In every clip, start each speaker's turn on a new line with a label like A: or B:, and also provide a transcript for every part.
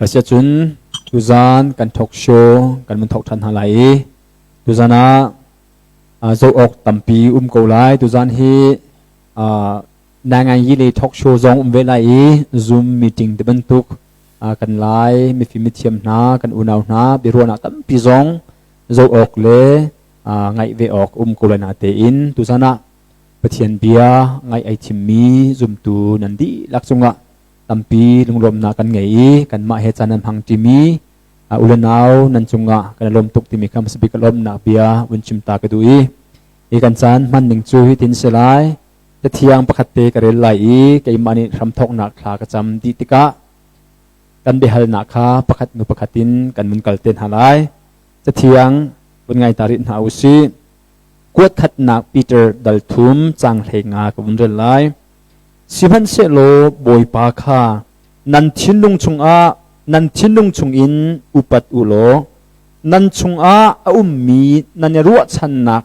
A: Asiahcun tuzaan kan talk show kan vun thawk ṭhan hna lai i tuzaan ah zoh awk tampi um ko lai. Tuzaan hi nainganyi lei talk show zong um ve lai i Zoom meeting ti bantuk kan lai mifim mithiam hna kan unau hna biaruahnak tampi zong zoh awk le ngaih ve awk um ko lai natein tuzaan ah Pathian bia ngaih ai thimmi zumtu nan dihlak cungah tampi lunglawmhnak kan ngei i kanmah he caan nan hmang ṭimi u le nau nan cungah kan i lawm tuk timi kha hmasa bik lawmhnak bia vun chim ta ka duh i hi kan caan hman ning cu hitin si lai. Cathiang pakhat te ka rel lai i keimah nih hramthawknak thla ka cam dih tikah kan biahalnak kha pakhat hnu pakhat in kan vun kal te hna lai. Cathiang vun ngai ta rih hna u sih. Kuat khatnak Peter dal thum cang 15 ka vun rel lai. Sihmanhsehlaw Bawipa kha nan thinlung chungah nan thinlung chungin upat u law nan chungah a ummi nan i ruahchannak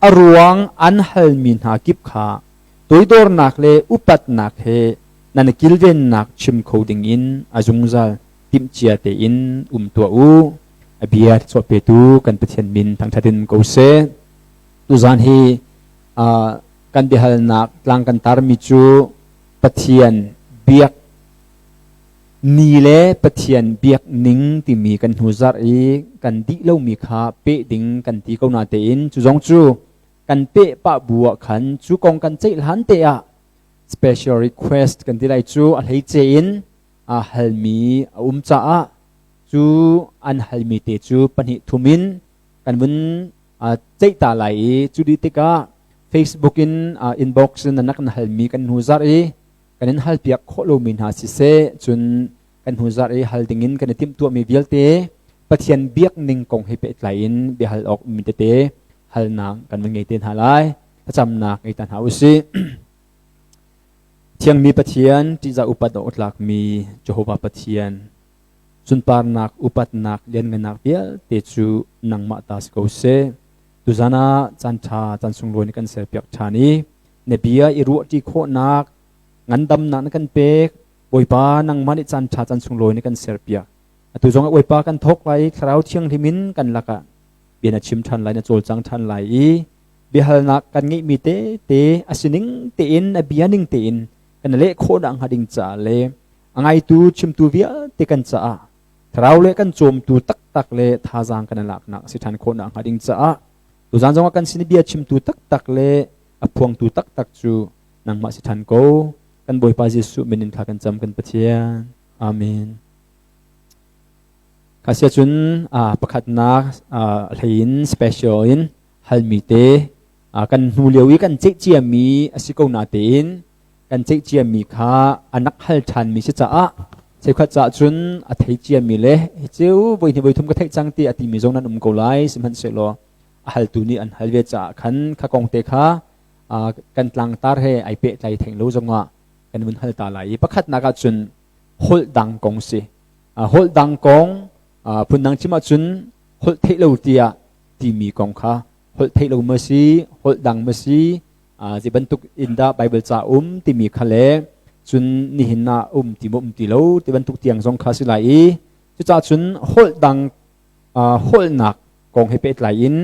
A: a ruang an halmi hna kip kha toidornak le upatnak he nan i kilvennak chim kho dingin a zungzal timhcia tein um tuah u. A bia chuah petu kan Pathian min thangṭhat in ko seh. Tuzaan hi kan biahalnak tlang kan tarmi cu Pathian biak ni le Pathian biak ning timi kan hnu zarh i kan dih lomi kha peh ding kan ti ko na tein cu zong cu kan peh pah bu ah khan cu kong kan ceih hlan te ah special request kan ti lai cu a hleice in a halmi a um caah cu an halmi te cu pahnih thum in kan vun ceih ta lai i cu dih tikah Facebook in inbox in nan kan halmi kan hnu zarh i kan in halpiak khawh lomi hna siseh, cun kan hnu zarh i hal dingin kan i timhtuahmi vialte Pathian biak ning kong he pehtlai in biahal awk mi tete halnak kan van ngei te hna lai. Thlacamnak ngei ta hna usih. Thiangmi Pathian, ṭihzah upat awk tlakmi Jehovah Pathian, sunparnak, upatnak, lianngannak vialte cu nangmah ta si ko seh. Tuzan ah caan ṭha, caan sunglawi na kan serpiak ṭhan i na bia i ruahṭi khawhnak, ngandamnak na kan pek. Bawipa, nangmah nih caan ṭha, caan sunglawi na kan serpiak. Atu zong ah Bawipa kan thawk lai i Thlarau Thianghlim in kan lakah bia na chim ṭhan lai, na cawlcang ṭhan lai i biahalnak kan ngeihmi tete a sining tein, a bia ning tein kan leh khawhnak hnga ding caah le a ngaitu chimtu vialte kan caah thlarau le kan cawmtu taktak le thazaang kan laknak si ṭhan khawhnak hnga ding caah tuzaan zongah kan sin i bia chimtu taktak le a phuangtu taktak cu nangmah si ṭhan ko. Kan Bawipa Jesuh min in thla kan cam, kan Pathian. Amen. Kha cun pakhatnak hlei in special in halmi te kan hnu lio i kan ceih ciami a si ko na tein kan ceih ciami kha anak hal ṭhanmi si caah cheukhat caah cun a thei ciami le hi ceu voi hnih voi thum ka theih cang ti a timi zong nan um ko lai. Sihmanhsehlaw a haltu nih an hal ve caah khan kha kong te kha kan tlangtar he ai pehtlai theng lo zongah kan vun hal ta lai i pakhatnak ah cun holh dang kong si. Holh dang kong, phundang chim ahcun holh theih lo tiah timi kong kha, holh theih lo ma si, holh dang ma si, zei bantuk in dah Bible ca um timi kha le cun nihin ah um ti maw um ti lo ti bantuk tiang zong kha si lai i cucaah cun holh dang holhnak kong he pehtlai in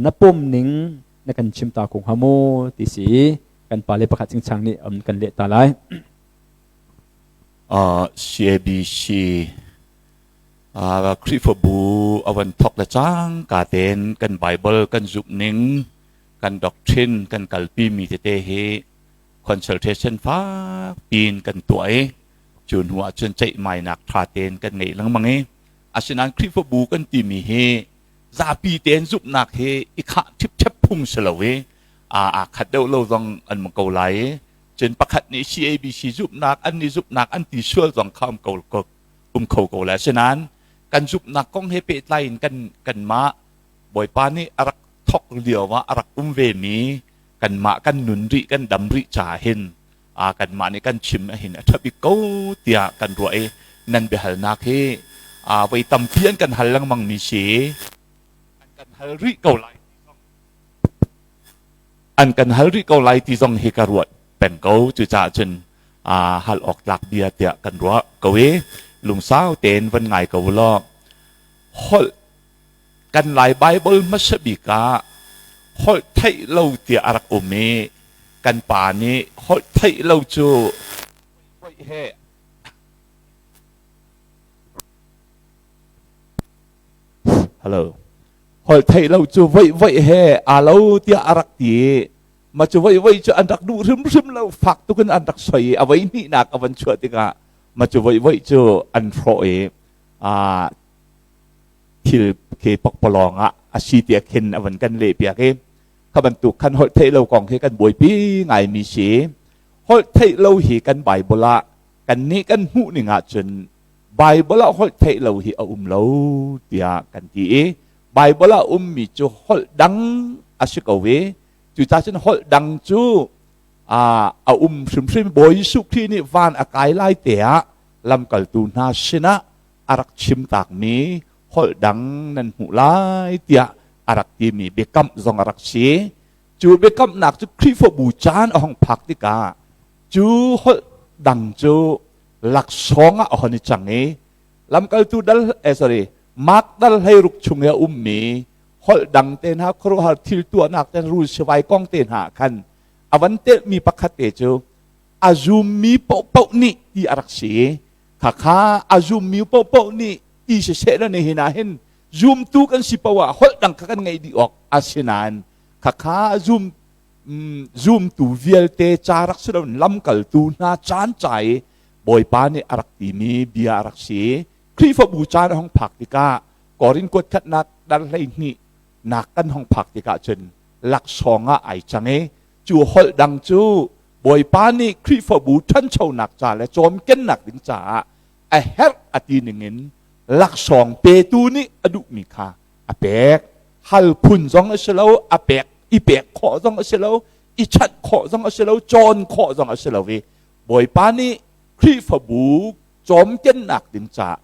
A: na pom ning na kan chim ta ko hnga maw ti si i kan pale pakhat chingchang nih kan leh ta lai.
B: CABC Khrihfabu a van thawk le cangka tein kan Bible kan zumh ning, kan doctrine kan kalpi mi tete hi consultation fak piin kan tuah i cu hnu ah cun ceihmainak ṭha tein kan ngei lengmang i asinain Khrihfabu kan timi hi zapi tein zumhnak hi i khah ṭhipṭhep phung si lo i aa khat deuh lo zong an um ko lai i cun pakhat nih CABC zumhnak an nih zumhnak an ti sual zong kha um ko um kho ko lai. Asinain kan zumhnak kong he pehtlai in kan kanmah Bawipa nih a rak thok lio ah a rak um ve mi kanmah kan nun rih, kan dam rih caah hin kanmah nih kan chim ahhin a ṭha bik ko tiah kan ruah i nan biahalnak hi voi tampi an kan hal lengmang mi si, an kan hal rih ko lai, an kan hal rih ko lai ti zong hi ka ruat peng ko. Cucaah cun hal awk tlak bia tiah kan ruah ko i. Lungsau tein van ngai ko law. Holh kan Lai Bible hmasa bik ah holh theih lo tiah a rak um i kan pa nih holh theih lo cu he Hello. Holh theih lo cu voih voih he aa lo tiah a rak ti i ma cu voih voih cu an rak duh hrimhrim lo, fak tuk in an rak soi i a voi hnihnak a van chuah tikah ma cu voih voih cu an hrawh i thil khi pokpalawng ah a si tiah khin a van kan leh piak i kha bantuk khan holh theih lo kong hi kan buaipi ngaimi si. Holh theih lo hi kan Bible ah kan nih kan hmuh ning ahcun Bible ah holh theih lo hi a um lo tiah kan ti i Bible ah ummi cu holh dang a si ko i cucaah cun holh dang cu a um hrimhrim. Bawi Jesuh Khrih nih van a kai lai te ah lamkaltu hna sinah a rak chim takmi holh dang nan hmuh lai tiah a rak timi biakamh zong a rak si. Cu biakamnak cu Khrihfabu caan a hong phak tikah cu holh dang cu laksawng ah a hon i cang i lamkaltu dal sorry Mark dal 16 chung i a ummi holh dang te hna, khuaruahhar thil tuahnak te, rul sivai kong te hna khan a van telhmi pakhat te cu a zummi paohpaoh nih ti a rak si. Khakha a zummi paohpaoh nih ti siseh na nihin ah hin zumtu kan si paoh ah holh dang kha kan ngeih dih awk a si nain khakha zum zumtu vialte ca rak si loin lamkaltu hna caan ca i Bawipa nih a rak timi bia a rak si. Khrihfabu caan a hong phak tikah Korin kuat khatnak dal 12 nak kan hong phak tikah cun laksawng ah ai cang i cu holh dang cu Bawipa nih Khrihfabu ṭhanchonak ca le cawmkennak ding caah a herh a ti ningin laksawng petu nih a duhmi kha a pek. Hal phun zong a si lo, a pek i pek khawh zong a si lo, i chanh khawh zong a si lo, cawn khawh zong a si lo i Bawipa nih Khrihfabu cawmkennak ding caah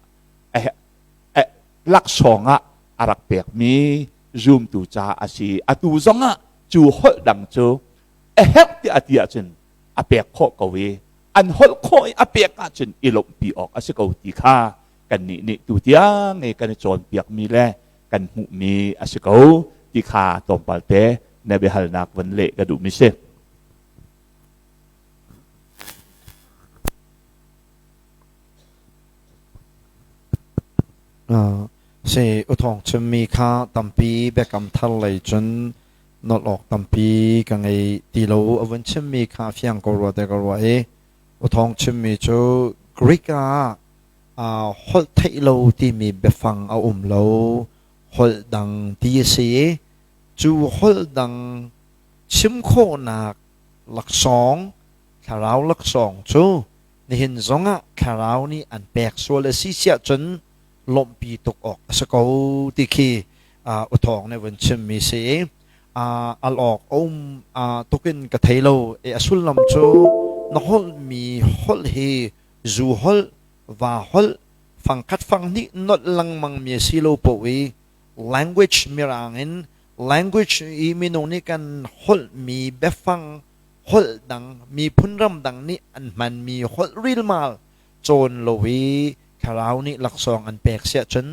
B: laksawng ah a rak pekmi zumtu ca a si. Atu zong ah cu holh dang cu a herh tiah a ti ahcun a pek khawh ko i an holh khawh i a pek ahcun i lawmhpi awk a si ko ti kha kannih nih tu tiang i kan i cawnpiakmi le kan hmuhmi a si ko ti kha tlawmpal te na biahalnak van leh ka duhmi si.
C: Si uthawng chimmi kha tampi biakam thar lei cun nolh awk tampi ka ngei ti lo. A vun chimmi kha fiang ko rua te ka ruah i uthawng chimmi cu Greek ah holh theih lo timi biafang a um lo, holh dang ti a si i cu holh dang chim khawhnak laksawng, thlarau laksawng cu nihin zongah thlarau nih an pek sual a si siah cun lawmhpi tuk awk a si ko ti khi uthawng nih vun chimmi si i al awk a um tukin ka thei lo. A sullam cu na holhmi holh hi zu holh, va holh, fangkhat fanghnih nolh lengmang mi a si lo paoh i language, mirang in language i minung nih kan holhmi biafang holh dang, miphun ram dang nih an hmanmi holh rilmal cawn lo i thlarau nih laksawng an pek siah cun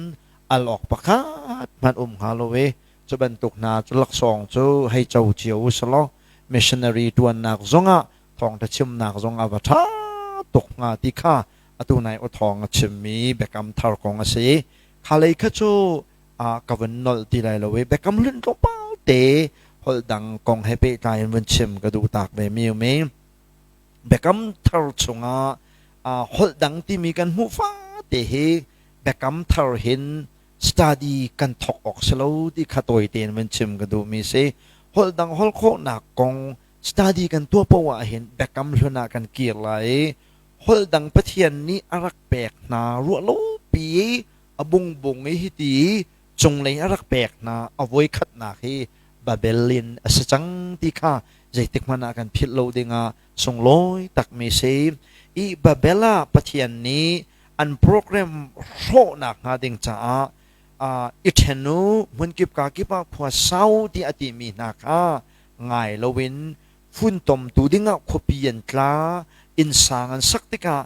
C: al awk pakhat hmanh um hnga lo i cu bantuk hna cu laksawng cu hei co cio u selaw missionary ṭuannak zongah thawngṭha chimnak zong a va ṭha tuk hnga ti kha atu nai awthawng a chimmi biakam thar kong a si. Kha lei kha cu ka vun nolh ti lai lo i biakam hlun tlawmpal te holh dang kong he pehtlai in vun chim ka duh tak ve mi um i biakam thar chungah holh dang timi kan hmuh fate hi biakam thar hin study kan thawk awk si lo ti kha tawi tein vun chim ka duhmi si. Holh dang holh khawhnak kong study kan tuah poah ahhin biakam hlun ah kan kir lai i holh dang Pathian nih a rak pek hna ruah lo pi i a bungbung i hiti cunglei a rak pek hna a voi khatnak hi Babel in a si cang ti kha zeitik hmanh ah kan philh lo dingah sunglawi takmi si. I Babel ah Pathian nih an program hrawhnak hnga ding caah i ṭhen u, hmunkip ka kip ah khua sau ti a timi hna kha ngai loin funtomtu dingah khuapi an tla, innsang an sak tikah.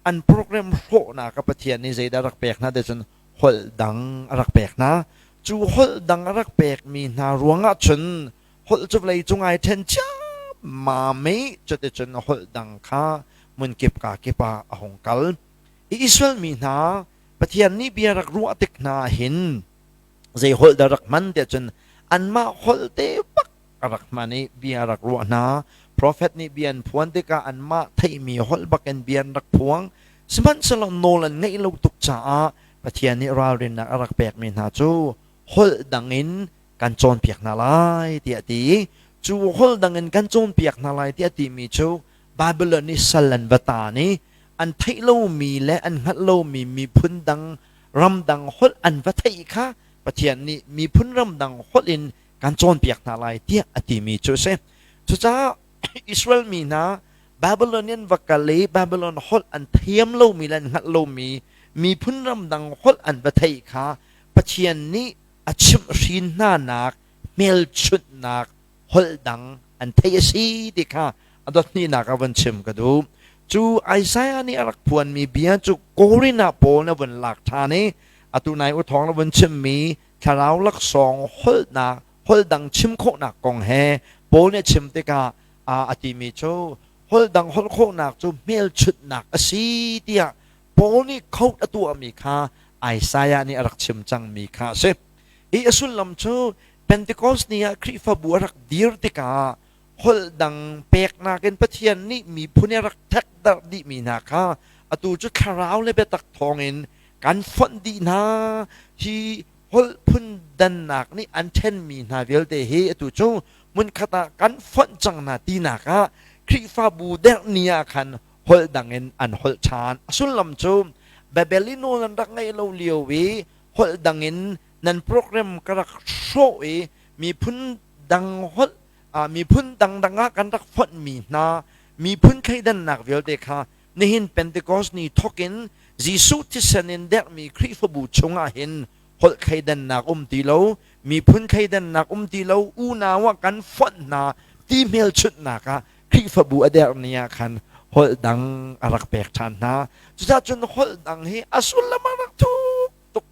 C: An program hrawhnak ah Pathian nih zeidah rak pek hna ti cun holh dang a rak pek hna. Cu holh dang a rak pekmi hna ruangah cun holh cu vawlei cung ai ṭhen ciammam i cuticun holh dang kha hmunkip kaa kip ah a hung kal. I Israel mi hna Pathian nih bia rak ruah tik hna hin zei holh dah rak hman tiah cun anmah holh te bak a rak hman i bia a rak ruah hna. Profet nih bia an phuan tikah anmah theihmi holh bakin bia an rak phuang. Sihmanhsehlaw nawl an ngeih lo tuk caah Pathian nih ralrinnak a rak pekmi hna cu holh dang in kan cawnpiak hna lai tiah a ti i cu holh dang in kan cawnpiak hna lai tiah a timi cu Babylon i sal an va taan i an theih lomi le an hngalh lomi miphun dang ramdang holh an va theih kha Pathian nih miphun ramdang holh in kan cawnpiak hna lai tiah a timi cu a si. Cucaah Israel mi hna Babylonian va kal i Babylon holh an thiam lomi le an hngalh lomi miphun ramdang holh an va theih kha Pathian nih a chimhhrin hnanak hmelchunhnak holh dang an theih a si ti kha a dot hnihnak ah von chim ka duh. Cu Isaiah nih a rak phuanmi bia cu Korin ah Paul na vun lak ṭhan i atu nai u thawng na vun chimmi thlarau laksawng holhnak holh dang chim khawhnak kong he Paul nih a chim tikah a timi cu holh dang holh khawhnak cu hmelchunhnak a si tiah Paul nih quote a tuahmi kha Isaiah nih a rak chim cangmi kha a si. Hi a sullam cu Pentecost ni ah Khrihfabu a rak dir tikah holh dang peknak in Pathian nih miphun i a rak ṭhekdarh dihmi hna kha atu cu thlarau le biatak thawngin kan fonh dih hna. Hi holh phun dannak nih an ṭhenmi hna vialte hi atu cu hmunkhat ah kan fonh cang hna tinak ah Khrihfabu derh ni ah khan holh dang in an holh ṭhan. A sullam cu Babel i nawl an rak ngeih lo lio i holh dang in nan program ka rak hrawh i miphun dang holh miphun dangdang ah kan rak fonhmi hna miphun thleidannak vialte kha nihin Pentecost ni thawkin Jesuh thisen in derhmi Khrihfabu chungah hin holh thleidannak um ti lo, miphun thleidannak um ti lo, unau ah kan fonh hna ti hmelchunhnak ah Khrihfabu a derh ni ah khan holh dang a rak pek ṭhan hna. Cucaah cun holh dang hi a sullam a rak thuk tuk.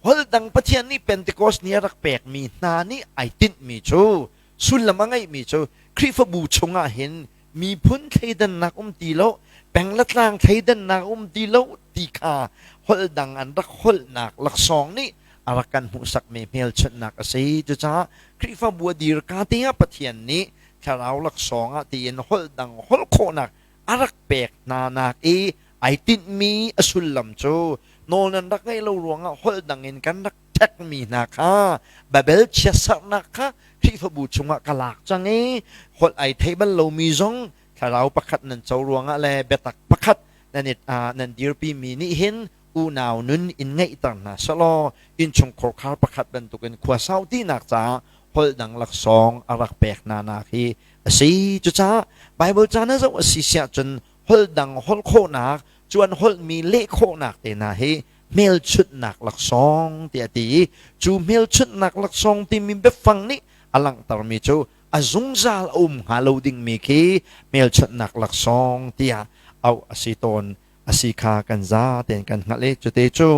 C: Holh dang Pathian nih Pentecost ni a rak pekmi hna nih ai tinhmi cu sullam a ngeihmi cu Khrihfabu chungah hin miphun thleidannak um ti lo, peng le tlang thleidannak um ti lo ti kha holh dang an rak holhnak laksawng nih a rak kan hmuhsakmi hmelchunhnak a si. Cucaah Khrihfabu a dir ka te ah Pathian nih thlarau laksawng ah tiin holh dang holh khawhnak a rak pek hna nak i ai tinhmi a sullam cu nawl nan rak ngeih lo ruangah holh dang in kan rak ṭhekmi hna kha Babel chiatserhnak kha Khrihfabu chungah ka lak cang i holh ai thei bal lomi zong thlarau pakhat nan co ruangah le biatak pakhat nan i nan dirpimi nih hin unau nun in ngeihter hna selaw innchungkhar khar pakhat bantukin khua sau tinak caah holh dang laksawng a rak pek hna nak hi a si. Cucaah Baibal ca na zoh a si siah cun holh dang holh khawhnak, cuan holhmi leh khawhnak te hna hi hmelchunhnak laksawng tiah a ti i cu hmelchunhnak laksawng timi biafang nih a langhtermi cu a zungzal a um hnga lo dingmi khi hmelchunhnak laksawng tiah auh a si tawn a si kha kan za tein kan hngalh i cute cu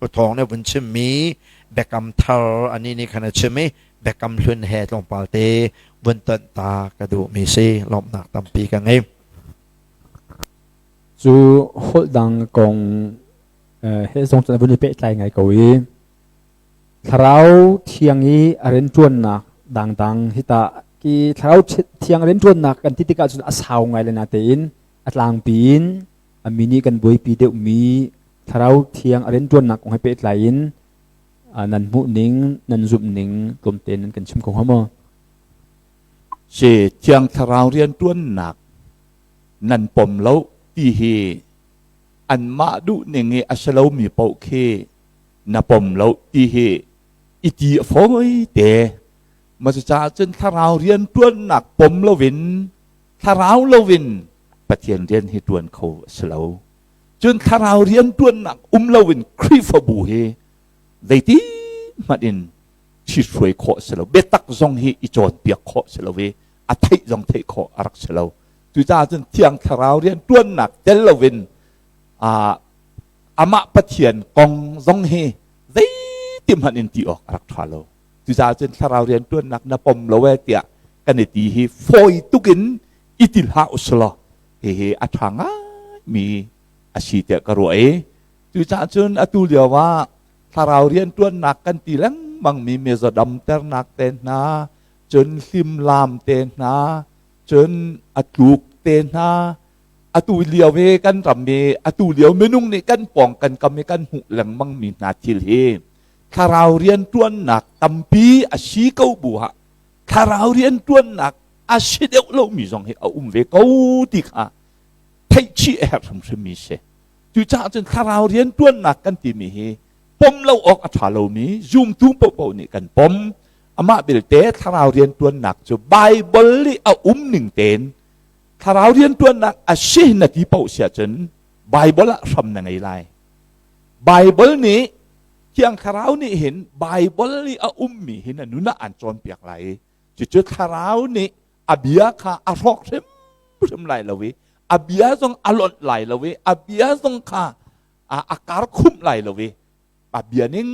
C: Uthawng nih vun chimmi biakam thar ani nih khan a chim i biakam hlun he tlawmpal te vun tonh ta ka duhmi si lawmhnak tampi ka ngei.
A: Cu holh dang kong he zong cun a vun i pehtlai ngai ko i thlarau thiang i a rianṭuannak dangdang hi tah ki thlarau thiang rianṭuannak kan ti tikah cun a sau ngai le natein a tlangpi in a mi nih kan buaipi deuhmi thlarau thiang a rianṭuannak kong he pehtlai in nan hmuh ning nan zumh ning tlawmte nan kan chim kho hnga maw?
B: Si thiang thlarau rianṭuannak nan pom lo ti hi anmah duh ning i a si lomi paoh khi na pom lo ti hi i ti a fawi te. Ma cucaah cun thlarau rianṭuannak pom loin thlarau loin Pathian rian hi ṭuan kho a si lo. Cun thlarau rianṭuannak um loin Khrihfabu hi zeiti hmanh in ṭhithruai khawh a si lo. Biatak zong hi i cawnpiak khawh a si lo i a theih zong theih khawh a rak si lo. Cucaah cun Thiang Thlarau rianṭuannak tel loin Amah Pathian kong zong hi zeiti hmanh in ti awk a rak ṭha lo. Cucaah cun thlarau rianṭuannak na pom lo ee tiah kan i ti hi fawi tukin i ti hlah usulaw hihi a ṭha ngaimi a si tiah ka ruah i cucaah cun atu lio ah thlarau rianṭuannak kan ti lengmangmi mizaw damternak te hna, cun hlimlam te hna, cun a tluk te hna, atu lio i kan ram i atu lio minung nih kan pawng kan kam i kan hmuh lengmang mi hna thil hi thlarau rianṭuannak tampi a si ko bu ah thlarau rianṭuannak a si deuh lomi zong hi a um ve ko ti kha theih chih a herh hrimhrimmi si. Cucaah cun thlarau rianṭuannak kan timi hi pom lo awk a ṭha lomi zumtu paohpaoh nih kan pom. Amah belte thlarau rianṭuannak cu Baibal i a um ning tein thlarau rianṭuannak a si na ti paoh si ahcun Baibal ah hram na ngei lai. Baibal nih Thiang Thlarau nih hin Baibal i a ummi hi na nun ah an cawnpiak lai i cucu Thlarau nih a bia kha a hrawk hrimhrim lai lo i a bia zong a lonh lai lo i a bia zong kha a kar khumh lai lo i a bia ning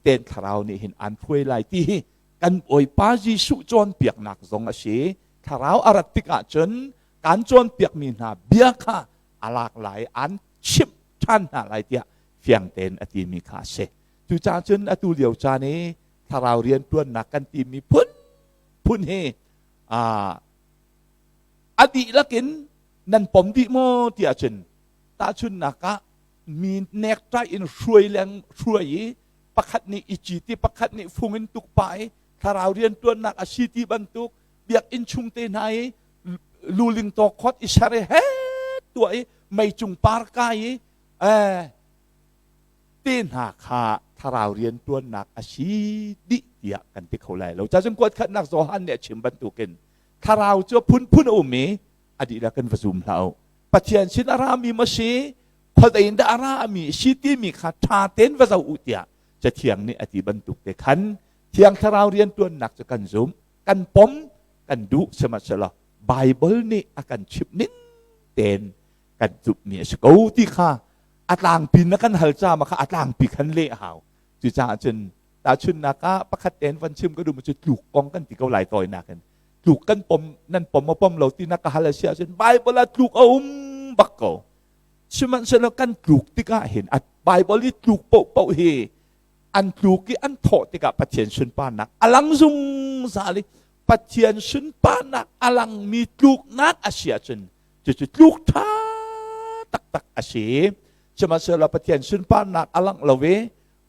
B: tein Thlarau nih hin an hruai lai ti hi kan Bawipa Jesuh cawnpiaknak zong a si. Thlarau a rat tikah cun kan cawnpiakmi hna bia kha a lak lai, an chimh ṭhan hna lai tiah fiang tein a timi kha a si. Cucaah cun atu lio caan i thlarau rianṭuannak kan timi phun phun hi a dihlak in nan pom dih maw tiah cun tahchunhnak ah mi nekṭai in hruai leng hruai i pakhat nih i citi pakhat nih fung in tuk pah i thlarau rianṭuannak a si ti bantuk biakinn chung te hna i luling tawk khot i ser i he tuah i meicung par kai i te hna kha thlarau rian tuannak a si dih tiah kan ti kho lai lo. Cacun kuat khatnak Johan nih a chim bantukin thlarau cu phunphun a um i a dihlak kan va zum hlah u. Pathian sin a rami ma si, khuazei in dah a rami si timi kha ṭha tein va zoh u tiah Cathiang nih a ti bantuk te khan Thiang Thlarau rian ṭuannak cu kan zum, kan pom, kan duh. Sihmanhsehlaw Baibal nih a kan chimh ning tein kan zumhmi a si ko ti kha a tlangpi na kan hal ca ma kha a tlangpi khan leh a hau. Cucaah cun tahchunhnak ah pakhat tein van chim ka duh cu tluk kong kan ti ko lai. Tawinak in tluk kan pom nan pom maw pom lo ti na ka hal a si ahcun Baibal ah tluk a um bak ko. Sihmanhsehlaw kan tluk tikah hin a Baibal i tluk paohpaoh hi an tluk i an thawh tikah Pathian sunparnak a lang zungzal i Pathian sunparnak a langmi tluknak a si ahcun cucu tluk ṭha taktak a si. Sihmanhsehlaw Pathian sunparnak a langh lo i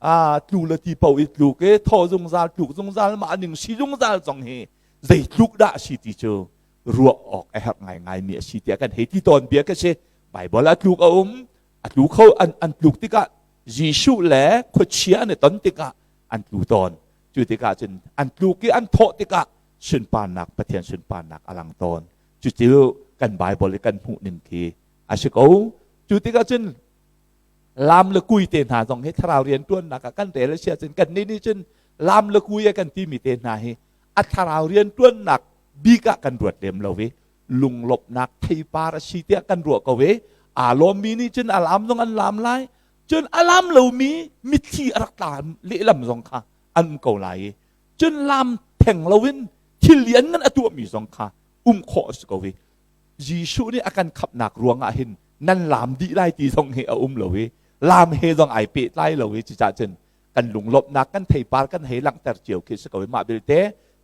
B: a tlu le ti paoh i tluk i thaw zungzal tluk zungzal mah ning si zungzal zong hi zei tluk dah a si ti cu ruah awk a herh ngaingaimi a si tiah kan hei ti tawn bia ka si. Baibal ah tluk a um, a tlu kho. An tluk tikah Jesuh le khuachia an i ton tikah an tlu tawn. Cu tikah cun an tluk i an thawh tikah sunparnak Pathian sunparnak a lang tawn. Cucu kan Baibal i kan hmuh ning khi a si ko. Cu tikah cun lam le kui te hna zong hi thlarau rian ṭuannak ah kan rel a si ahcun kan nih nih cun lam le kui a kan timi te hna hi a thlarau rian ṭuannak bik ah kan ruat lem lo i lunglawmhnak theipar a si tiah kan ruah ko i aa lawmmi nih cun a lam zong an lam lai, cun a lam lomi mitthli a rak tla lehlam zong kha an um ko lai i cun lam theng loin thil lian ngan a tuahmi zong kha um khawh a si ko i Jesuh nih a kan khamhnak ruangah hin nan lam dih lai ti zong hi a um lo i lam he zong ai pehtlai lo i cucaah cun kan lunglawmhnak kan theipar kan hei langhter cio khi si ko i mah belte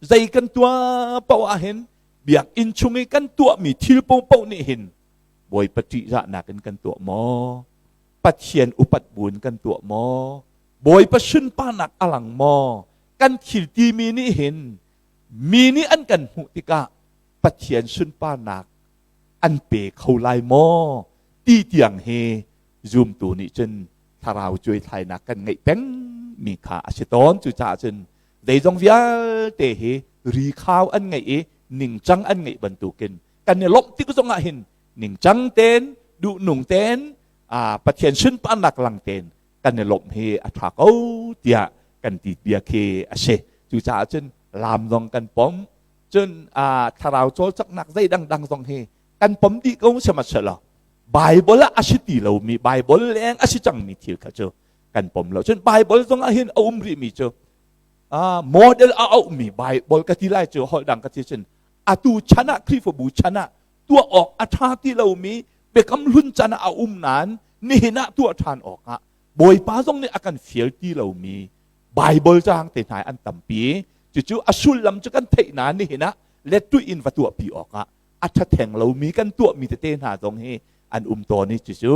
B: zei kan tuah paoh ah hin biakinn chung i kan tuahmi thil paohpaoh nih hin Bawipa ṭihzahnak in kan tuah maw? Pathian upat buin kan tuah maw? Bawipa sunparnak a lang maw? Kan thil timi nih hin mi nih an kan hmuh tikah Pathian sunparnak an pe kho lai maw? Ti tiang hi zumtu nih cun thlarau cuaithlainak kan ngeih peng mi kha a si tawn. Cucaah cun zeizong vialte hi rikhau an ngeih i ningcang an ngeih bantukin kan i lawmh tik zongah hin ningcang tein duhnung tein Pathian sunparnak lang tein kan i lawmh hi a ṭha ko tiah kan ti bia khi a si. Cucaah cun lam zong kan pom, cun thlarau cawlcanghnak zei dangdang zong hi kan pom dih ko sihmanhsehlaw. Bible ah a si ti lomi, Bible leng a si cangmi thil kha cu kan pom lo. Cun Bible zong ah hin a um rihmi cu model a auhmi Bible ka ti lai cu, holh dang ka ti cun atu chan ah, Khrihfabu chan ah tuah awk a ṭha ti lomi, biakam hlun chan ah a um nain nihin ah tuah ṭhan awk ah Bawipa zong nih a kan fial ti lomi Bible caang te hna an tampi. Cucu a sullam cu kan theih nain nihin ah lettuih in va tuahpi awk ah a ṭha theng lomi kan tuahmi tete hna zong hi an um tawn i cucu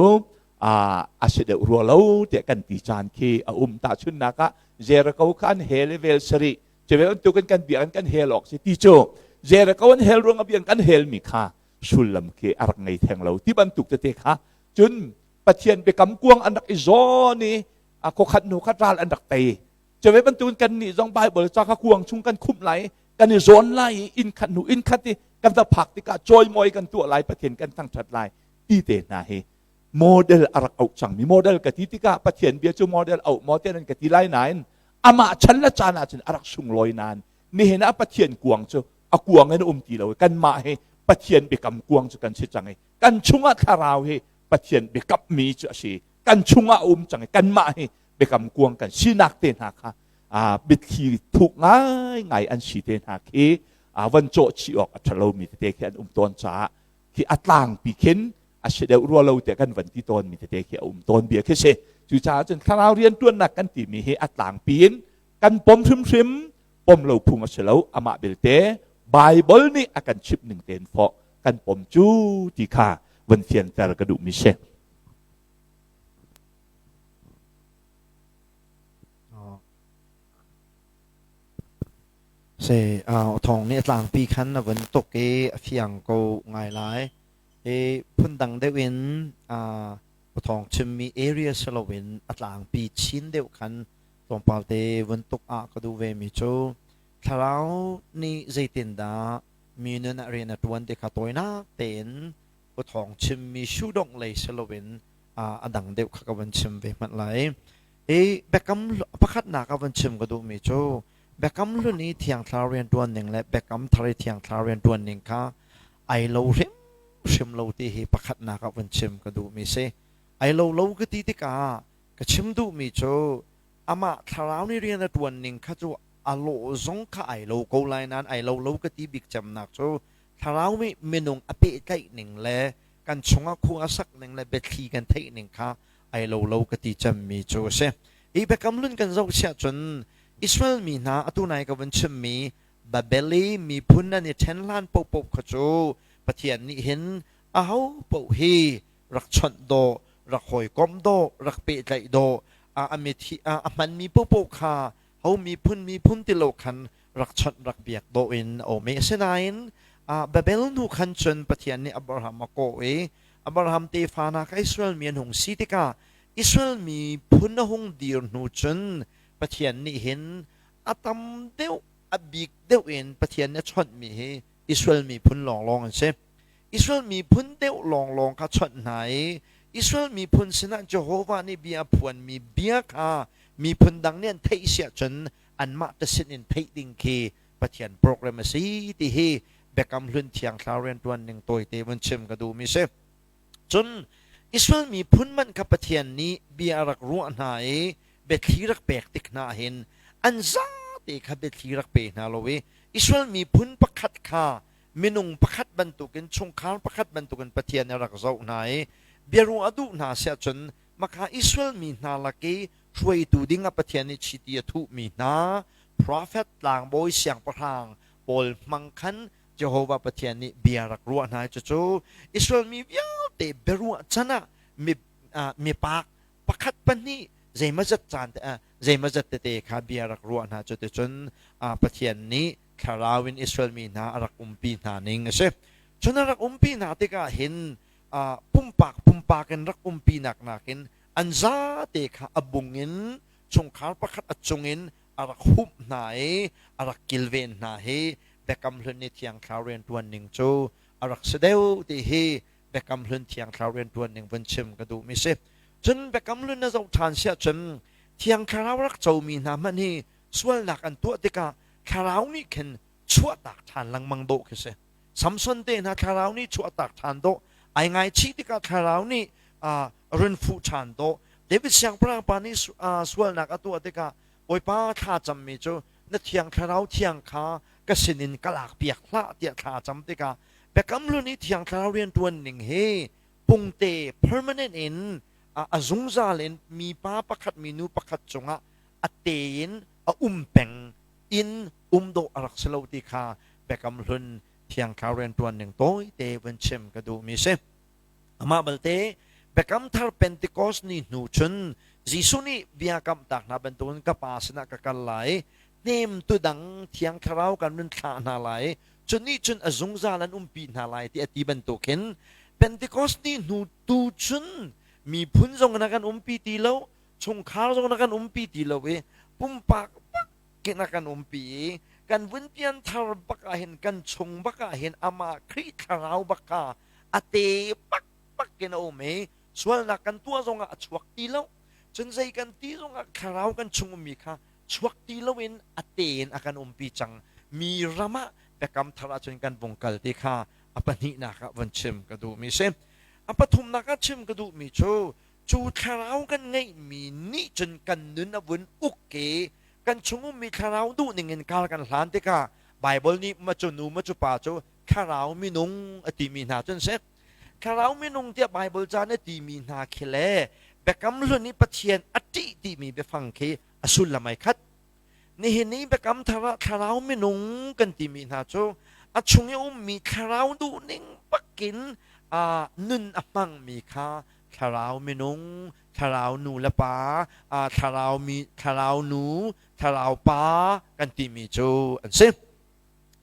B: a si deuh rua lo tiah kan ti caan khi a um. Tahchunhnak ah, Jericho kha an hel i vel sarih cuve bantukin kan biakinn kan hel awk si ti cu, Jericho an hel ruang a biakinn kan helmi kha sullam khi a rak ngei theng lo ti bantuk tete kha. Cun Pathian biakam kuang an rak i zawn i a khuakhat hnu khat ral an rak tei. Cuve bantukin kan nih zong Bible ca kha kuang chung kan khumh lai, kan i zawn lai i inn khat hnu inn khat i kan va phak tikah cawimawi kan tuah lai, Pathian kan thangṭhat lai ti te hna hi model a rak auh cangmi. Model ka ti tikah Pathian bia cu model auh maw tiah nan ka ti lai nain amah chan le caan ahcun a rak sunglawi nain nihin ah Pathian kuang cu a kuang in a um ti lo i kanmah hi Pathian biakam kuang cu kan si cang i kan chungah thlarau hi Pathian biakammi cu a si, kan chungah a um cang i kanmah hi biakam kuang kan sinak te hna kha biathli thuk ngaingai an si te hna khi van cawh chih awk a ṭhalomi tete khi an um tawn caah khi a tlangpi khin a si deuh rua lo tiah kan van ti tawnmi tete khi a um tawn bia khi si. Cucaah cun thlarau rianṭuannak kan timi hi a tlangpi in kan pom hrimhrim, pom lo phung a si lo. Amah belte Bible nih a kan chimh ning tein fawh kan pom cu ti kha van fianter ka duhmi si.
C: Se thong nih a tlangpi khan a vun tuk i a fiang ko ngai lai. I phundang deuh in thong chimmi area si loin a tlangpi chin deuh khan tlawmpal te vun tuk ah ka duh ve mi cu thlarau nih zeitindah mi nun ah rian a ṭuan ti kha tawinak tein uthawng chimmi sudongh lei si loin a dang deuh kha ka van chim ve hmanh lai. I biakam pakhatnak a van chim ka duhmi cu biakam hlun i thiang thlarau rian ṭuan ning le biakam thar i thiang thlarau rian ṭuan ning kha ai lo hrim hrim lo ti hi pakhatnak ah van chim ka duhmi si. Ai lo lo ka ti tikah ka chim duhmi cu amah thlarau nih rian a ṭuan ning kha cu a lawh zong kha ai lo ko lai nain ai lo lo ka ti bik cemnak cu thlarau nih minung a pehtlaih ning le kan chungah khua a sak ning le biathli kan theih ning kha ai lo lo ka ti cemmi cu a si. Hi biakam hlun kan zoh siah cun Israel mi hna atu nai ka vun chimmi Babeli miphun an i ṭhen hlan paohpaoh kha cu Pathian nih hin aho paoh hi rak chawnh dawh, rak hawikomh dawh, rak pehtlaih dawh, a mithi a hmanmi paohpaoh kha ho miphun miphun ti lo khan rak chawnh rak biak dawh in a um i asinain Babel hnu khan cun Pathian nih Abraham a kawh i Abraham tefa hna kha Israel mi an hung si tikah Israel miphun a hung dir hnu cun Pathian nih hin a tam deuh a bik deuh in Pathian nih a chawnhmi hi Israel miphun lawnglawng an si. Israel miphun deuh lawnglawng kha chawnh hna i Israel miphun sinah Jehovah nih bia a phuanmi bia kha miphun dang nih an theih si ahcun anmah te sin in theih ding khi Pathian program a si ti hi Biakam Hlun Thiang Thlarau rianṭuan ning tawite vun chim ka duhmi si. Cun Israel miphun man kha Pathian nih bia a rak ruah hna i biathli rak pek tik hna hin an zate kha biathli rak pe hna lo i Israel miphun pakhat kha minung pakhat bantukin, chungkhar pakhat bantukin Pathian nih a rak zoh hna i biaruah a duh hna siah cun maka Israel mi hna lak i hruaitu ding ah Pathian nih chiti a thuhmi hna profet, tlangbawi, siangpahrang pawl hmang khan Jehovah Pathian nih bia rak ruah hna. Cucu Israel mi vialte biaruah can ah mi mipak pakhat pahnih zeimazat caan te zeimazat tete kha bia rak ruah hna. Cuticun Pathian nih thlarau in Israel mi hna a rak umpi hna ning a si. Cun a rak umpi hna tikah hin pumpak pumpak in rak umpi nak nakin an zate kha a bung in chungkhar pakhat a cung in a rak humh hna i a rak kilven hna. Hi Biakam Hlun ni Thiang Thlarau rianṭuan ning cu a rak si deuh ti hi Biakam Hlun Thiang Thlarau rianṭuan ning vun chim ka duhmi si. Cun Biakam Hlun na zoh ṭhan siah cun Thiang Thlarau rak comi hna hmanh hi sualnak an tuah tikah Thlarau nih khin chuahtak ṭhan lengmang dawh khi si. Samson te hna Thlarau nih chuahtak ṭhan dawh. Ai ngaichih tikah thlarau nih run fuh ṭhan dawh. David siangpahrang pa nih sualnak a tuah tikah Bawipa thla cammi cu na thiang thlarau thiang kha ka sinin ka lakpiak hlah tiah thla a cam tikah Biakam Hlun i thiang thlarau rianṭuan ning hi pungte permanent in a zungzal in mipa pakhat minu pakhat cungah a te in a um peng in um dawh a rak si lo ti kha Biakam Hlun thiang thlarau rianṭuan ning tawite vun chim ka duhmi si. Amah balte Biakam Thar Pentecost ni hnu cun Jesuh nih bia kamhtak hna bantukin ka Pa sinah ka kal lai, hnemtu dang Thiang Thlarau kan run thlah hna lai, cu nih cun a zungzal an umpi hna lai ti a ti bantukin Pentecost ni hnu tu cun miphun zong na kan umpi ti lo, chungkhar zong na kan umpi ti lo i pumpak bak in a kan umpi i kan vun pianthar bak ah hin kan chung bak ah hin amah Khrih Thlarau bak kha a te bakbak in a um i sualnak kan tuah zongah a chuak ti lo cun zei kan ti zongah thlarau kan chung ummi kha chuak ti loin a te in a kan umpi cang mi ram ah biakam thar ahcun kan vung kal ti kha a pahnihnak ah vun chim ka duhmi si. A pathumnak ah chim ka duhmi cu cu thlarau kan ngeihmi nih cun kan nun a vun uk i kan chung ummi thlarau duh ning in kar kan hlan tikah Baibal nih ma cu nu ma cu pa cu thlarau minung a timi hna cu an si. Thlarau minung tiah Baibal ca nih a timi hna khi le Biakam Hlun i Pathian a ṭih timi biafang khi a sullam ai khat. Nihin i Biakam Thar ah thlarau minung kan timi hna cu a chung i ummi thlarau duhning bakin nun a hmangmi kha thlarau minung, thlarau nu le pa, thlarau mi, thlarau nu, thlarau pa kan timi cu an si.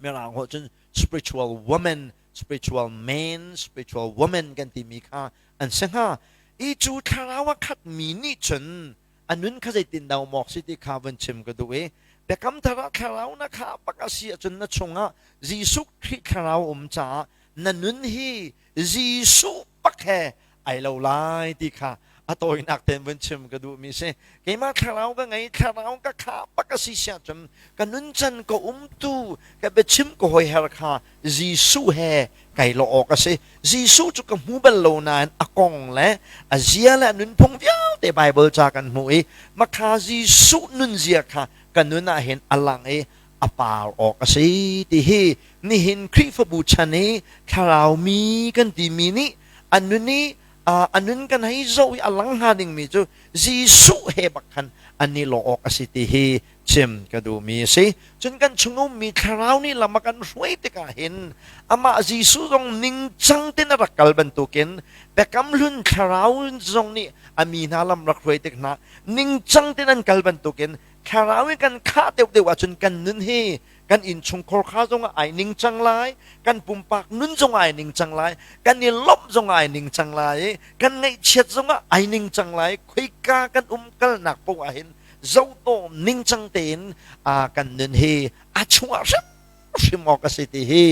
C: Mirang holh cun spiritual woman, spiritual man, spiritual woman kan timi kha an si hnga. I cu thlarau a khatmi nih cun a nun kha zeitin dah mawk si ti kha vun chim ka duh i Biakam Thar ah thlarau na khah bak a si ahcun na chungah Jesuh Khrih thlarau um caah na nun hi Jesuh bak he ai lo lai ti kha a tawinak tein vun chim ka duhmi si. Keimah thlarau ka ngei, thlarau ka khah bak a si siah cun ka nuncan ka umtu ka biachim ka hoiher kha Jesuh he kai lawh awk a si. Jesuh cu ka hmu bal lo nain a kong le a zia le a nunphung vialte Baibal ca kan hmuh i makha Jesuh nunzia kha ka nun ah hin a lang i a par awk a si ti hi nihin Khrihfabu chan i thlarau mi kan timi nih a nun i a nun kan hei zoh i a lang hnga dingmi cu Jesuh he bak khan an i lawh awk a si ti hi chim ka duhmi a si. Cun kan chung ummi thlarau nih lam a kan hruai tikah hin amah Jesuh zong ningcang tein a rak kal bantukin Biakam Hlun thlarau zong nih a mi hna lam rak hruai tik hna ningcang tein an kal bantukin thlarau in kan khah deuhdeuh ahcun kan nun hi kan innchungkhar kha zong ai ning cang lai, kan pumpak nun zong ai ning cang lai, kan i lawmh zong ai ning cang lai, kan ngaihchiat zong ah ai ning cang lai. Khoika kan um kalnak paoh ah hin zohdawm ningcang tein kan nun hi a chungah hrimhrim awk a si ti hi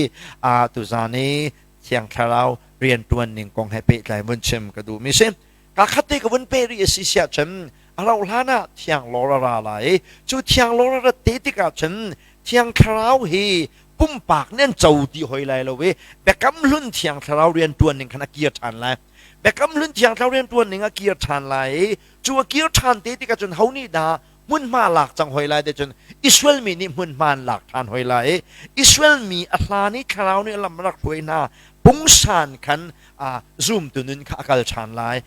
C: tuzaan i Thiang Thlarau rianṭuan ning kong he pehtlai vun chim ka duhmi si. Ka khat te ka vun pe rih a si siah cun a rauh hlan ah Thiang Lawr a ra lai i cu Thiang Lawr a rat te tikah cun Thiang Thlarau hi pumpak nih an co ti hoi lai lo i Biakam Hlun Thiang Thlarau rianṭuan ning khan a kir ṭhan lai. Biakam Hlun Thiang Thlarau rianṭuan ning a kir ṭhan lai i cu a kir ṭhan te tikah cun ho nih dah hmunhma lak cang hoi lai te cun Israel mi nih hmunhma an lak ṭhan hoi lai i Israel mi a hlan i thlarau nih lam rak hruai hna pungsan khan zumtu nun kha a kal ṭhan lai.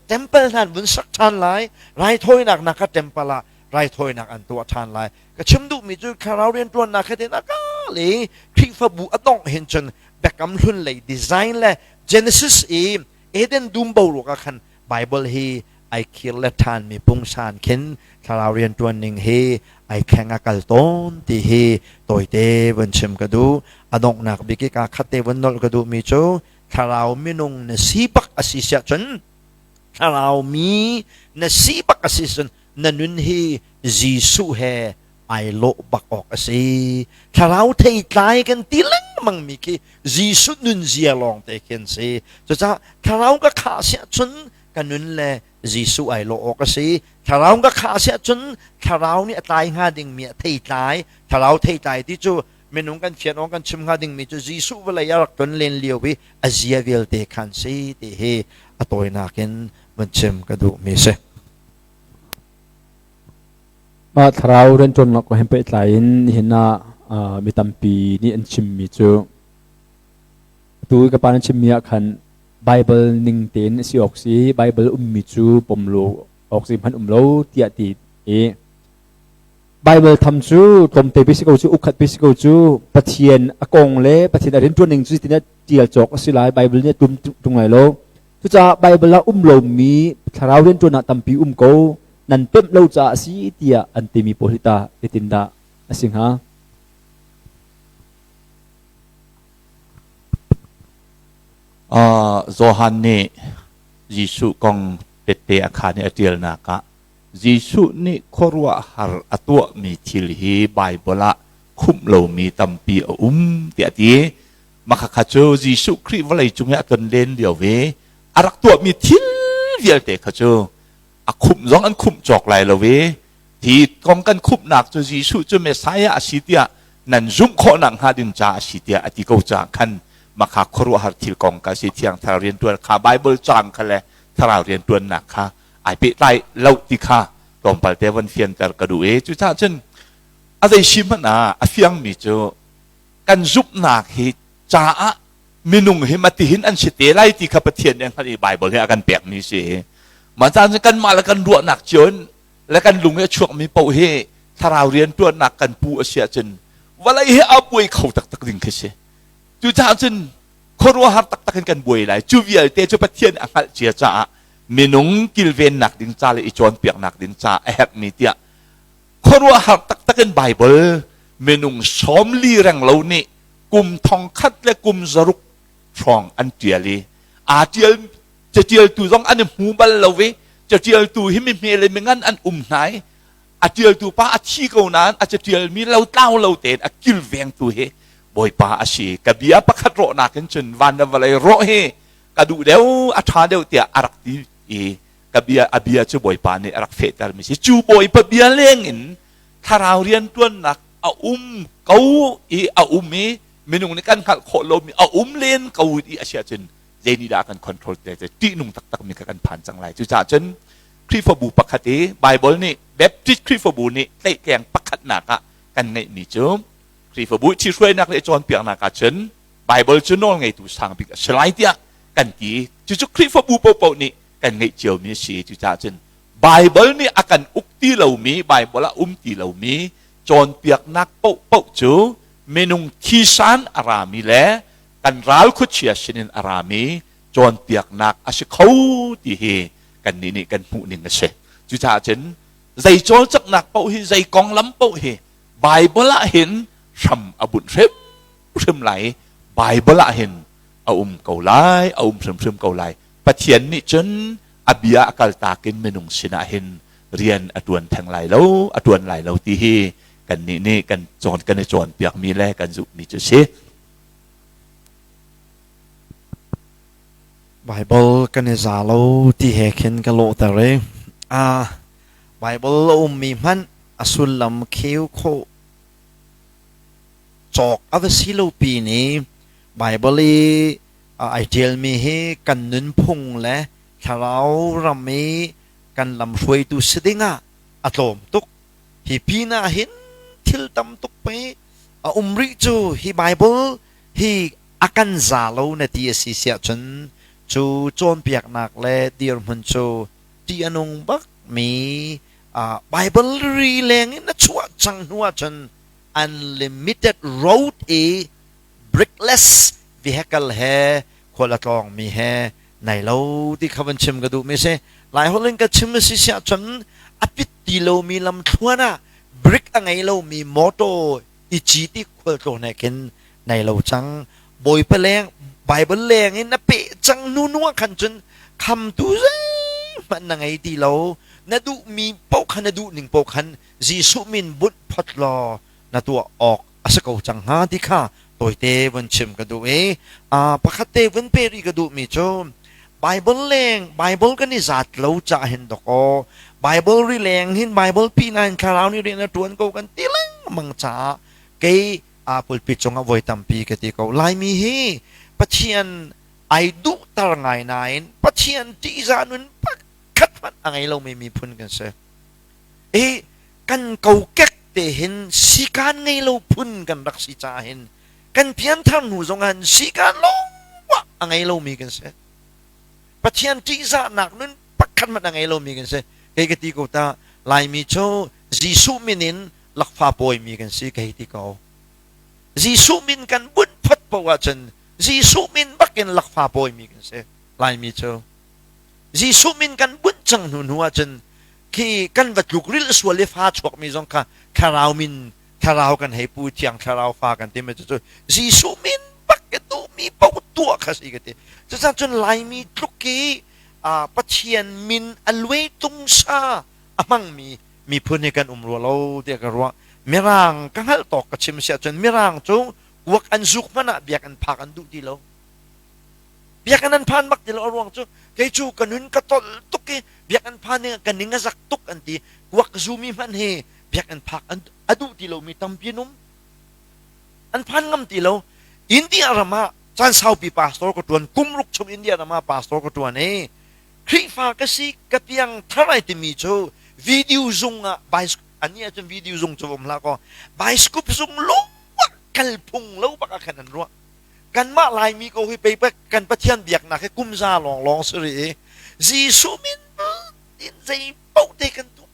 C: Temple hna an vun sak ṭhan lai, raithawinak nak kha temple ah raithawinak an tuah ṭhan lai. Ka chim duhmi cu thlarau rianṭuannak he tein a kal i Khrihfabu a dongh hin cun Biakam Hlun lei design le Genesis i Eden dum boruak ah khan Bible hi ai khir le ṭhanmi pungsan khin thlarau rianṭuan ning hi ai thleng a kal tawn ti hi tawite vun chim ka duh. A donghnak bik i kaa khat te vun nolh ka duhmi cu thlarau minung na si bak a si siah cun thlarau mi na si bak a si cun na nun hi Jesuh he ai lawh bak awk a si. Thlarau theitlai kan ti lengmang mi khi Jesuh nunzia lawng te khi an si. Cucaah thlarau ka khah siah cun ka nun le Jesuh ai lawh awk a si. Thlarau ka khah siah cun thlarau nih a tlai hnga dingmi a theitlai. Thlarau theitlai ti cu Minung kan fian awk kan chim hnga dingmi cu Jesuh vawlei a rak tlon len lio i a zia vialte khan si ti hi a tawinak in vun chim ka duhmi si.
A: Mah thlarau rianṭuannak kong he pehtlai in nihin ah mi tampi nih an chimmi cu atu ka pa nan chimmi ah khan Baibal ning tein a si awk si, Baibal ummi cu pom lo awk si hmanh um lo tiah ti i Baibal tham cu tlawmte pi si ko cu, ukkhat pi si ko cu, Pathian a kong le Pathian a rianṭuan ning cu zeitin ṭial cawk a si lai, Baibal nih a tum ṭung lai lo. Cucaah Baibal ah um lomi thlarau rianṭuan ah tampi um ko, nan pemh lo caah a si tiah an timi pawl hi tah zeitindah a si hnga?
B: Johan nih Jesuh kong tette a khaan i a ṭialnak ah Jesuh nih khuaruahhar a tuahmi thil hi Baibal ah khumh lomi tampi a um tiah a ti. Mah khakha cu Jesuh Khrih vawleicung i a ton len lio i a rak tuahmi thil vialte kha cu a khumh zong an khumh cawk lai lo i hi kong kan khumhnak cu Jesuh cu Messiah a si tiah nan zumh khawh nak hnga ding ca a si tiah a ti ko caah khan makha khuaruahhar thil kong ka si. Thiang Thlarau riantuan kha Bible caang kha le Thlarau riantuannak kha ai pehtlai lo ti kha tlawmpal te von fianter ka duh i cucaah cun a zei si hmanh ah a fiangmi cu kan zumhnak hi caah minung hi matihin an si te lai ti kha Pathian nih a hngalh i Bible hi a kan pekmi si. Mah caan cu kanmah le kan ruahnak cio in le kan lung i a chuakmi paoh hi thlarau rianṭuannak kan pu a si ahcun vawlei hi a buai kho taktak ding khi si. Cucaah cun khuaruahhar taktak in kan buai lai. Cu vialte cu Pathian a hngalh cia caah minung kilvennak ding ca le i cawnpiaknak ding ca a herhmi tiah khuaruahhar taktak in Bible minung 40 renglo nih kum 1000 le kum 600 hrawng an ṭial i aa ṭial caṭialtu zong an i hmu bal lo i caṭialtu hi mi hme le mi ngan an um hna i a ṭialtu pa a thi ko nain a caṭialmi lotlau lo tein a kilvengtu hi Bawipa a si. Ka bia pakhat rawhnak in cun van le vawlei rawh hi ka duh deuh, a ṭha deuh tiah a rak ti i ka bia a bia cu Bawipa nih a rak fehtermi si. Cu Bawipa bia leng in thlarau rianṭuannak a um ko i a um i minung nih kan hngalh khawh lomi a um len ko i a si ahcun zei nih dah kan control te ṭihnung taktakmi kha kan phan cang lai. Cucaah cun Khrihfabu pakhat i Bible nih Baptist Khrihfabu nih tlaihtleng pakhatnak ah kan ngeihmi cu Khrihfabu ṭhihruainak le cawnpiaknak ah cun Bible cu nawlngeitu sang bik a si lai tiah kan ti. Cucu Khrihfabu paohpaoh nih kan ngeih ciomi a si. Cucaah cun Bible nih a kan uk ti lomi, Bible ah um ti lomi cawnpiaknak paohpaoh cu minung thisan a rami le kan ral khuachia sinin a rami cawnpiaknak a si kho ti hi kannih nih kan hmuh ning a si. Cucaah cun zei cawlcanghnak paoh hi, zei konglam paoh hi Bible ah hin hram a bunh hrimhrim lai. Bible ah hin a um ko lai, a um hrimhrim ko lai. Pathian nih cun a bia a kaltak in minung sinah hin rian a ṭuan theng lai lo, a ṭuan lai lo ti hi kannih nih kan cawn kan i cawnpiakmi le kan zumhmi cu si.
C: Bible kan i za lo ti he khin ka lawhter i a Bible a ummi hmanh a sullam kheu khawh cawk a va si lo pi ni Bible i ai ṭialmi hi kan nunphung le thlarau ram i kan lamhruaitu si dingah a tlawm tuk. Hi pinah hin thil tam tuk pei a um rih cu. Hi Bible hi a kan za lo na ti a si siah cun cu cawnpiaknak le dirhmun cu ṭih a nung bak mi Bible ri leng in a chuah cang hnu ahcun unlimited road i brickless vehicle he khual a tlawngmi he nai lo ti kha van chim ka duhmi si. Laiholh in ka chim a si siah cun a pit ti lomi lamthluan ah brick a ngei lomi motor i cit i khualtlawn he khin nai lo cang. Bawipa leng Bible leng in a peh cang hnu nu ah khan cun khamtu zeihmanh na ngei ti lo. Na duhmi paoh kha na duh ning paoh khan Jesuh min bunh phot law na tuah awk a si ko cang hnga ti kha tawite vun chim ka duh i pakhat te vun pe rih ka duhmi cu Bible leng Bible kan i zat lo cah hin dawkaw Bible ri leng hin Bible pi nain thlarau nih rian a ṭuan ko kan ti lengmang caah kei. A pulpit cungah voi tampi ka ti ko. Laimi hi Pathian ai duhter ngai nain Pathian ṭihzah nun pakhat hmanh a ngei lomi miphun kan si. I kan kokek te hin sikaan ngei lo phun kan rak si caah hin kan pianthar hnu zong ah sikaan lawng a ngei lomi kan si. Pathian ṭihzahnak nun pakhat hmanh a ngei lomi kan si. Kei ka ti ko ta, Laimi cu Jesuh min in lakfa pawimi kan si kei ti ko. Jesuh min kan bunh phot paoh ahcun Jesuh min bakin lakfa pawimi kan si. Laimi cu Jesuh min kan bunh cang hnu hnu ahcun khi kan va tluk rilh sual i fa chuakmi zong kha thlarau min thlarau kan hei pu thiang thlarau fa kan timi cu Jesuh min bak ka duhmi paoh tuah kha si ka ti. Cucaah cun Laimi tluk i Pathian min a luai tungsa a hmangmi miphun hi kan um rua lo tiah ka ruah. Mirang ka hngalh tawk ka chim si ahcun Mirang cu kuak an zuk hmanh ah biakinn phak an duh ti lo. Biakinn an phan bak ti lo a ruang cu kei cu ka nun ka tolh tuk i biakinn phan ding ah ka ning a zak tuk an ti. Kuak zumi hmanh hi biakinn phak an a duh ti lomi tampi an um. An phan ngam ti lo. India ram ah caan saupi pastor ka tuan kum ruk chung India ram ah pastor ka tuan i Khrihfa ka si ka piang thar ai timi cu video zung ah ani ahcun video zung cu um hlah kaw bioscope zung lung kal phung lo bak ah khan an ruah. Kanmah Laimi ko hi pei kan Pathian biaknak hi kum za lawng lawng si rih i Jesuh min in zei paoh te kan tuah.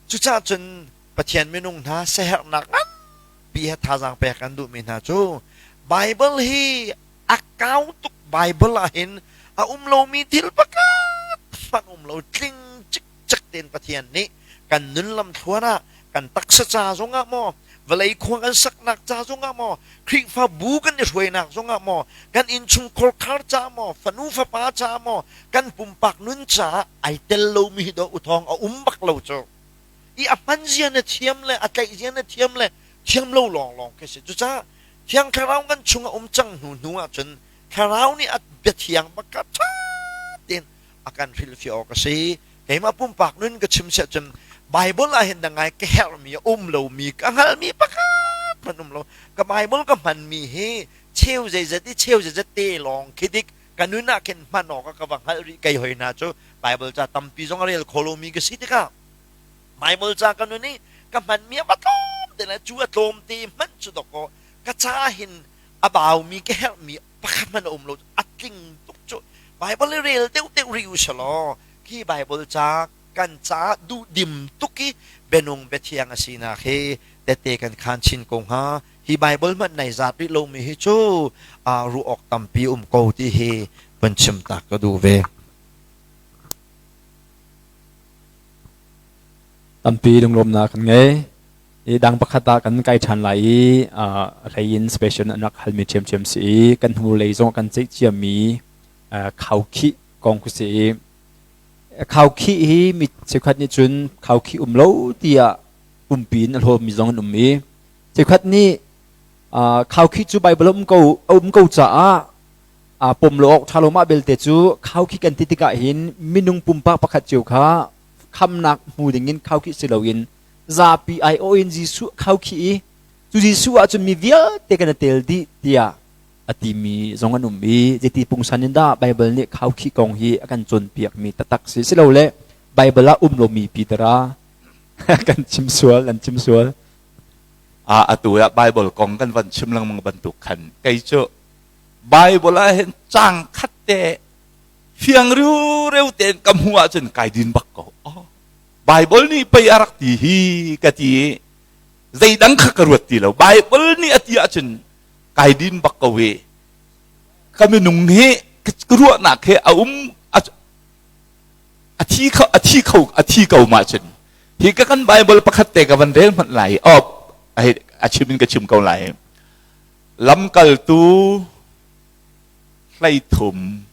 C: Cucaah cun Pathian minung hna siaherhnak nganpi he thazaang pek an duhmi hna cu Bible hi a kau tuk. Bible ah hin a um lomi thil pakhat hmanh um lo, tling cikcek tein Pathian nih kan nun lamthluan ah, kan taksa ca zongah maw, vawlei khua kan saknak ca zongah maw, Khrihfabu kan i hruainak zongah maw, kan innchungkhar khar ca maw, fanu fapa ca maw, kan pumpak nun caah ai tel lomi hi dawh uthawng a um bak lo cu. I a hman zia na thiam le a tlaih zia na thiam le thiam lo lawnglawng khi si. Cucaah Thiang Thlarau kan chung a um cang hnu hnu ahcun Thlarau nih a biathiang bak kha ṭha tein a kan hrilhfiah awk a si. Keimah pumpak nun ka chim siah cun Bible ah hin ngai ka herhmi a um lomi ka hngalhmi pakhat hmanh um lo. Ka Bible ka hmanmi hi cheu zeizat i cheu zeizat te lawng khi dik ka nun ah khin hman awk ka va hngalh rih. Kei hoi hna cu Bible ca tampi zong a rel kho lomi ka si tikah Bible ca ka nun i ka hmanmi a va tlawm te le cu a tlawm te hmanh cu dawkaw ka ca hin a baumi ka herhmi pakhat hmanh a um lo, a tling tuk cu. Bible i rel deuh deuh rih u selaw khi Bible ca kan caah duhdim tuk i bianung biathiang a sinak hi tette kan khan chin ko hnga. Hi Bible hmanh nai zat rih lomi hi cu ruah awk tampi um ko ti hi van chim tak ka duh ve.
A: Tampi lunglawmnak kan ngei. I dang pakhat ah kan kai ṭhan lai i a hlei in special an rak halmi ṭhiamṭhiam si i kan hnulei zong kan ceih ciami khaukhih kong khi si i khaukhih hi mi cheukhat nih cun khaukhih um lo tiah pumpi in a hlawmi zong an um i cheukhat nih khaukhih cu Bible um ko a um ko caah pom lo awk ṭha lo. Mah belte cu khaukhih kan ti tikah hin minung pumpak pakhat cio kha khamnak hmu dingin khaukhih si loin zapi aiawh in Jesuh khaukhih i cu Jesuh ahcun mi vialte kan i tel dih tiah a timi zong an um i zeiti pungsan in dah Baibal nih khaukhih kong hi a kan cawnpiakmi taktak si silole Baibal ah um lomi Peter a kan chim sual an chim sual.
B: A atu ah Bible kong kan van chim lengmang bantuk khan kei cu Bible ah hin cang khat te fiang riureu tein ka hmuh ahcun kai din bak ko. Oh, Bible nih pei a rak ti hi ka ti i zeidang kha ka ruat ti lo. Bible nih a ti ahcun kai din bak ko i ka minung hi ka ruahnak he a um a thi kho a thi kho a thi ko ma cun hi ka kan Bible pakhat te ka van rel hmanh lai. Oh, a chim in ka chim ko lai. Lamkaltu 13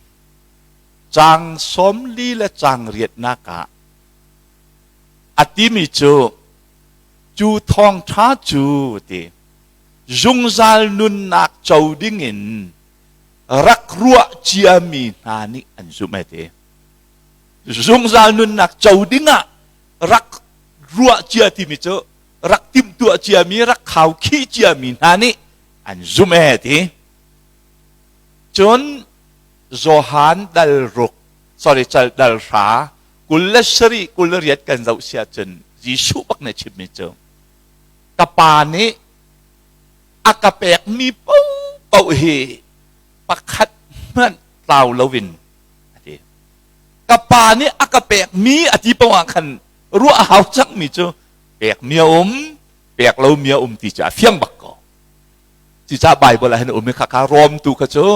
B: caang 40 le caang riatnak ah a timi cu, cu thawngṭha cu ti zungzal nunnak co dingin rak ruah ciami hna nih an zumh ai ti. Zungzal nunnak co dingah rak ruah cia timi cu. Rak timhtuah ciami, rak khaukhih ciami hna nih an zumh ee ti. Cun Johan dal ruk, sorry, cal dal hra, 27, 28 kan zoh si ahcun Jesuh bak nih a chimmi cu ka pa nih a ka pekmi paohpaoh hi pakhat hmanh tlau loin a ti. Ka pa nih a ka pekmi a ti paoh ah khan ruah a hau cangmi cu pekmi a um, pek lomi a um ti cu a fiang bak ko. Cucaah Baibal ah hin a um i khakha Rom tu kha cu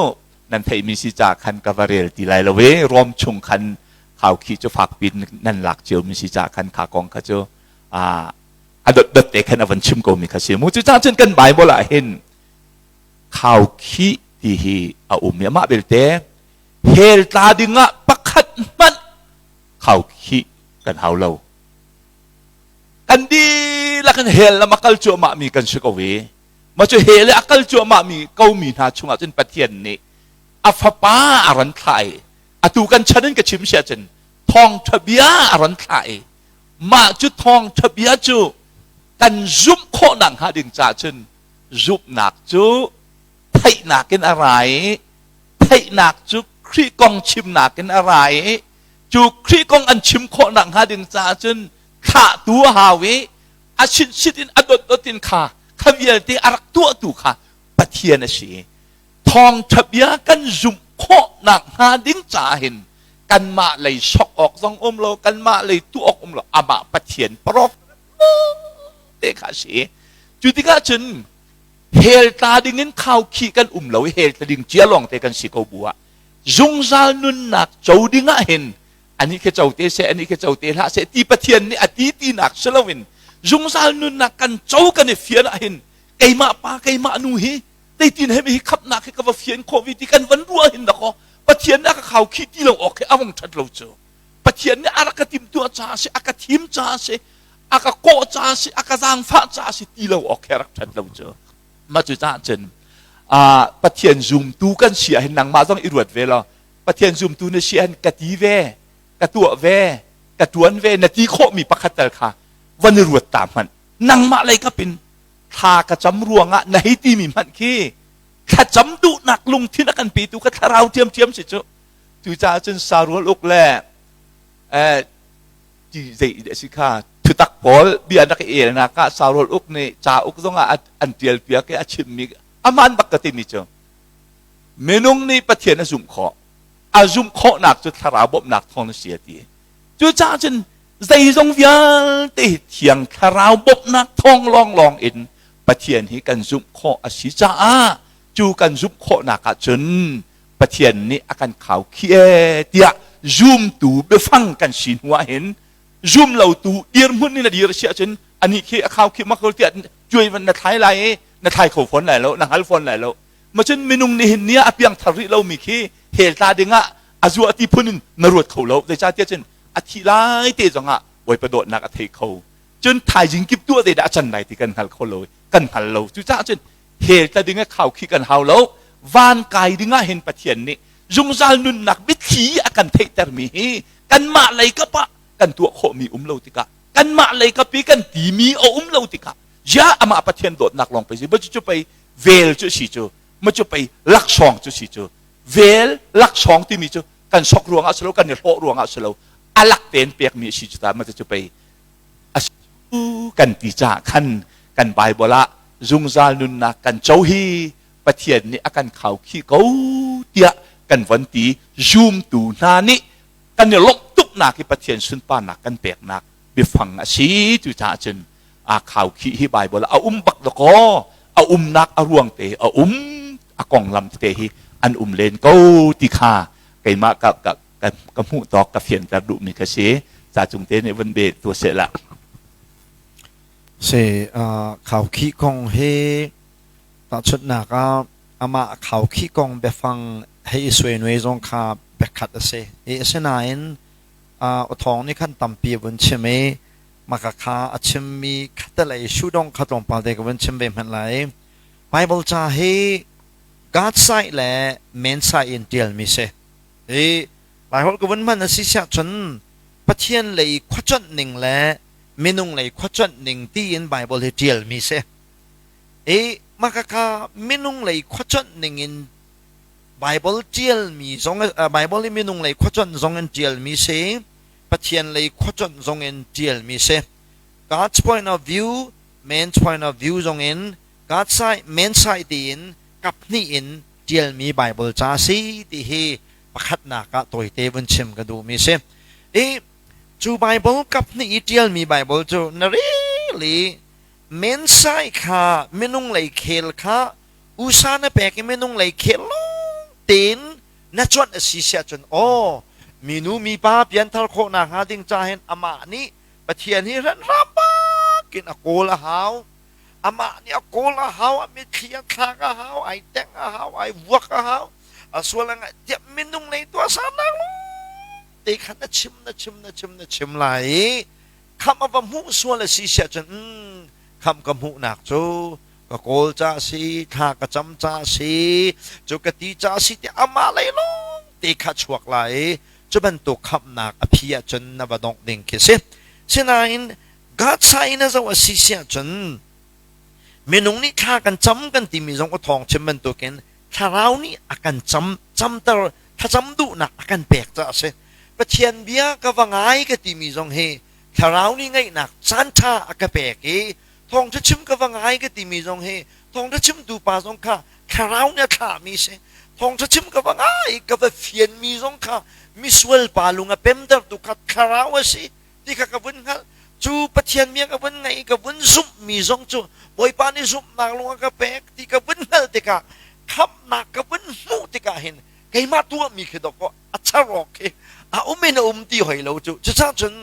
B: nan theihmi si ca khan ka va rel ti lai lo i Rom chung khan khaukhih cu fakpi nan lak ciomi si ca khan kha kong kha cu a dotdot te khan a van chim komi kha si mu. Cucaah cun kan Baibal ah hin khaukhih ti hi a um i amah belte hell tla dingah pakhat hmanh khaukhih kan hau lo. Kan dihlak in hell lam a kal cuahmah mi kan si ko i mah cu hell i a kal cuahmah mi ko mi hna chungah cun Pathian nih a fapa a ron thlah i atu kan chan in ka chim si ahcun thawngṭha bia a ron thlah i mah cu thawngṭha bia cu kan zumh khawhnak hnga ding caah cun zumhnak cu theihnak in a ra i theihnak cu Khrih kong chimnak in a ra i cu Khrih kong an chim khawhnak hnga ding caah cun thlahtu a hau i a sitsit in a dotdot in kha kha vialte a rak tuahtu kha Pathian a si. Thawngṭha bia kan zumh khawhnak hnga ding caah hin kanmah lei sok awk zong um lo, kanmah lei tuah awk um lo, amah Pathian parok te kha a si. Cu tikah cun hell tla ding in khaukhih kan um lo i hell tla ding cia lawng te kan si ko bu ah zungzal nunnak co ding ah hin ani khi co te seh ani khi co te hlah seh ti Pathian nih a ti tinak si loin zungzal nunnak kan co kan i fian ah hin keimah pa keimah nu hi teitin he hi khapnak hi ka va fian khawh vi ti kan van ruah hin dakaw Pathian nih a ka khau khih ti lo awk hi a vong ṭhat lo cu. Pathian nih a rak ka timhtuah caah si, a ka thim caah si, a ka kawh caah si, a ka zaangfah caah si ti lo awk hi a rak ṭhat lo cu. Mah cu caah cun Pathian zumtu kan si ahhin nangmah zong i ruat ve law Pathian zumtu na si ahhin ka ti ve, ka tuah ve, ka ṭuan ve na ti khawhmi pakhat tal kha van i ruat ta hmanh. Nangmah lei kap in thla ka cam ruangah na hei timi hmanh khi thlacam duhnak lungthin a kan petu ka thlarau ṭhiamṭhiam si cu. Cucaah cun sarual uk le ti zei a si kha thutak pawl bia nak i elnak ah sarual uk nih cauk zongah an ṭial piak i a chimmi aman bak ka timi cu minung nih Pathian a zumh khawh a zumh khawhnak cu thlarau bawmhnak thawng a si a ti. Cucaah cun zeizong vialte hi thiang thlarau bawmhnak thawng lawnglawng in Pathian hi kan zumh khawh a si caah cu kan zumh khawhnak ah cun Pathian nih a kan khaukhih ee tiah zumtu biafang kan si hnu ah hin zum lotu dirhmun in a dir si ahcun anih khi a khaukhih mak tiah cuai van na thlai lai i na thlai kho fawn lai lo, na hngal fawn lai lo. Macun minung nih hin nia a piangthar rih lomi khi hell tla dingah a zuah ti phun in na ruat kho lo. Zeicahtiah cun a thih lai te zongah Bawipa dawtnak a thei kho. Cun thaizing kip tuah zeidah a can lai ti kan hngal kho lo, kan hngal lo. Cucaah cun hell tla ding i khaukhih kan hau lo. Van kai ding ah hin Pathian nih zungzal nunnak biathli a kan theihtermi hi kanmah lei kap ah kan tuah khawhmi um lo tikah, kanmah lei kap i kan timi a um lo tikah, ya amah Pathian dawtnak lawng pei si ma cu pei vel cu si cu, ma cu pei laksawng cu si cu. Vel laksawng timi cu kan sok ruangah si lo, kan i hlawh ruangah si lo, a lak tein pekmi a si cu ta. Ma cu pei a si kan ti caah khan kan Bible ah zungzal nunnak kan co hi Pathian nih a kan khaukhih ko tiah kan von ti. Zumtu hna nih kan i lawmh tuknak hi Pathian sunparnak kan peknak biafang a si. Cucaah cun aa khaukhih hi Bible ah a um bak dakaw, a umnak a ruang te a um, a konglam tete hi an um len ko ti kha keimah ka ka ka hmuh tawk ka fianter duhmi kha si. Ca cung te nih vun be tu seh la.
C: Si khaukhih kong hi tahchunhnak ah amah khaukhih kong biafang hei i suainuai zong kha biakhat a si i asinain awthawng nih khan tampi a vun chim i maka kha a chimmi khatalei shudong kha tlawmpal te ka vun chim ve hmanh lai. Bible ca hi God side le man side in tialmi si i Laiholh ka vun hman a si siah cun Pathian lei khuacuanh ning le Minung lei khuacuanh ning tiin Bible hi ṭialmi si. I mah khakha minung lei khuacuanh ning in Bible ṭialmi zong Bible hi minung lei khuacuanh zong in ṭialmi si, Pathian lei khuacuanh zong in ṭialmi si. God's point of view, man's point of view zong in God side, man side tiin kaphnih in ṭialmi Bible ca si ti hi pakhatnak ah tawite vun chim ka duhmi si. I cu Bible kaphnih i ṭialmi Bible cu na rel i man side kha minung lei khel kha usa na pek i minung lei khel lawng tein na cuanh a si siah cun aw minu mipa pianthar khawhnak hnga ding ca hin amah nih Pathian hi hranhram bak in a kawl a hau. Amah nih a kawl a hau, a mitthli a thlak a hau, ai tengh a hau, ai vuak a hau. A sual a ngaih tiah minung lei tuahsernak te khan na chim na chim na chim na chim lai i khamh a va hmuh sual a si siah cun khamh ka hmuhnak cu ka kawl ca si thla ka cam ca si cu ka ti ca si tiah amah lei lawng te kha chuak lai i cu bantuk khamhnak a phi ahcun na va dongh ding khi si. Sinain God in a zoh a si si ahcun minung nih thla kan cam kan timi zong a thawng chim bantukin thlarau nih a kan cam camter thlacam duhnak a kan pek caah a si. Pathian bia ka va ngai ka timi zong hi thlarau nih ngaihnak caan ṭha a ka pek i thawngṭha chim ka va ngai ka timi zong hi thawngṭha chimtu pa zong kha thlarau nih a thlahmi si. Thawngṭha chim ka va ngai ka va fianmi zong kha misual pa lung a pemtertu kha thlarau a si ti kha ka vun hngalh. Cu Pathian bia ka vun ngaih i ka vun zumhmi zong cu Bawipa nih zumhnak lung a ka pek ti ka vun hngalh tikah khamhnak ka vun hmuh tikah hin keimah tuahmi khi dawkaw a char awk khi a um in a um ti hoi lo cu. Cucaah cun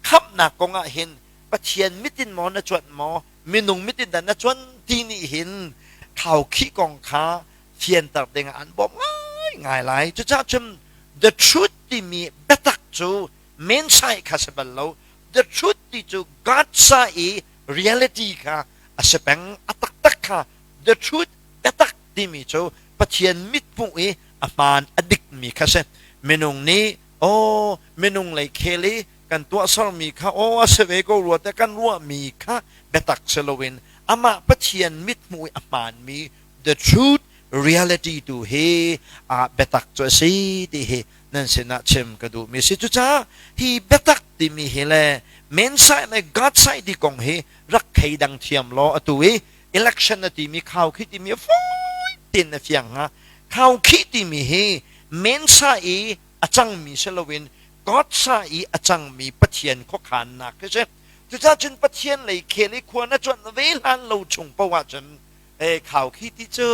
C: khamhnak kong ah hin Pathian mit in maw na cuanh maw minung mit in dah na cuan ti nih hin khaukhih kong kha fianter ding ah an bawmh ngaingai lai. Cucaah cun the truth timi biatak cu men sai kha si bal lo. The truth ti cu God sa i reality kha a si peng. A taktak kha the truth biatak timi cu Pathian mithmuh i a hmaan a dikmi kha si. Minung nih aw minung lei khel i kan tuahsermi kha aw a si ve ko rua te kan ruahmi kha biatak si loin amah Pathian mithmuh i a hmaanmi the truth reality tu hi a biatak cu a si ti hi nan sinah chim ka duhmi si. Cucaah hi biatak timi hi le men side le God side ti kong hi rak thleidang thiam law atu i election na timi khau khi timi a fawi tein na fiang hnga. Khau khi timi hi mensa i a cangmi si loin God sa i a cangmi Pathian khuakhannak khi si. Cucaah cun Pathian lei khel i khua na cuanh ve hlan lo chung paoh ahcun e khau khi ti cu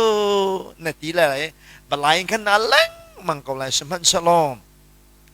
C: na ti le balai in khan na lengmang ko lai. Sihmanhsehlaw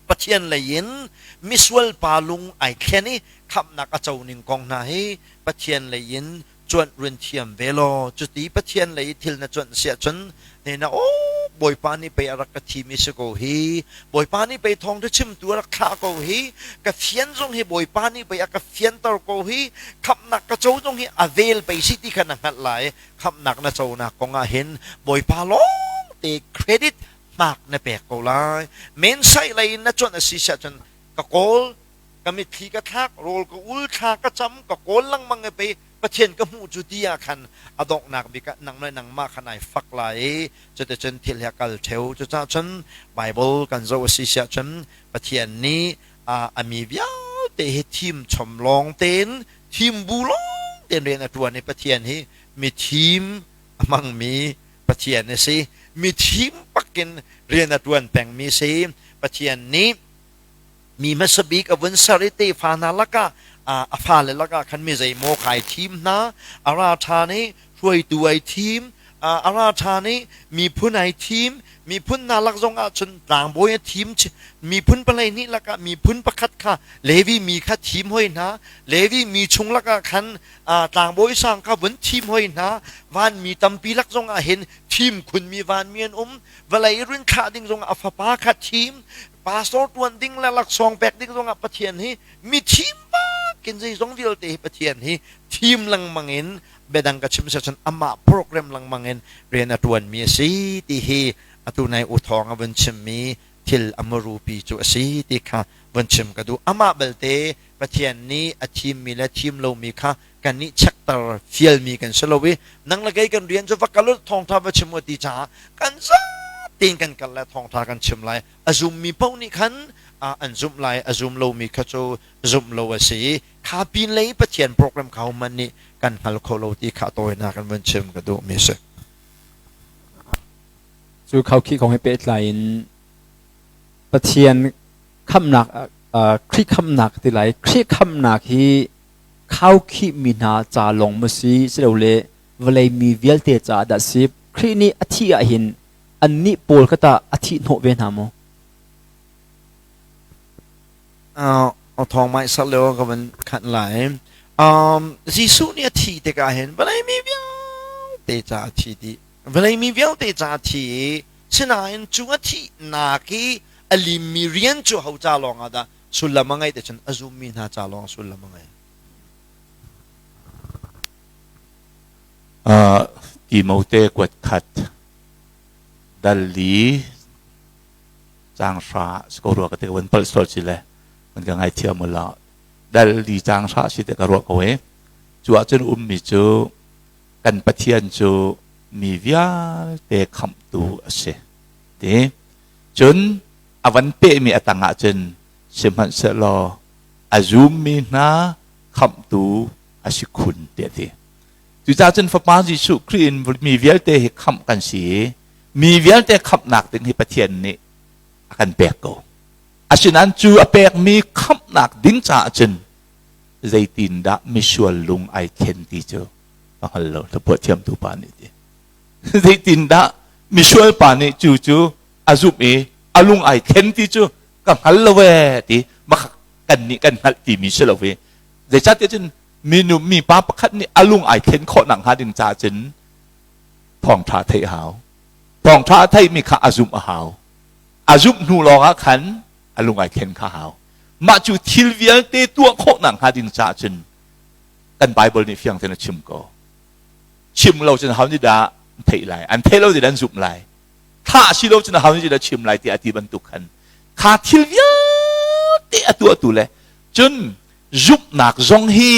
C: Pathian lei in misual pa lung ai thlen i khamhnak a co ning kong hna hi Pathian lei in cuanh run thiam ve law cuti Pathian lei thil na cuanh siah cun ne na aw Bawipa nih pei a rak ka thim i si ko hi, Bawipa nih pei thawngṭha chimtu a rak thlah ko hi, ka fian zong hi Bawipa nih pei a ka fianter ko hi, khamhnak ka co zong hi a vel pei si ti kha na hngalh lai. Khamhnak na conak kong ah hin Bawipa lawng te credit hmak na pek ko lai. Mensaih lei in na cuanh a si siah cun ka kawl, ka mitthli ka thlak, rawl ka ul, thla ka cam, ka kawl lengmang i pei Pathian ka hmuh cu ti ah khan a donghnak bik ah nang le nangmah khan ai fak lai i cuticun thil hi a kal ṭheo. Cucaah cun Bible kan zoh a si siah cun Pathian nih a mi vialte hi thim chom lawng tein thim bu lawng tein rian a ṭuan i Pathian hi mi thim a hmangmi Pathian a si. Mi thim bakin rian a ṭuan pengmi a si. Pathian nih mi hmasa bik a vun ser i tefa hna lakah a fale lakah khan mi zeimaw kha ai thim hna. A ra ṭhan i hruaitu ai thim, a ra ṭhan i miphun ai thim. Miphun hna lak zong ah cun tlangbawi a thim. Miphun 12 lakah miphun pakhat kha Levi mi kha thim hoi hna. Levi mi chung lakah khan tlangbawi sang kha vun thim hoi hna. Vanmi tampi lak zong ah hin thim khunmi vanmi an um. Vawlei run thlah ding zong ah a fapa kha thim. Pastor tuan ding le laksawng pek ding zongah Pathian hi mi thim bakin zeizong vialte hi Pathian hi thim lengmang in, biadang ka chim cun amah program lengmang in rian a tuanmi a si ti hi atu nai u thawng a vun chimmi. thil a marupi cu a si ti kha von chim ka duh. Amah belte Pathian nih a thimmi le thim lomi kha kannih chekter fialmi kan si lo i nang le kei kan rian cu va kal u thawngṭha va chim u ti caah kan zatein kan kal le thawngṭha kan chim lai. A zummi paoh nih khan an zumh lai, a zum lomi kha cu zumh lo a si i kha pin lei Pathian program kha hohmanh nih kan hngal kho lo ti kha tawinak in vun chim ka duhmi a si.
A: Cu khaukhih kong he pehtlai in Pathian khamhnak Khrih khamhnak ti lai Khrih khamhnak hi khaukhih mi hna ca lawng maw si silole vawlei mi vialte caah dah si? Khrih nih a thih ahhin annih pawl kha tah a thih hnawh ve hna maw?
C: Thawng mai sar lio ka van khanh lai. Jesuh nih a thih tikah hin vawlei mi vialte ca a thi dih. Vawlei mi vialte ca a thi i sinain cu a thihnak i a limmi rian cu ho ca lawng ah dah sullam a ngeih te cun a zummi hna ca lawng sullam a ngei.
B: Timote kuat khat dal li caang hra si ko rua ka ti ka van palh sual si le van ka ngaithiam u law dal li caang hra si te ka ruah ko e cu ahcun ummi cu kan Pathian cu mi vialte khamhtu a si ti cun a van pehmi a tang ahcun sihmanhsehlaw a zummi hna khamhtu a si khun tiah ti cucaah cun Fapa Jesuh Khrih in mi vialte hi khamh kan si i mi vialte khamhnak ding hi Pathian nih a kan pek ko. Asinain cu a pekmi khamhnak ding caah cun zeitindah misual lung ai thlen ti cu ka hngal lo hlapuah thiamtu pa nih ti. Zeitindah misual pa nih cu cu a zumh i a lung ai thlen ti cu ka hngal lo ee ti kan nih kan hngalh timi si lo i zeicahtiah cun minu mipa pakhat nih a lung ai thlen khawh nak hnga ding caah cun thawngṭha theih a hau. Thawngṭha a theihmi kha a zumh a hau. A zumh hnu lawngah khan a lung ai thlen kha hau. Mah cu thil vialte tuah khawhnak hnga ding caah cun kan Bible nih fiang tein a chim ko. Chim lo cun ho nih dah an theih lai? An theih lo nih an zumh lai. Thah si lo cun ho nih dah chim lai tiah a ti bantuk khan kha thil vialte a tuahtu le cun zumhnak zong hi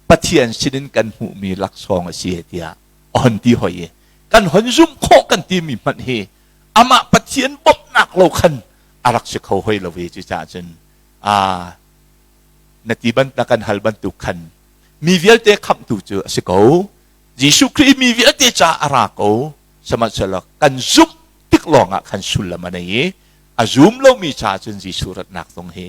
B: Pathian sinin kan hmuhmi laksawng a si tiah a hon ti hoi i kan hon zumh khawh kan timi hmanh hi amah Pathian bawmhnak lo khan a rak si kho hoi lo ve. Cucaah cun a na ti ban na kan hal bantuk khan mi vialte khamhtu cu a si ko. Jesuh Khrih mi vialte ca a ra ko. Sihmanhsehlaw kan zumh tik lawngah khan sullam a nei i a zum lomi ca cun Jesuh ratnak zong hi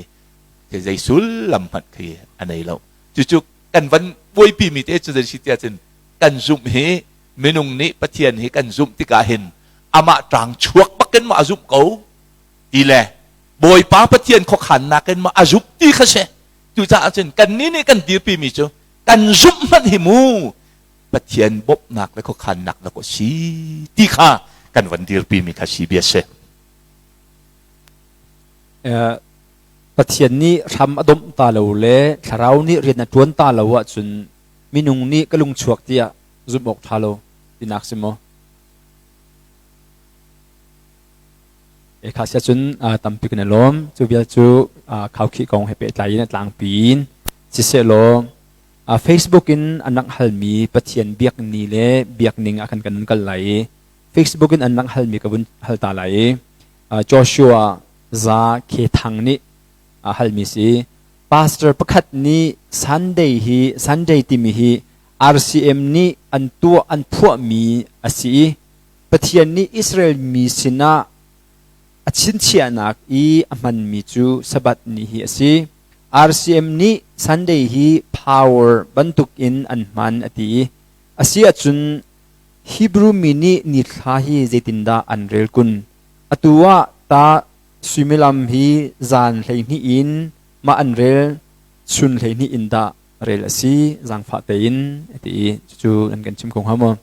B: zei sullam hmanh khi a nei lo. Cucu kan van buaipi mi te cu zei si tiah cun kan zumh hi minung nih Pathian hi kan zumh tikah hin amah ṭang chuak bakin maw a zumh ko ti le Bawipa Pathian khuakhannak in maw a zumh ti kha si. Cucaah cun kannih nih kan dirpi mi cu kan zumh hmanh hi mu Pathian bawmhnak le khuakhannak dah ko si ti kha kan van dirpi mi kha si bia si.
A: Pathian nih hram a domh ta lo le thlarau nih rian a ṭuan ta lo ahcun minung nih ka lungchuak tiah zumh awk ṭha lo tinak si maw? E kha sia cun tampi kan i lawm. Cu vial cu khaukhih kong he pehtlai in a tlangpi in sisehlaw Facebook in an rak halmi Pathian biak ni le biak ning ah khan kan kal lai i Facebook in an rak halmi ka vun hal ta lai i Joshua Za Khe Thang nih a halmi si. Pastor pakhat nih Sunday hi Sunday timi hi RCM nih an tuah an phuahmi a si i Pathian nih Israel mi sinah a chinchiahnak i a hmanmi cu Sabbath ni hi a si. RCM nih Sunday hi power bantuk in an hman a ti i a si ahcun Hebrew mi nih nithla hi zeitindah an rel kun? Atu ah ta suimilam hi zan 12 in mah an rel, chun 12 in dah rel a si, zaangfah tein a ti i cucu nan kan chim kho hnga maw?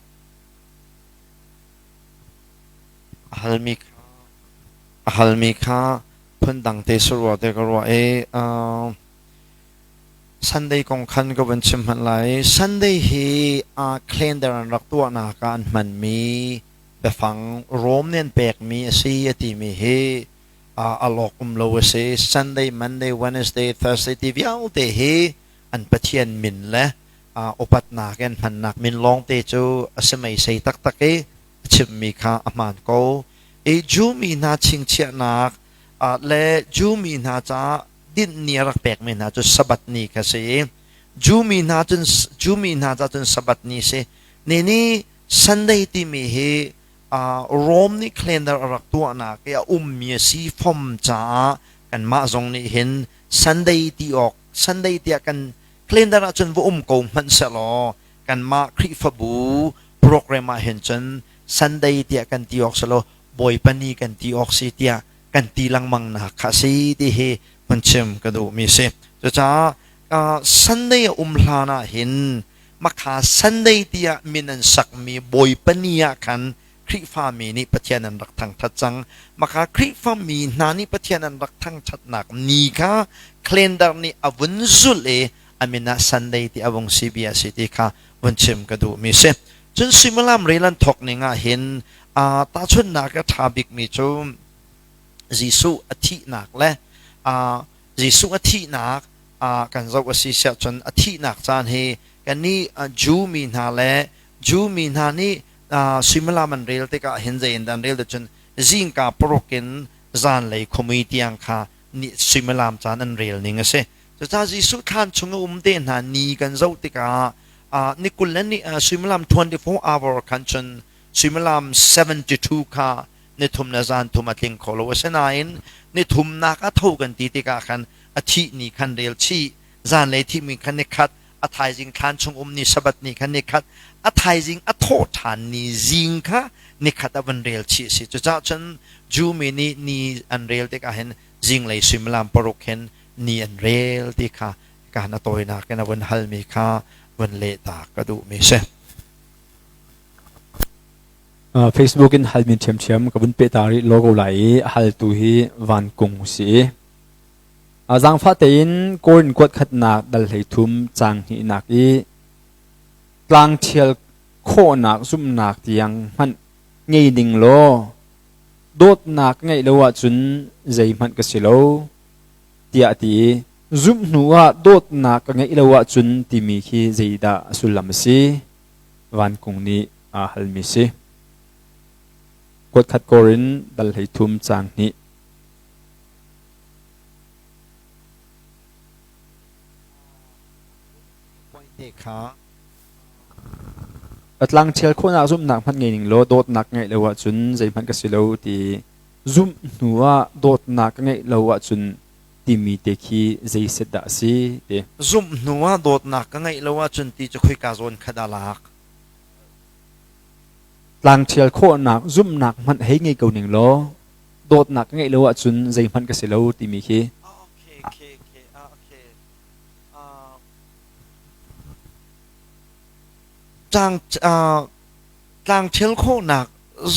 C: A halmi kha phundang te sarua te ka ruah i Sunday kong khan ka van chim hmanh lai. Sunday hi calendar an rak tuahnak ah an hmanmi biafang Rom nih an pekmi a si a timi hi. A lawk um lo a si. Sunday, Monday, Wednesday, Thursday ti vialte hi an Pathian min le upatnak in hmannak min lawngte cu a si meisei taktak i a chimmi kha a hmaan ko. I Jew mi hna chingchiahnak le Jew mi hna caah dinh ni a rak pekmi hna cu Sabbath ni kha si i Jew mi hna cun Jew mi hna ca cun Sabbath ni si. Ni ni Sunday timi hi Rome nih calendar a rak tuahnak i a ummi a si fom caah kanmah zong nih hin Sunday ti awk Sunday tiah kan calendar ahcun va um ko hmanh sehlaw kanmah Khrihfabu program ah hin cun Sunday tiah kan ti awk si lo Bawipa ni kan ti awk si tiah kan ti lengmang nak kha si ti hi hun chim ka duhmi si. Cucaah Sunday a um hlan ah hin makha Sunday tiah min an sakmi Bawipa ni ah khan Khrihfami nih Pathian an rak thangṭhat cang. Maka Khrihfami hna nih Pathian an rak thangṭhatnak ni kha calendar nih a vun zulh i a min ah Sunday ti a vung si bia si ti kha vun chim ka duhmi si. Cun suimilam rel an thawk ning ah hin tahchunhnak a ṭha bikmi cu Jesuh a thihnak le Jesuh a thihnak kan zoh a si siah cun a thihnak caan hi kannih Jew mi hna le Jew mi hna nih suimilam an rel tikah hin zei in dah an rel cun zingka paruk in zanlei khuamui tiang kha ni suimilam caan an rel ning a si. Cucaah Jesuh thlan chung a um te hna ni kan zoh tikah ni 20 le ni suimilam 24 hour khan cun suimilam 72 kha ni thum le zan thum a tling kho lo. Asinain ni thumnak a tho kan ti tikah khan a thih ni khan rel chih zanlei thihmi khan ni khat a thaizing thlan chung um ni Sabbath ni khan ni khat a thaizing a thawh ṭhan ni zing kha ni khat a van rel chih a si. Cucaah cun Jew mi nih ni an rel tikah hin zinglei suimilam 6 hin ni an rel ti kha kaan a tawinak in a vun halmi kha vun leh ta ka duhmi si.
A: Facebook in halmi ṭhiamṭhiam ka vun peh ta rih logo lai i a haltu hi Van Kung si. Zaangfah tein Korin kuat khatnak dal 13 caang hnihnak i tlang ṭhial khawhnak zumhnak tiang hmanh ngei ding law dawtnak ngeih lo ahcun zeihmanh ka si lo tiah a ti i zumh hnu ah dawtnak ka ngeih lo ahcun timi khi zeidah a sullam a si? Vankung nih aa halmi si. Kuat khat Korin dal 13 caang hnih. A tlang ṭhial khawhnak zumhnak hmanh ngei ning law dawtnak ngeih lo ahcun zeihmanh ka si lo ti zumh hnu ah dawtnak ka ngeih lo ahcun timi te khi zei set dah a si ti.
C: Zumh hnu ah dawtnak ka ngeih lo ahcun ti cu khoika zawn kha dah lak?
A: Tlang ṭhial khawhnak zumhnak hmanh hei ngei ko ning law dawtnak ka ngeih lo ahcun zeihmanh ka si lo timi khi.
C: Tlang tlang thil khawhnak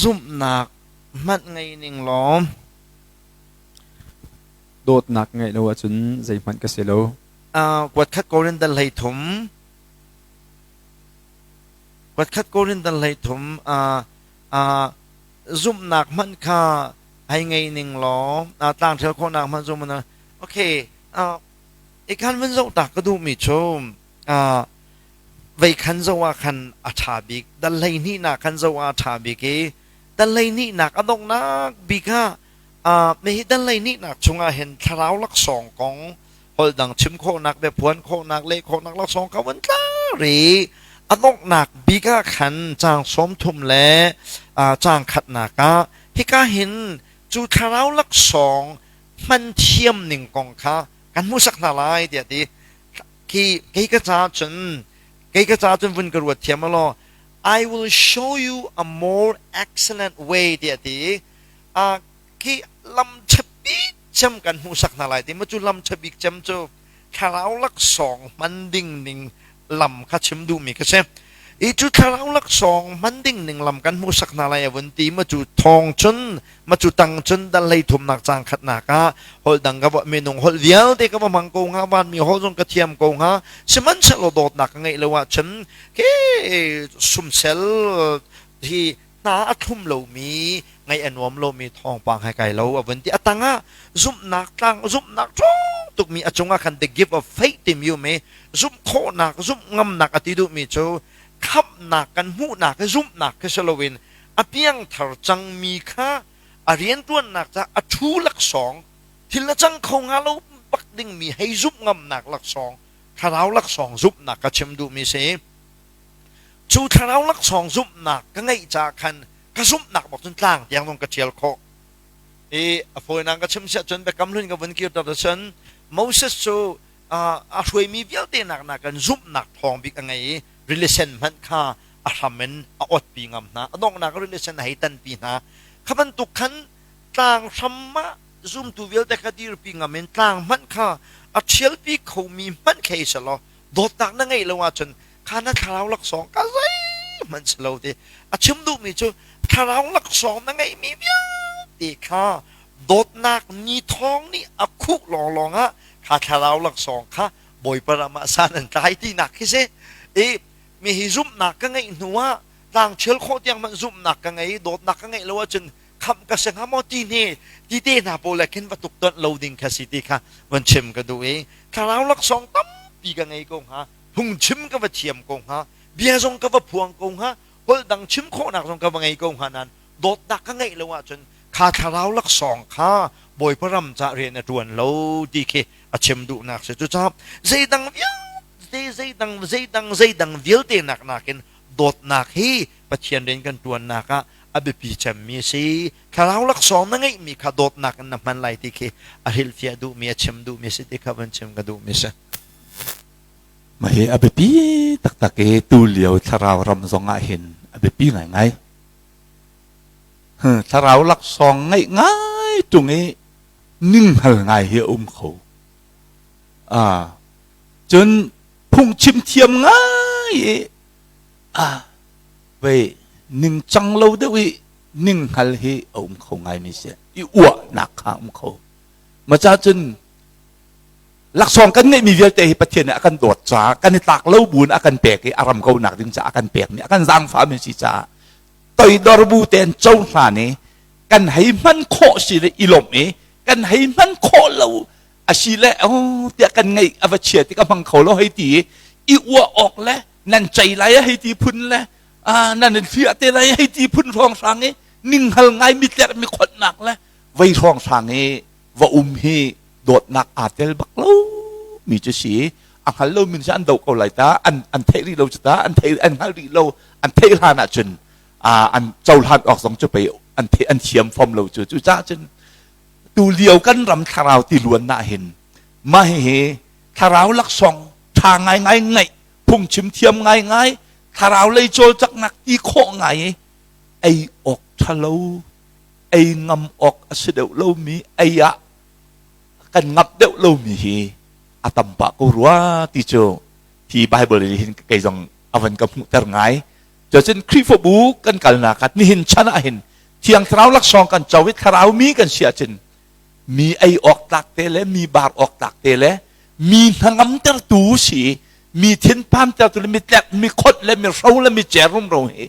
C: zumhnak hmanh ngei ning law
A: dawtnak ngeih lo ahcun zeihmanh ka si lo.
C: Kuat khat Korin dal 13 kuat khat Korin dal 13 zumhnak hmanh kha hei ngei ning law tlangṭhial khawhnak hmanh zum na okay i khan vun zoh ta ka duhmi cu vei khan zoh ah khan a ṭha bik dal 12 nak khan zoh ah a ṭha bik i dal 12 nak a donghnak bik ah hi dal 12 nak chungah hin thlarau laksawng kong holh dang chim khawhnak biaphuan khawhnak leh khawhnak laksawng kha vun tla ri a donghnak bik ah khan caang 30 le caang khatnak ah hika hin cu thlarau laksawng hman thiam ning kong kha kan hmuhsak hna lai tiah ti khi kei ka ca cun kei ka ca cun vun ka ruat thiam law I will show you a more excellent way tiah ti khi lam ṭha cem kan hmuhsak hna lai ti ma cu lam ṭha bik cem cu thlarau laksawng hman ding ning lam kha chim duhmi ka si. I cu thlarau laksawng hman ding ning lam kan hmuhsak hna lai a vun ti ma cu thawng cun ma cu tang cun dal 13nak caang khatnak ah holh dang ka minung holh vialte ka va hmang ko hnga vanmi holh zong ka thiam ko hnga sihmanhsehlaw dawtnak ka ngeih lo ahcun ke sumsel hi hna a thlum lomi Ngaih a nuam lomi thawngpang he kai lo a vun ti. A tangah zumhnak tlang zumhnak ṭhawng tukmi a cungah khan the gift of faith timi um i zumh khawhnak zumh ngamnak a ti duhmi cu khamhnak kan hmuhnak hi zumhnak khi si loin a piangthar cangmi kha a rianṭuannak caah a ṭhu laksawng thil na cang kho hnga lo bak dingmi hei zumh ngamnak laksawng thlarau laksawng zumhnak ka chim duhmi si. Cu thlarau laksawng zumhnak ka ngeih caah khan ka zumhnak bak cun tlang tiang zong ka ṭhial khawh. I a fawinak ka chim siah cun biakam hlun ka vun kirter cun Moses cu a hruaimi vialte nak nakin zumhnak ṭhawng bik a ngei i rili sen hmanh kha a hram in a otpi ngam hna. A donghnak ah rili sen a hei tanpi hna. Kha bantuk khan tlang hram ah zumtu vialte kha dirpi ngam in tlang hmanh kha a ṭhialpi khomi hmanh khi si law dawtnak na ngeih lo ahcun kha na thlarau laksawng ka zeihmanh si lo ti a chim duhmi cu thlarau laksawng na ngeihmi vialte kha dawtnak ni thawng nih a khuh lawnglawng ah kha thlarau laksawng kha Bawipa ram ah san an tlai tinak khi si. I mi hi zumhnak ka ngeih hnu ah tlang ṭhial khawh tiang hmanh zumhnak ka ngei, dawtnak ka ngeih lo ahcun khamh ka si hnga maw ti hne ti te hna pawl le khin va tuk tonh lo ding kha si ti kha van chim ka duh i thlarau laksawng tampi ka ngei ko hnga, phungchim ka va thiam ko hnga, bia zong ka va phuang ko hnga, holh dang chim khawhnak zong ka va ngei ko hnga nain dawtnak ka ngeih lo ahcun kha thlarau laksawng kha Bawipa ram ca rian a ṭuan lo ti khi a chim duhnak si. Cucaah zeidang vialte zeidang zeidang zeidang vialte nak nakin dawtnak hi Pathian rian kan ṭuannak ah a biapi cemmi a si. Thlarau laksawng na ngeihmi kha dawtnak in na hman lai ti khi a hrilhfiah duhmi, a chim duhmi a si ti kha van chim ka duhmi a si.
B: Mah hi a biapi taktak i tu lio thlarau ram zong ah hin a biapi ngaingai. Thlarau laksawng ngeih ngai ṭung i ninghngal ngai hi a um kho. Cun phungchim thiam ngai i vei ningcang lo deuh i ninghngal hi a um kho ngaimi si. I uahnak kha a um kho. Maca cun laksawng kan ngeihmi vialte hi Pathian nih a kan dawt caah kan i tlak lo buin a kan pek i a ram kaunak ding caah a kan pekmi a kan zaangfahmi si caah toidor bu tein cohlan i kan hei hman khawh si le i lawmh i kan hei hman khawh lo a si le oh tiah kan ngeih a va chia ti ka hmang kho lo hei ti i i uah awk le nan cei lai hei ti phun le nan in hliah te lai hei ti phun hrawnghrang i ninghal ngai mi tlerh mi khonhnak le vei hrawnghrang i va um hi dawtnak aa tel bak lo mi cu si. A hngal lo min an doh ko lai ta, an theih rih lo cu ta, an thei an hngal rih lo, an theih hlan ahcun an cohlan awk zong cu pei an the an thiam fom lo cu. Cucaah cun tu lio kan ram thlarau ti luan na hin mah hihi thlarau laksawng ṭha ngaingai ngaih, phungchim thiam ngaingai, thlarau lei cawlcaknak ti khawh ngai i ei awk ṭhalo, ei ngam awk a si deuh lomi, ei ah kan ngamh deuh lomi hi a tam pah ko rua ti cu hi Bible nih hin kei zong a van ka hmuhter ngai. Cuacun Khrihfabu kan kalnak ah nihin chan ah hin Thiang Thlarau laksawng kan co i thlarau mi kan si ahcun mi ei awk tlak te le mi bar awk tlak te le mi hnangamtertu si, mi thinphantertu le mi tlek mi khot le mi hro le mi cer rumro hi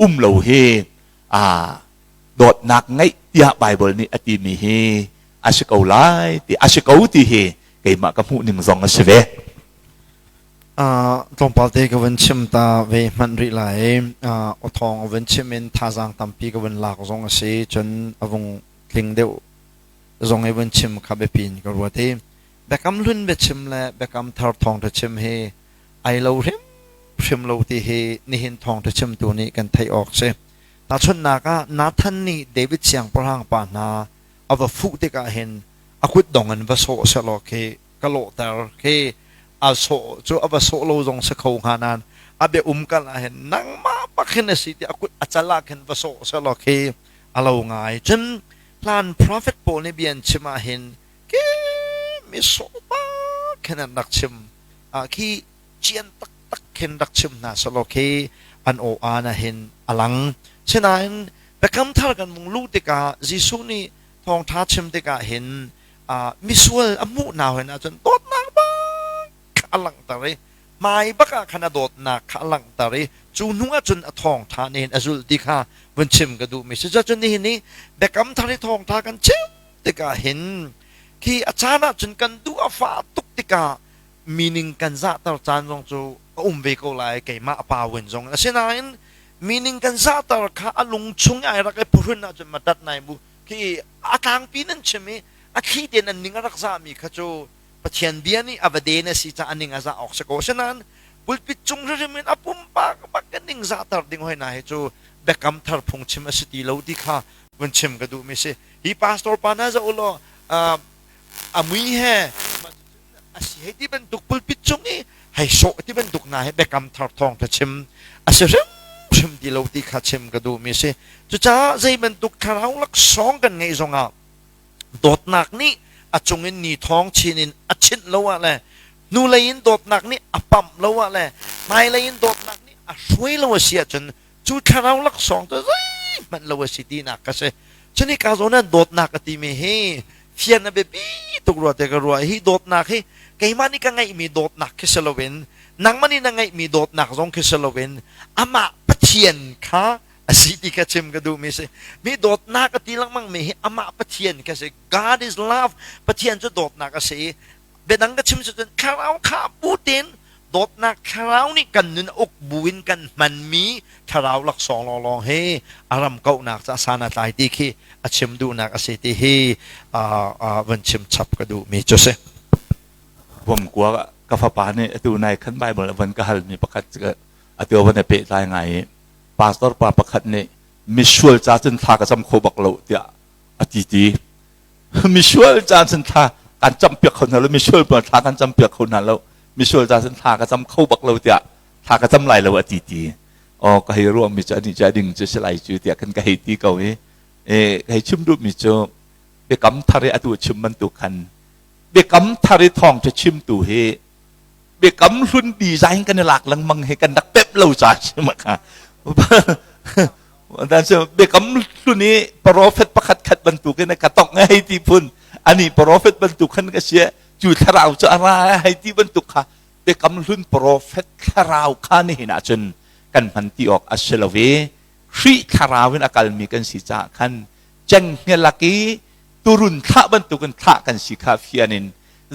B: um lo hi a dawtnak ngeih tiah Bible nih a timi hi a si ko lai ti a si ko ti hi keimah ka hmuh ning zong a si ve.
C: Tlawmpal te ka vun chim ta ve hmanh rih lai. Awthawng a vun chim in thazaang tampi ka vun lak zong a si. Cun a vung tling deuh zong i vun chim kha biapi in ka ruat i biakam hlun biachim le biakam thar thawngṭha chim hi ai lo hrimhrim lo ti hi nihin thawngṭha chimtu nih kan theih awk si. Tahchunhnak ah Nathan nih David siangpahrang pa hna a va fuh tikah hin a kutdong in va sawh sehlaw khi ka lawhter khi a sawh cu a va sawh lo zong si kho hnga nain a bia um kal ah hin nangmah bak hin a si ti a kut a cal ah khin va sawh sehlaw khi a lo ngai. Cun hlan prophet pawl nih bia an chim ah hin ke mi sawh bak khin an rak chim ah khi cian taktak khin rak chim hna selaw khi an aw aan ah hin a lang. Sinain Biakam Thar kan vung luh tikah Jesuh nih thawngṭha chim tikah hin misual a hmuh hna hin ahcun dawtnak bak a langhter i Hmai bak ah khan a dawtnak kha a langhter i cu hnu ah cun a thawngṭha nih a zulh ti kha vun chim ka duhmi si. Cucun nihin i Biakam Thar i thawngṭha kan chim tikah hin khi a caan ah cun kan duh a fah tuk tikah meaning kan zahter caan zong cu a um ve ko lai, keimah a pa win zong. Asinain meaning kan zahter kha a lung chung ai rak i phuhrun ahcun ma tat nai bu khi a tlangpi nan chim i a thli tein an ning a rak zahmi kha cu Pathian bia nih a va den a si caah a ning a zah awk si ko. Asinain pulpit cung hrimhrim in a pumpak bak kan ning zahter ding hoi na hi cu biakam thar phungchim a si ti lo ti kha vun chim ka duhmi si. Hi pastor pa na za ulaw a mui he a si hei ti bantuk pulpit cung i hei sawh ti bantuk na he biakam thar thawng tha chim a si hrimhrim ti lo ti kha chim ka duhmi si. Cucaah zei bantuk thlarau laksawng kan ngeih zongah dawtnak nih a cungin ni thawng chin in a chinh lo ah le hnulei in dawtnak nih a pamh lo ah le hmailei in dawtnak nih a hruai lo a si ahcun cu thlarau laksawng cu zeihmanh lo a si tinak ka si. Cuni ka zawn ah dawtnak a timi hi fian a biapi tuk rua te ka ruah. Hi dawtnak hi keimah nih ka ngeihmi dawtnak khi si loin, nangmah nih na ngeihmi dawtnak zong khi si loin, amah Pathian kha a si ti kha chim ka duhmi si. Mi dawtnak a ti lengmang mi hi amah Pathian kha si. God is love. Pathian cu dawtnak a si. Biadang ka chim cu cun thlarau kha bu tein dawtnak thlarau nih kan nun uk buin kan hmanmi thlarau laksawng lawnglawng hi a ram kauhnak ca san a tlai ti khi a chim duhnak a si ti hi van chim chap ka duhmi cu si.
B: Vomkua ka fapa nih atu nai khan Bible a van ka halmi pakhat atu a van i pehtlai ngai i pastor pa pakhat nih misual ca cun thla ka cam kho bak lo tiah a ti ti. Misual ca cun thla kan cam piak kho hna lo, misual pa thla kan cam piak kho hna lo, misual ca cun thla ka cam kho bak lo tiah thla ka cam lai lo a ti ti. Oh, ka hei ruah mi cu ani cu ding cu si lai cu tiah kan ka hei ti ko i e ka hei chim duh mi cu biakam thar i atu chim bantuk khan biakam thar i thawng ṭha chimtu hi biakam hlun design kan i lak lengmang hi kan rak pep lo ca si ma kha. Dan biakam hlun i prophet pakhat khat bantukin ka tong hei ti phun ani prophet bantuk khan ka sia cu thlarau cu a ra hei ti bantuk kha biakam hlun prophet thlarau kha nihin ahcun kan hman ti awk a si lo i Khrih thlarau in a kalmi kan si caah khan cenghngia lak i turun thlah bantukin thlah kan si kha fian in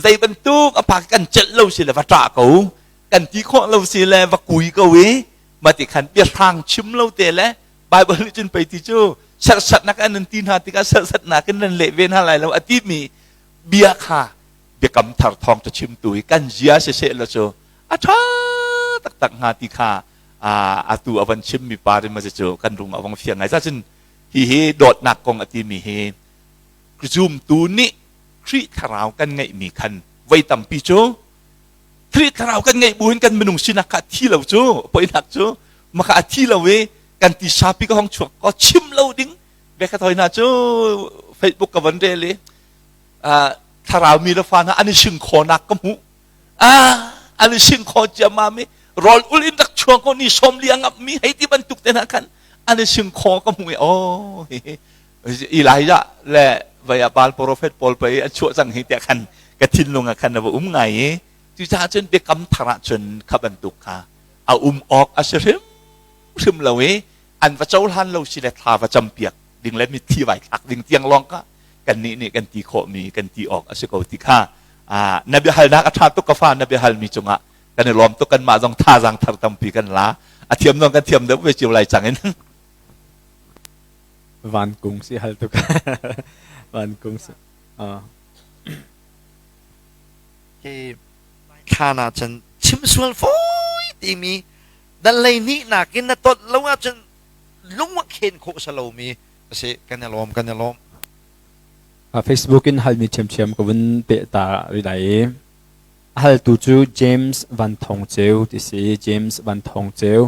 B: zei bantuk a pa kan celh lo si le va ṭah ko, kan ti khawh lo si le va kui ko i mati khan biahrang chim lo te le Bible nih cun pei ti cu serhsatnak an nan ti hna tikah serhsatnak in nan leh ve hna lai lo a timi bia kha biakam thar thawng ca chimtu i kan zia siseh lo cu a ṭha taktak hnga ti kha atu a van chimmi pa rim cu kan rung a vong fiang ngai. Cun hihi dawtnak kong a timi hi zumtu nih Khrih thlarau kan ngeihmi khan voi tampi cu Khrih thlarau kan ngeih buin kan minung sinak kha a thi lo cu poinak cu maka a thi lo i kan ti sapi ka hong chuak ko chim lo ding beka thoi hna cu Facebook ka van rel i thlarau mi le fa hna an i sing khawnak ka hmuh, an i sing khaw ciammam i rawl ul in rak chuang ko ni 40 a ngamh mi hei ti bantuk te hna khan an i sing khaw ka hmuh i oh Elijah le vaya Baal prophet pawl pei an chuah cang hi tiah khan ka thinlung ah khan a va um ngai i cucaah cun biakam thar ah cun kha bantuk kha a um awk a si hrim hrim lo i an va cohlan lo si le thla va campiak ding le mitthli vai thlak ding tiang lawng kha kannih nih kan ti khawhmi kan ti awk a si ko ti kha na biahalnak a ṭha tuk ka fa. Na biahalmi cungah kan i lawm tuk. Kanmah zong thazaang thar tampi kan la, a thiam zong kan thiam deuh ve cio lai cang in.
A: Van kung si hal tuk. Van kung si.
C: Hi thlan ah cun chim sual fawi timi dan lei nih nakin na tot lo ahcun lung a khen khawh sa lomi a si. Kan i lawm, kan i lawm.
A: Facebook in halmi ṭhiamṭhiam ka vun peh ta rih lai i a haltu cu James Van Thawng Ceu ti si. James Van Thawng Ceu.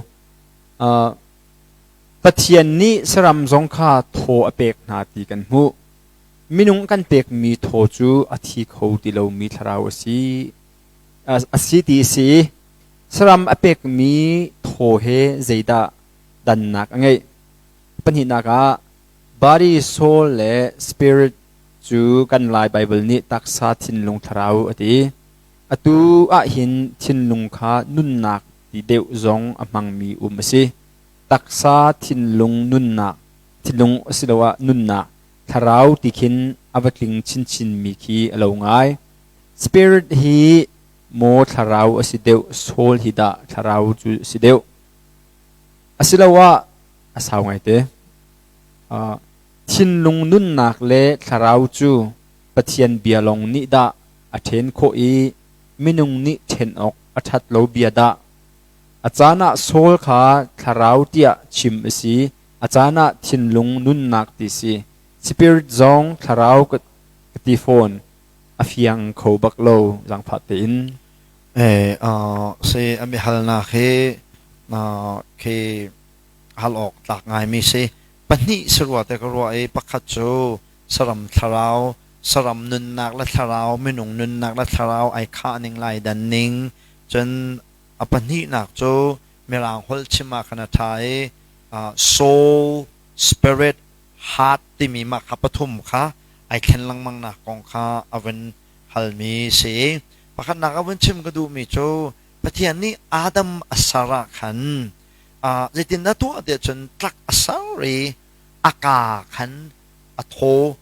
A: Pathian nih saram zong kha thaw a pek hna ti kan hmuh. Minung kan pekmi thaw cu a thi kho ti lomi thlarau a si a si ti a si. Saram a pekmi thaw he zeidah dannak a ngeih? Pahnihnak ah body, soul le spirit cu kan Lai Baibal nih taksa, thinlung, thlarau a ti. Atu ahhin thinlung kha nunnak ti deuh zong a hmangmi um a si. Taksa thinlung nunnak, thinlung asiloah nunnak, thlarau ti khin a va tling chinchinmi khi a lo ngai. Spirit hi maw thlarau a si deuh, soul hi dah thlarau cu a si deuh? Asiloah a sau ngaite. Thinlung nunnak le thlarau cu Pathian bia lawng nih dah a ṭhen khawh i minung nih ṭhen awk a ṭhat lo bia dah? A caan ah Saul kha thlarau tiah chim a si, a caan ah thinlung nunnak ti si. Spirit zong thlarau ka ti fawn. A fiang kho bak lo, zaangfah tein.
C: Si a mihalnak hi khi hal awk tlak ngaimi si. Pahnih si rua te ka ruah i pakhat cu saram thlarau, saram nunnak le thlarau, minung nunnak le thlarau ai khah ning lai dan ning. Cun a pahnihnak cu Mirang holh chim ah khan a ṭha i soul, spirit, heart timi mah kha pathum kha ai thlen lengmang nak kong kha a vun halmi si. Pakhatnak a vun chim ka duhmi cu Pathian nih Adam a ser ah khan zeitindah tuah tiah cun tlak a ser i a kaa khan a thaw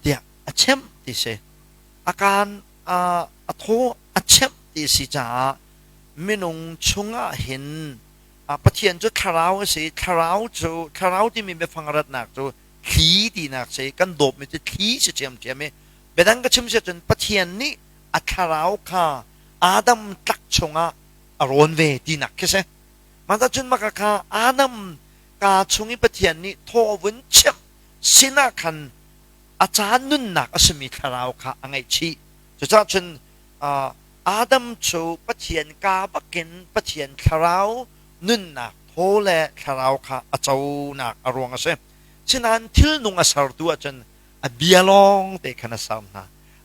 C: tiah a chemh ti si. A kaan a thaw a chemh ti si caah minung chungah hin Pathian cu thlarau a si. Thlarau cu thlarau timi biafang a ratnak cu thli tinak si. Kan dawpmi cu thli si ṭhiamṭhiam i biadang ka chim si ahcun Pathian nih a thlarau kha Adam tlak chungah a rawn ve tinak khi si. Mah cun maka kha Adam kaa chung i Pathian nih thaw vun chimh sinah khan a caan nunnak a simi thlarau kha a ngaihchih. Cucaah cun Adam cu Pathian kaa bakin Pathian thlarau nunnak thaw le thlarau kha a conak a ruang a si. Sinain thilnung a sertu ahcun a bia lawng te khan a ser hna.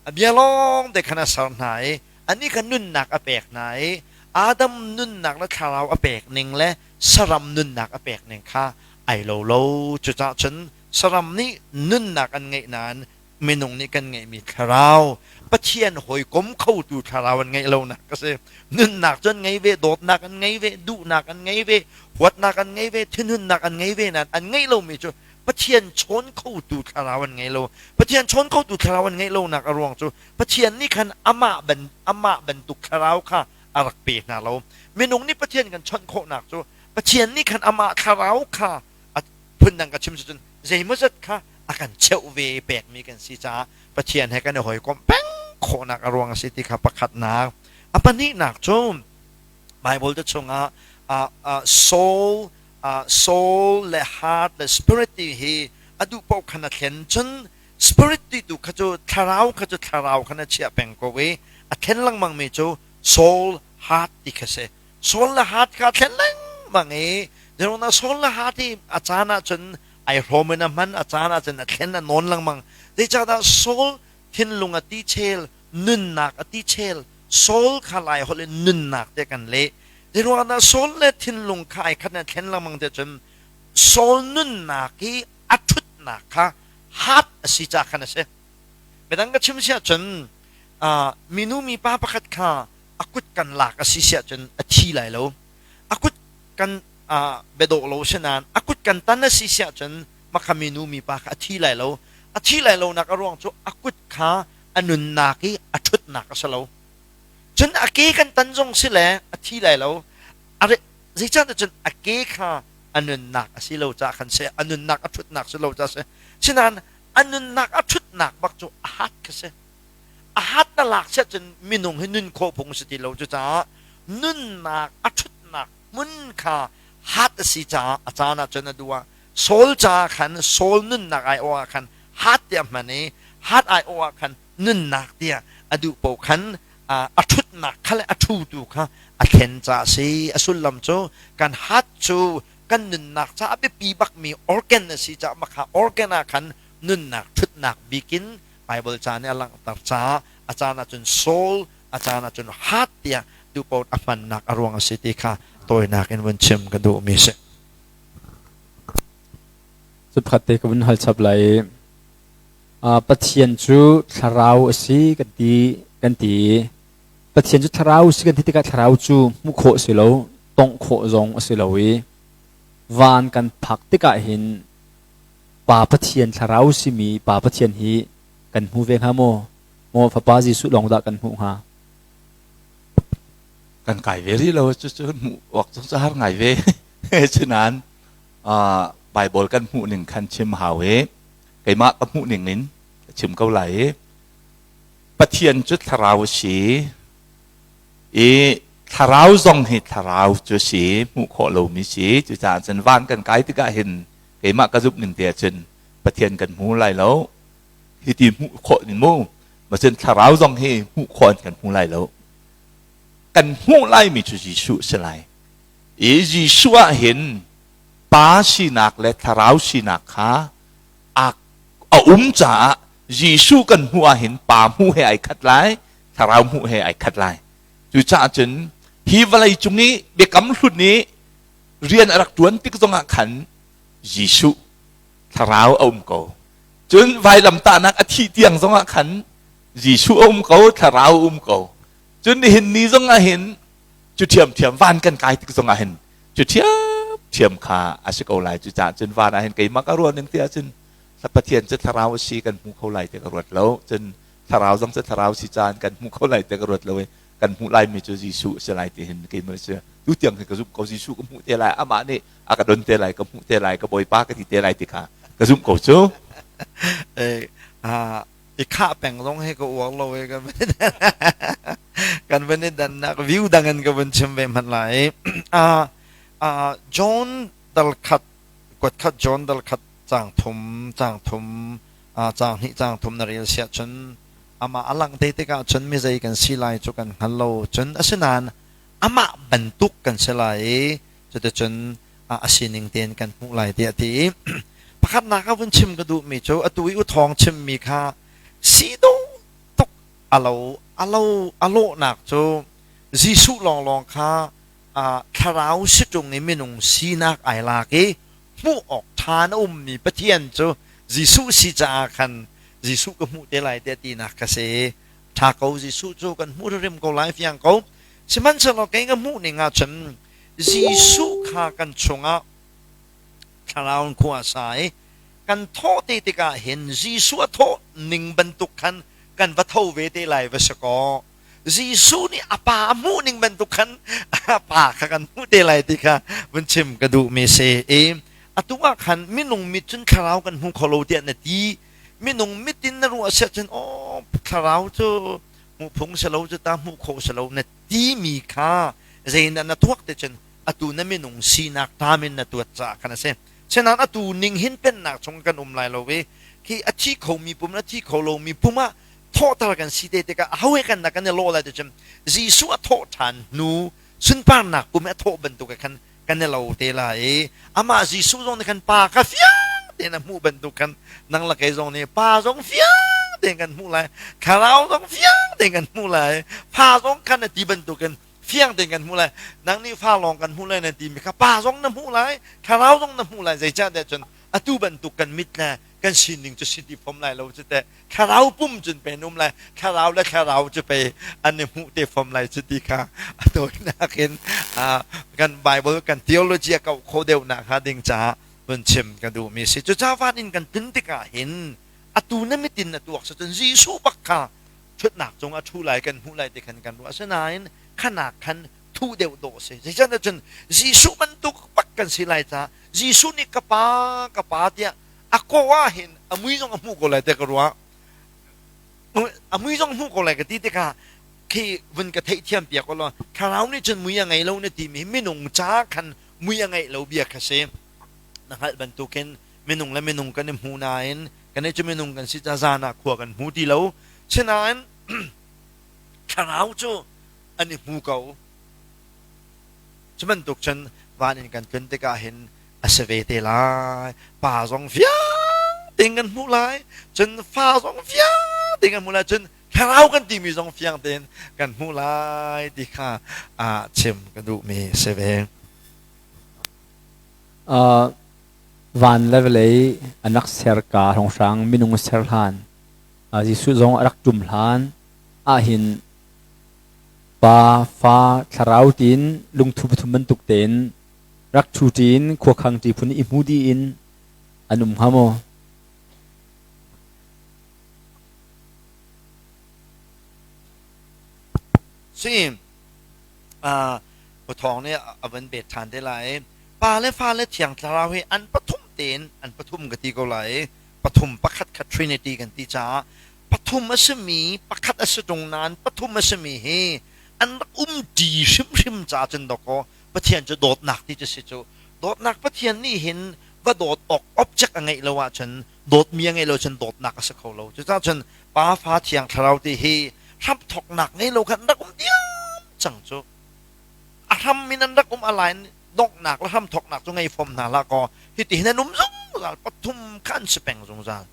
C: A bia lawng te khan a ser hna i anih kha nunnak a pek hna i Adam nunnak le thlarau a pek ning le saram nunnak a pek ning kha ai lo lo. Cucaah cun saram nih nunnak an ngeih nain minung nih kan ngeihmi thlarau Pathian hawikom khotu thlarau an ngeih lonak a si. Nunnak cu an ngei ve, dawtnak an ngei ve, duhnak an ngei ve, huatnak an ngei ve, thinhunnak an ngei ve nain an ngeih lomi cu Pathian chawn khotu thlarau an ngei lo. Pathian chawn khotu thlarau an ngeih lonak a ruang cu Pathian nih khan amah ban amah bantuk thlarau kha a rak pe hna lo. Minung nih Pathian kan chawnh khawhnak cu Pathian nih khan amah thlarau kha a phundang ka chim cun zeimawzat kha a kan cheuh ve pekmi kan si caah Pathian he kan i hawikomh peng khawhnak a ruang a si ti kha pakhatnak. A pahnihnak cu Bible te chungah soul soul le heart le spirit ti hi a duh paoh khan a thlen cun spirit ti tu kha cu thlarau kha cu thlarau khan a chiah peng ko i a thlen lengmang mi cu soul heart ti kha si. Soul le heart kha a thlen lengmang i na soul le heart hi a caan ah cun ai hrawm in a hman a caan ah cun a thlen a nawn lengmang. Zeicahdah soul thinlung a ti chel nunnak a ti chel soul kha lai holh in nunnak te kan leh. Zeiruangah soul le thinlung kha ai khat in a thlen lengmang te cun soul nunnak hi a ṭhutnak kha heart a si ca khan a si. Midang ka chim si ahcun minu mipa pakhat kha a kut kan lak a si si ahcun a thi lai lo. A kut kan biadawh lo si nain a kut kan tan a si si ahcun makha minu mipa kha a thi lai lo. A thi lai lonak a ruang cu a kut kha a nunnak i a ṭhutnak a si lo. Cun a ke kan tan zong si le a thi lai lo. Zeicahtiah cun a ke kha a nunnak a si lo caah khan si, a nunnak a ṭhutnak si lo caah si. Sinain a nunnak a ṭhutnak bak cu a hat kha si. A hat na lak siah cun minung hi nun khawh phung si ti lo. Cucaah nunnak a ṭhutnak hmun kha hat a si caah a caan ah cun a duh ah Saul caah khan Saul nunnak aiawh ah khan hat tiah hman i hat aiawh ah khan nunnak tiah a duh paoh khan a ṭhutnak kha le a ṭhutu kha a thlen caah a si. A sullam cu kan hat cu kan nunnak caah a biapi bakmi organ a si caah makha organ ah khan nunnak ṭhutnak bik in Bible ca nih a langhter caah a caan ahcun soul a caan ahcun heart tiah duhpaoh a hmannak a ruang a si ti kha tawinak in vun chim ka duhmi a si.
A: Cu pakhat te ka vun hal chap lai i Pathian cu thlarau a si kan ti kan ti. Pathian cu thlarau si kan ti tikah thlarau cu hmuh khawh si lo, tongh khawh zong a si lo i van kan phak tikah hin Pa Pathian thlarau simi Pa Pathian hi kan hmu ve hnga maw? Maw Fapa Jesuh lawng dah kan hmuh hnga?
B: Kan kai ve rih lo cu cu hmuh awk cu har ngai ve. Cunain Bible kan hmuh ning khan chim hau i keimah ka hmuh ning in ka chim ko lai i Pathian cu thlarau a si i thlarau zong hi thlarau cu si hmuh khawh lomi si. Cucaah cun van kan kai tikah hin keimah ka zumh ning te ahcun Pathian kan hmu lai lo. Hiti hmuh khawh ning mu. Macun thlarau zong hi hmuh khawh in kan hmu lai lo. Kan hmuh laimi cu Jesuh si lai. I Jesuh ah hin Pa sinak le thlarau sinak kha a um caah Jesuh kan hmuh ahhin Pa hmuh he ai khat lai, thlarau hmuh he ai khat lai. Cucaah cun hi vawlei cung i biakam hlun i rian a rak ṭuan tik zongah khan Jesuh thlarau a um ko. Cun vailamtahnak a thih tiang zongah khan Jesuh a um ko, thlarau a um ko. Cun nihin ni zongah hin cu ṭhiamṭhiam van kan kai tik zongah hin cu ṭhiamṭhiam kha a si ko lai. Cucaah cun van ah hin keimah ka ruah ning ti ahcun Pathian cu thlarau a si kan hmu kho lai ti ka ruat lo. Cun thlarau zong cu thlarau si caan kan hmu kho lai ti ka ruat lo i kan hmuh laimi cu Jesuh a si lai ti hin keimah si tu tiang hi ka zumh ko. Jesuh ka hmuh te lai, amah nih a ka don te lai, ka hmuh te lai, ka Bawipa ka ti te lai ti kha ka zumh ko cu.
C: I khah peng zong hi ka uar lo i kan van i dannak view dang in ka vun chim ve hmanh lai. John dal khat kuat khat John dal khat cang thum cang thum cang hnih cang thum na rel siah cun amah a langh te tikah cun mi zei kan si lai cu kan hngal lo cun asinain amah bantuk kan si lai i cuticun a sining tein kan hmuh lai tiah a ti i pakhatnak ah vun chim ka duhmi cu atu i u thawng chimmi kha si dawh tuk a lo a lo a lawhnak cu Jesuh lawnglawng kha thlarau si ṭung i minung sinak ai lak i hmuh awk ṭha na ummi Pathian cu Jesuh si caah khan Jesuh ka hmuh te lai tiah tinak ka si. Ṭha ko Jesuh cu kan hmuh hrim ko lai fiang ko. Sihmanhsehlaw kei ka hmuh ning ahcun Jesuh kha kan chungah thlarau in khua a sa i kan thawh te tikah hin Jesuh a thawh ning bantuk khan kan va tho ve te lai va si kaw Jesuh nih a pa a hmuh ning bantuk khan a pa kha kan hmuh te lai ti kha vun chim ka duhmi si i atu ah khan minung mit cun thlarau kan hmu kho lo tiah na ti. Minung mit in na ruah siah cun aw thlarau cu hmuh phung si lo cu ta hmuh khawh si lo na timi kha zeidah na tuak te cun atu na minung sinak tam in na tuat caah khan a si. Senain atu ning hin pennak chung kan um lai lo i khi a thi khomi pum le a thi kho lomi pum ah thawhter kan si te tikah aho he kan dah kan i lawh lai ti cun Jesuh a thawh ṭhan hnu sunparnak pum i a thawh bantuk khan kan i lo te lai i amah Jesuh zong nih khan pa kha fiang tein a hmuh bantuk khan nang le kei zong nih pa zong fiang tein kan hmuh lai, thlarau zong fiang tein kan hmuh lai, fa zong khan a ti bantukin fiang tein kan hmuh lai. Nang nih fa lawng kan hmuh lai na timi kha pa zong na hmuh lai, thlarau zong na hmuh lai. Zeicahtiah cun atu bantuk kan mit le kan sining cu si ti fom lai lo cu teh. Thlarau pum cun pe um lai, thlarau le thlarau cu pe an i hmuh te fom lai cu ti kha a tawinak in kan Bible kan theology a kauh kho deuhnak hnga ding caah vun chim ka duhmi si. Cucaah van in kan tlun tikah hin atu na mit in na tuak cun Jesuh bak kha ṭhutnak cung a ṭhu lai kan hmuh lai ti khan kan ruah. Asinain khanak khan thuh deuh dawh a si. Zeicahtiah cun Jesuh bantuk bak kan si lai caah Jesuh nih ka pa ka pa tiah a kawh ah hin a mui zong a hmuh ko lai tiah ka ruah. A mui zong hmuh ko lai ka ti tikah khi vun ka theihthiam piak law thlarau nih cun mui a ngei lo na timi minung ca khan mui a ngeih lo bia kha si. Na hngalh bantukin minung le minung kan i hmu nain kan cu minung kan si ca zan ah khua kan hmu ti lo. Sinain thlarau cu an i hmu ko. Cu bantuk cun van in kan tlun tikah hin a si ve te lai. Pa zong fiang tein kan hmuh lai, cun fa zong fiang tein kan hmuh lai, cun thlarau kan timi zong fiang tein kan hmuh lai ti kha chim ka duhmi si ve.
A: Van le vawlei an rak ser ka hrawnghrang minung ser hlan, Jesuh zong a rak ṭum hlan ahhin. Pa, Fa, Thlarau tiin lungthu pathum bantuk tein rak ṭhu ṭi in khuakhang ṭi phun i hmu dih in an um hnga maw?
C: Si, Pathawng nih a van bet ṭhan te lai. Pa le fa le Thiang Thlarau hi an pathum tein an pathum ka ti ko lai. Pathum pakhat kha Trinity kan ti caah pathum a simi pakhat a si ṭung nain pathum a simi hi an rak um ṭi hrimhrim caah cun dawkaw Pathian cu dawtnak ti cu si cu. Dawtnak Pathian nih hin va dawt awk object a ngeih lo ahcun dawtmi a ngeih lo cun dawtnak a si kho lo. Cucaah cun Pa, Fa, Thiang Thlarau ti hi hramthawknak ngei lo khan an rak um diam cang cu. A hram in an rak um a lai donghnak le hramthawknak cu ngei fom hna hlah kaw hiti hin an um zungzal pathum kha an si peng zungzal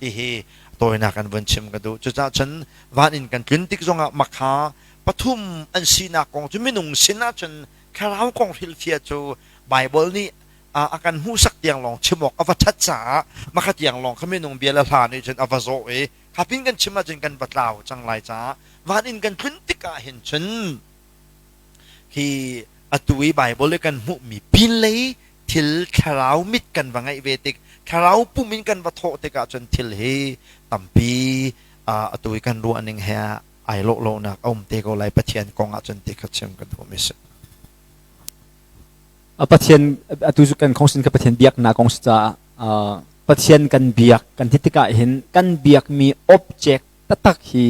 C: ti hi tawinak an vun chim ka duh. Cucaah cun van in kan tlun tik zongah makha pathum an sinak kong cu minung sin ahcun thlarau kong hrilhfiah cu Baibal nih a kan hmuhsak tiang lawng chim awk a va ṭhat caah maka tiang lawng kha minung bia le hla nih cun a va zawh i kha pin kan chim ahcun kan va tlau cang lai caah van in kan tlun tikah hin cun hi atu i Baibal i kan hmuhmi pinlei thil thlarau mit kan va ngeih ve tik thlarau pum in kan va thawh tikah cun thil hi tampi atu i kan ruah ning he ai lawh lonak a um te ko lai Pathian kong ahcun ti kha chim ka duhmi si.
A: Pathian atu cu kan kong sin kha Pathian biaknak kong si caah Pathian kan biak kan ti tikah hin kan biakmi object taktak hi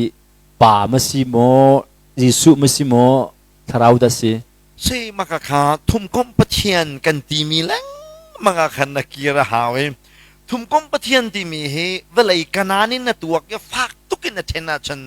A: pa ma si maw Jesuh ma si maw thlarau dah si?
C: Si maka kha thumkomh Pathian kan timi lengmang ah khan na kir a hau i thumkomh Pathian timi hi vawlei kanaan in na tuak i fak tuk in na ṭhen ahcun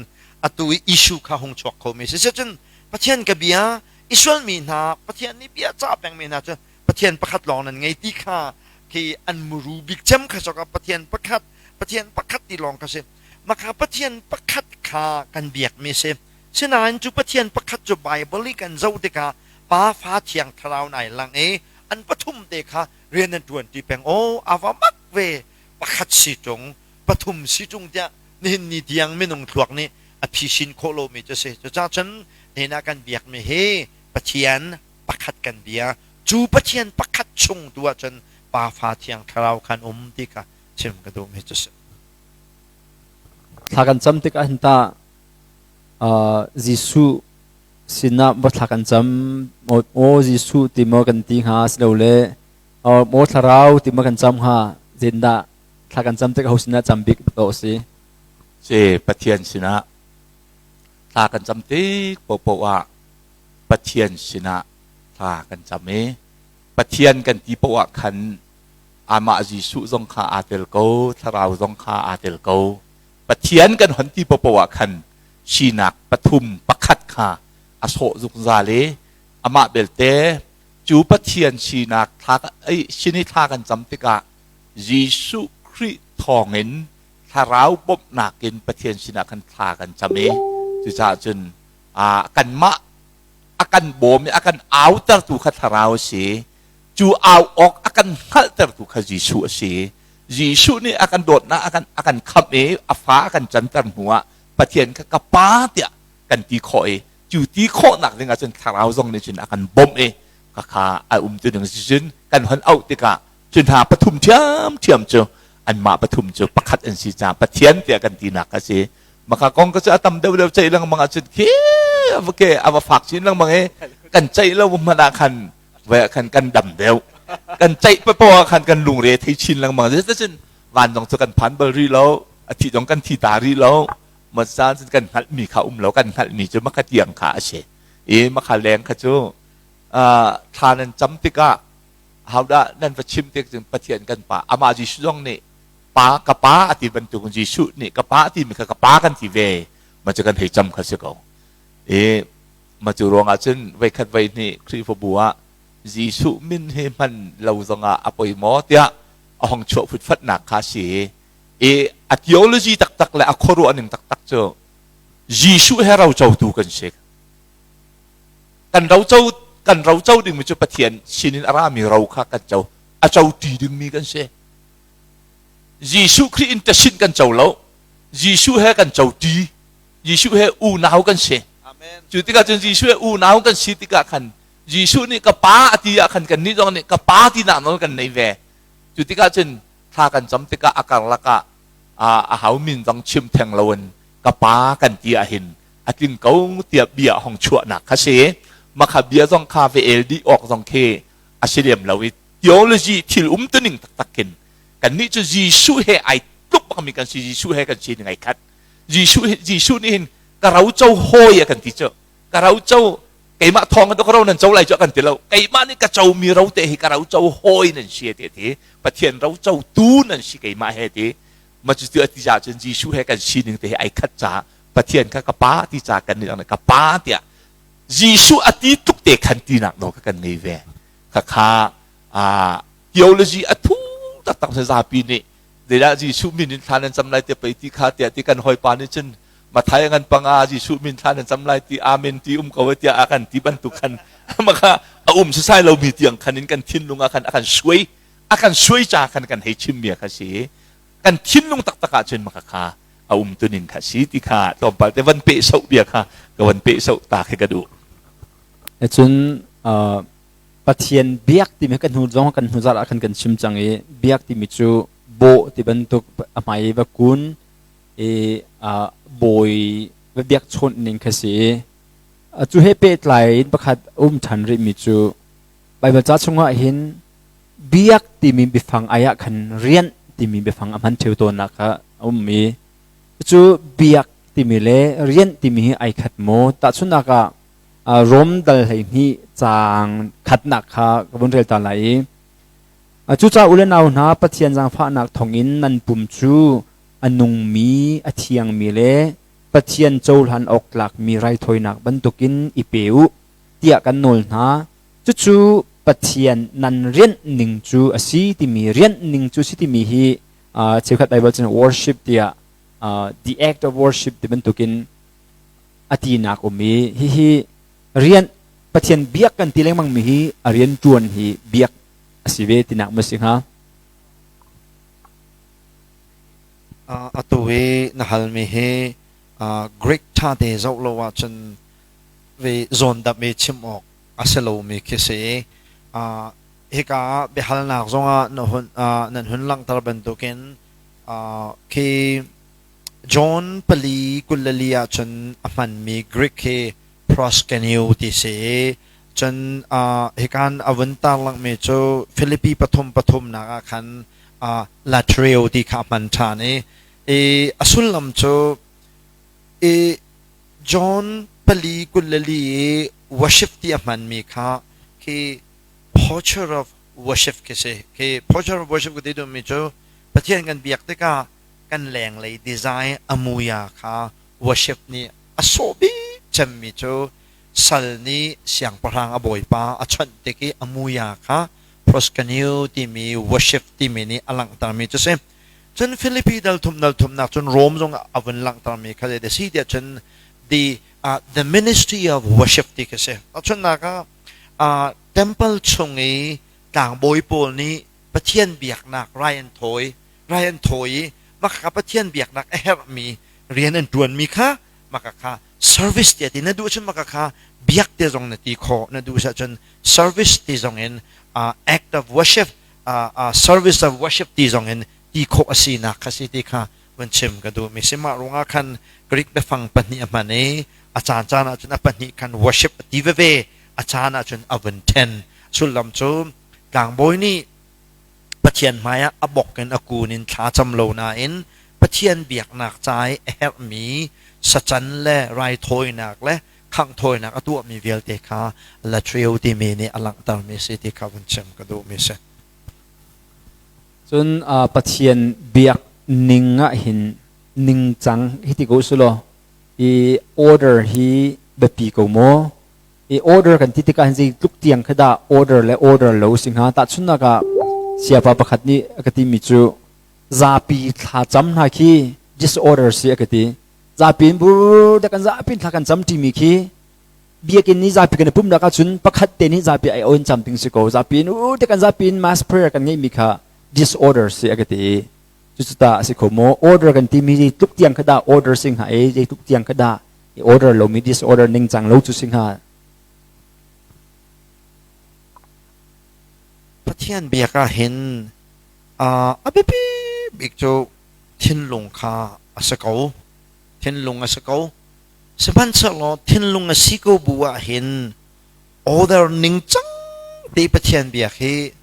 C: atu i issue kha hung chuak khomi si. Sicun Pathian ka bia Israel mi hna Pathian nih bia cah pengmi hna cu Pathian pakhat lawng nan ngei ti kha khi an muru bik cem kha sok ah Pathian pakhat Pathian pakhat ti lawng kha si. Maka Pathian pakhat kha kan biakmi si. Sinain cu Pathian pakhat cu Bible i kan zoh tikah Pa Fa Thiang Thlarau nai lang i an pathum te kha rian an ṭuan ti peng. Aw ava mak ve pakhat si ṭung pathum si ṭung tiah nihin ni tiang minung thluak nih a phisin khawh lomi cu a si. Cucaah cun nihin ah kan biakmi hi Pathian pakhat kan bia. Cu Pathian pakhat chung tu ahcun Pa Fa Thiang Thlarau khan um ti kha chim ka duhmi cu a si.
A: Thla kan cam tikah hin tah Jesuh sinah va thla kan cam aw Jesuh ti maw kan ti hnga silole maw Thlarau ti maw kan cam hnga zeitindah thla kan cam tikah ho sinah cam bik dawh a si?
B: Si Pathian sinah thla kan cam tik paohpaoh ah Pathian sinah thla kan cam i Pathian kan ti paoh ah khan amah Jesuh zong kha aa tel ko, Thlarau zong kha aa tel ko. Pathian kan hon ti paohpaoh ah khan sinak pathum pakhat kha a sawh zungzal i amah belte cu Pathian sinak thla sin i thla kan cam tikah Jesuh Khrih thawngin thlarau bawmhnak in Pathian sinah khan thla kan cam i cucaah cun kanmah a kan bawm i a kan autertu kha thlarau a si. Cu au awk a kan hngalhtertu kha Jesuh a si. Jesuh nih a kan dawtnak a kan khamh i a fa a kan canter hnuah Pathian kha ka pa tiah kan ti khawh i cu ti khawhnak dingah cun thlarau zong nih cun a kan bawmh i khakha a um tu ding cun kan hon auh tikah Cu hna pathum ṭhiamṭhiam cu anmah pathum cu pakhat an si caah Pathian tiah kan tinak a si. Maka kong ka cu a tam deuhdeuh ceih lengmang ahcun khi ke a va fak chin lengmang i kan ceih lo hmanh ah khan voi ah khan kan dam deuh. Kan ceih papoh ah khan kan lungre thei chin lengmang. Zeicahcun van zong cu kan phan bal rih lo, a thi zong kan thi ta rih lo. Ma caan cun kan hngalhmi kha um lo, kan hngalhmi cu maka tiang kha a si. I maka leng kha cu thla nan cam tikah Ahodah nan va chim tik cun Pathian kan Pa amah Jesuh zong nih Pa ka Pa a ti bantuk Jesuh nih ka Pa a timi kha ka Pa kan ti ve ma cu kan hei cam kha si ko. I ma cu ruangah cun voikhat voihnih Khrihfabu ah Jesuh min hi hman lo zongah a poi maw tiah a hong chuah futfatnak kha si i a theology taktak le a khuaruah ning taktak cu Jesuh he rocotu kan si. Kan roco kan roco dingmi cu Pathian sinin a rami ro kha kan co a coṭi dingmi kan si. Jesuh Khrih in tasin kan co lo. Jesuh he kan coṭi. Jesuh he unau kan si. Cu tikah cun Jesuh he unau kan si tikah khan Jesuh nih ka pa a ti ah khan kannih zong nih ka pa tinak nawl kan nei ve. Cu tikah cun thla kan cam tikah a karlak ah a hau min zong chim theng loin ka pa kan ti ahhin a tling ko tiah bia hong chuahnak kha si. Makha bia zong kha ve el dih awk zong khi a si lem lo i theology thil umtuning taktak khin kannih cu Jesuh he ai tluk bakmi kan si. Jesuh he kan si ning ai khat. Jesuh Jesuh nih hin ka ro co hawi a kan ti cu. Ka ro co keimah thawng in ka ro nan co lai cu a kan ti lo. Keimah nih ka comi ro te hi ka ro co hawi nan si ti ti. Pathian ro co tu nan si keimah he ti. Ma cu ti a ti ca cun Jesuh he kan sining te hi ai khat ca Pathian kha ka pa ti ca kan nih ka pa tiah Jesuh a ti tuk te khan tinak nawl kha kan ngei ve. Khakha theology a thu taktak se zapi nih zeidah Jesuh min in thla nan cam lai te pei ti kha tiah ti kan hawipa nih cun Mathai ngan panga Jesuh min thla nan cam lai ti amen ti um ko tiah a kan ti bantuk khan maka a um sasai lomi tiang khan in kan thinlung ah khan a kan suai a kan suai ca khan kan hei chim mi kha si. Kan thinlung taktak ah cun maka kha a um tuning kha si ti kha tlawmpal te van peh soh bia kha ka van peh soh ta khi ka duh.
A: Cun Pathian biak timi kan hnu zong kan hnu zat ah khan kan chim cang i biak timi cu bawh ti bantuk a hmai i va kun i bawi va biak chawnh ning kha si i cu he pehtlai in pakhat um ṭhan rihmi cu Baibal ca chungah hin biak timi biafang ai ah khan rianh timi biafang a hman ṭheo tawnnak kha a um i cu biak timi le rianh timi hi ai khat maw? Tahchunhnak ah Rom dal 12 caang khatnak kha ka vun rel ta lai i cucaah u le nau hna, Pathian zaangfahnak thawngin nan pum cu a nungmi, a thiangmi le Pathian cohlan awk tlakmi raithawinak bantukin i pe u tiah kan nawl hna. Cucu Pathian nan rianh ning cu a si timi rianh ning cu si timi hi cheukhat Bible cun worship tiah the act of worship ti bantukin a tinak um i hihi rian Pathian biak kan ti lengmang mi hi a rian ṭuan hi biak a si ve tinak ma si hnga?
C: Atu i na halmi hi Greek ṭha te zoh lo ahcun ve zawndamh i chim awk a si lomi khi si. Hika ah biahalnak zongah nan hun langhter bantukin khi John 4:24 ahcun a hmanmi Greek hi proskuneo ti si i cun hikan a vun tarlanghmi cu Filipi pathum pathumnak ah khan latreo ti kha a hman ṭhan i a sullam cu i John 4:24 i worship ti a hmanmi kha khi posture of worship khi si. Khi posture of worship ka ti duhmi cu Pathian kan biak tikah kan lenglei design a muia kha worship nih a sawh bik cemmi cu sal nih siangpahrang a bawipa a chawnh tik i a muia kha proskuneo timi worship timi nih a langhtermi cu si. Cun Philippi dal thum dal thumnak cun Rome zong a vun langhtermi kha zei si tiah cun the ministry of worship ti kha si. Tahchunhnak ah temple chung i tlangbawi pawl nih Pathian biaknak rai an thawi rai an thawi i mah kha Pathian biaknak a herhmi rian an ṭuanmi kha mah kha service tiah ti na duh cun mah kha biak te zong na ti khawh. Na duh cun service ti zong in act of worship, service of worship ti zong in ti khawh a sinak kha si ti kha vun chim ka duh mi si. Mah ruangah khan Greek biafang pahnih a hman i a caan caan ahcun a pahnih khan worship a ti veve, a caan ahcun a vun ṭhen. Sullam cu tlangbawi nih Pathian hmaiah a bok in a kun in thla cam lo nain Pathian biaknak ca i a herhmi sacan le raithawinak le khanghthawinak a tuahmi vialte kha latrio timi nih a langhtermi si ti kha vun chim ka duhmi si.
A: Cun Pathian biak ning ah hin ningcang hi ti ko sulaw i order hi biapi ko maw? I order kan ti tikah hin zeitluk tiang kha dah order le order lo si hnga? Tahchunhnak ah siapa pakhat nih a ka timi cu zapi thlacam hna khi disorder si a ka ti. Zapi in bur dek kan zapi in thla kan cam ṭimi khi biakinn nih zapi kan i pumhnak ahcun pakhat te nih zapi ai on cam ding si ko. Zapi in u te kan zapi in mass prayer kan ngeihmi kha disorder si a ka ti. Cucu ta a si kho maw? Order kan timi zeitluk tiang kha dah order si hnga i zeitluk tiang kha dah I order lomi disorder ningcang lo cu si hnga.
C: Pathian biak ah hin a biapi bik cu thinlung kha a si ko. Thinlung a si ko. Sihmanhsehlaw thinlung a si ko bu ah hin order ningcang te Pathian biak hi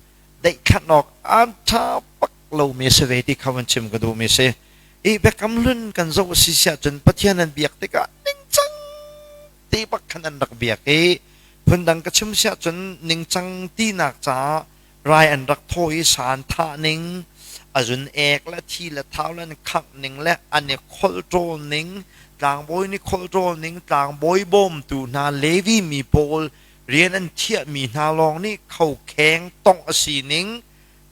C: daihkhanh awk an ṭha bak lomi a si ve ti kha van chim ka duhmi a si. I biakam hlun kan zoh a si siah cun Pathian an biak tikah ningcang te bak khan an rak biak i phundang ka chim siah cun ningcang tinak caah rai an rak thaw i sa an thah ning, a zun ek le thi le thau le an khangh ning le an i kholhṭawl ning, tlangbawi nih kholhṭawl ning, tlangbawi bawmtu hna Levi mi pawl rian an thiahmi hna lawng nih khokheng tongh a si ning,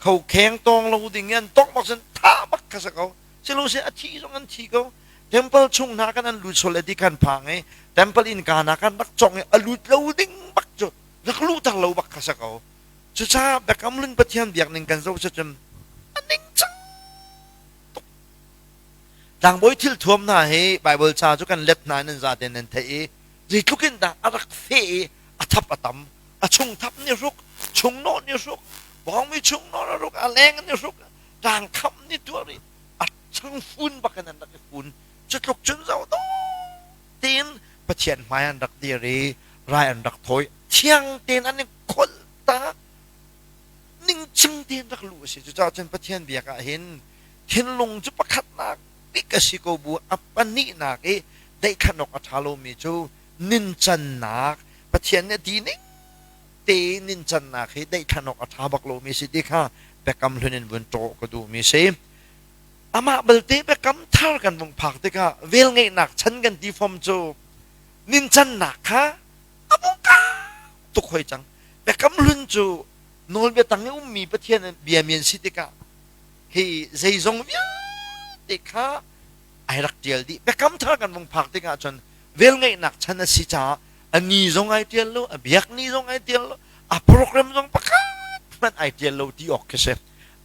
C: khokheng tawng lo ding i an tongh bak cun thah bak kha si ko. Silose a thi zong an thi ko. Temple chung hna kan an lut sual le ti khan phang i temple innka hna kan rak cong i a lut lo ding bak cu rak luhter lo bak kha si ko. Cucaah Biakam Hlun Pathian biakning kan zoh cun a ningcang tuk. Tlangbawi thil thuam hna hi Baibal ca cu kan let hna in nan zaten nan theih i zeitluk in dah a rak feh i a thap a tam. A chung thap nih hruk, chung nawh nih hruk, bawngmi chung nawh a hruk, a leng nih hruk, tlang kham nih tuar i a chang fun bak in an rak i fun. Cutluk cun zoh dawh tein Pathian hmai an rak dir i rai an rak thawi. Thiang tein an i kholh ta ningcing tein rak luh a si. Cucaah cun Pathian biak ah hin thinlung cu pakhatnak bik a si ko bu a pahnihnak i daihkhanh awk a ṭha lomi cu nincannak Pathian nih a ti ning te nincannak hi daihkhanh awk a ṭha bak lomi si ti kha biakam hlun in vun ṭawh ka duhmi si. Amah belte biakam thar kan vung phak tikah velngeihnak chan kan ti fom cu nincannak kha a vung tuk hoi cang. Biakam hlun cu nawlbia tang i ummi Pathian biami an si tikah hi zeizong vialte kha ai rak ṭial dih. Biakam thar kan vung phak tikah cun velngeihnak chan a si caah a ni zong ai ṭial lo, a biak ni zong ai ṭial lo, a program zong pakhat hmanh ai ṭial lo ti awk khi si.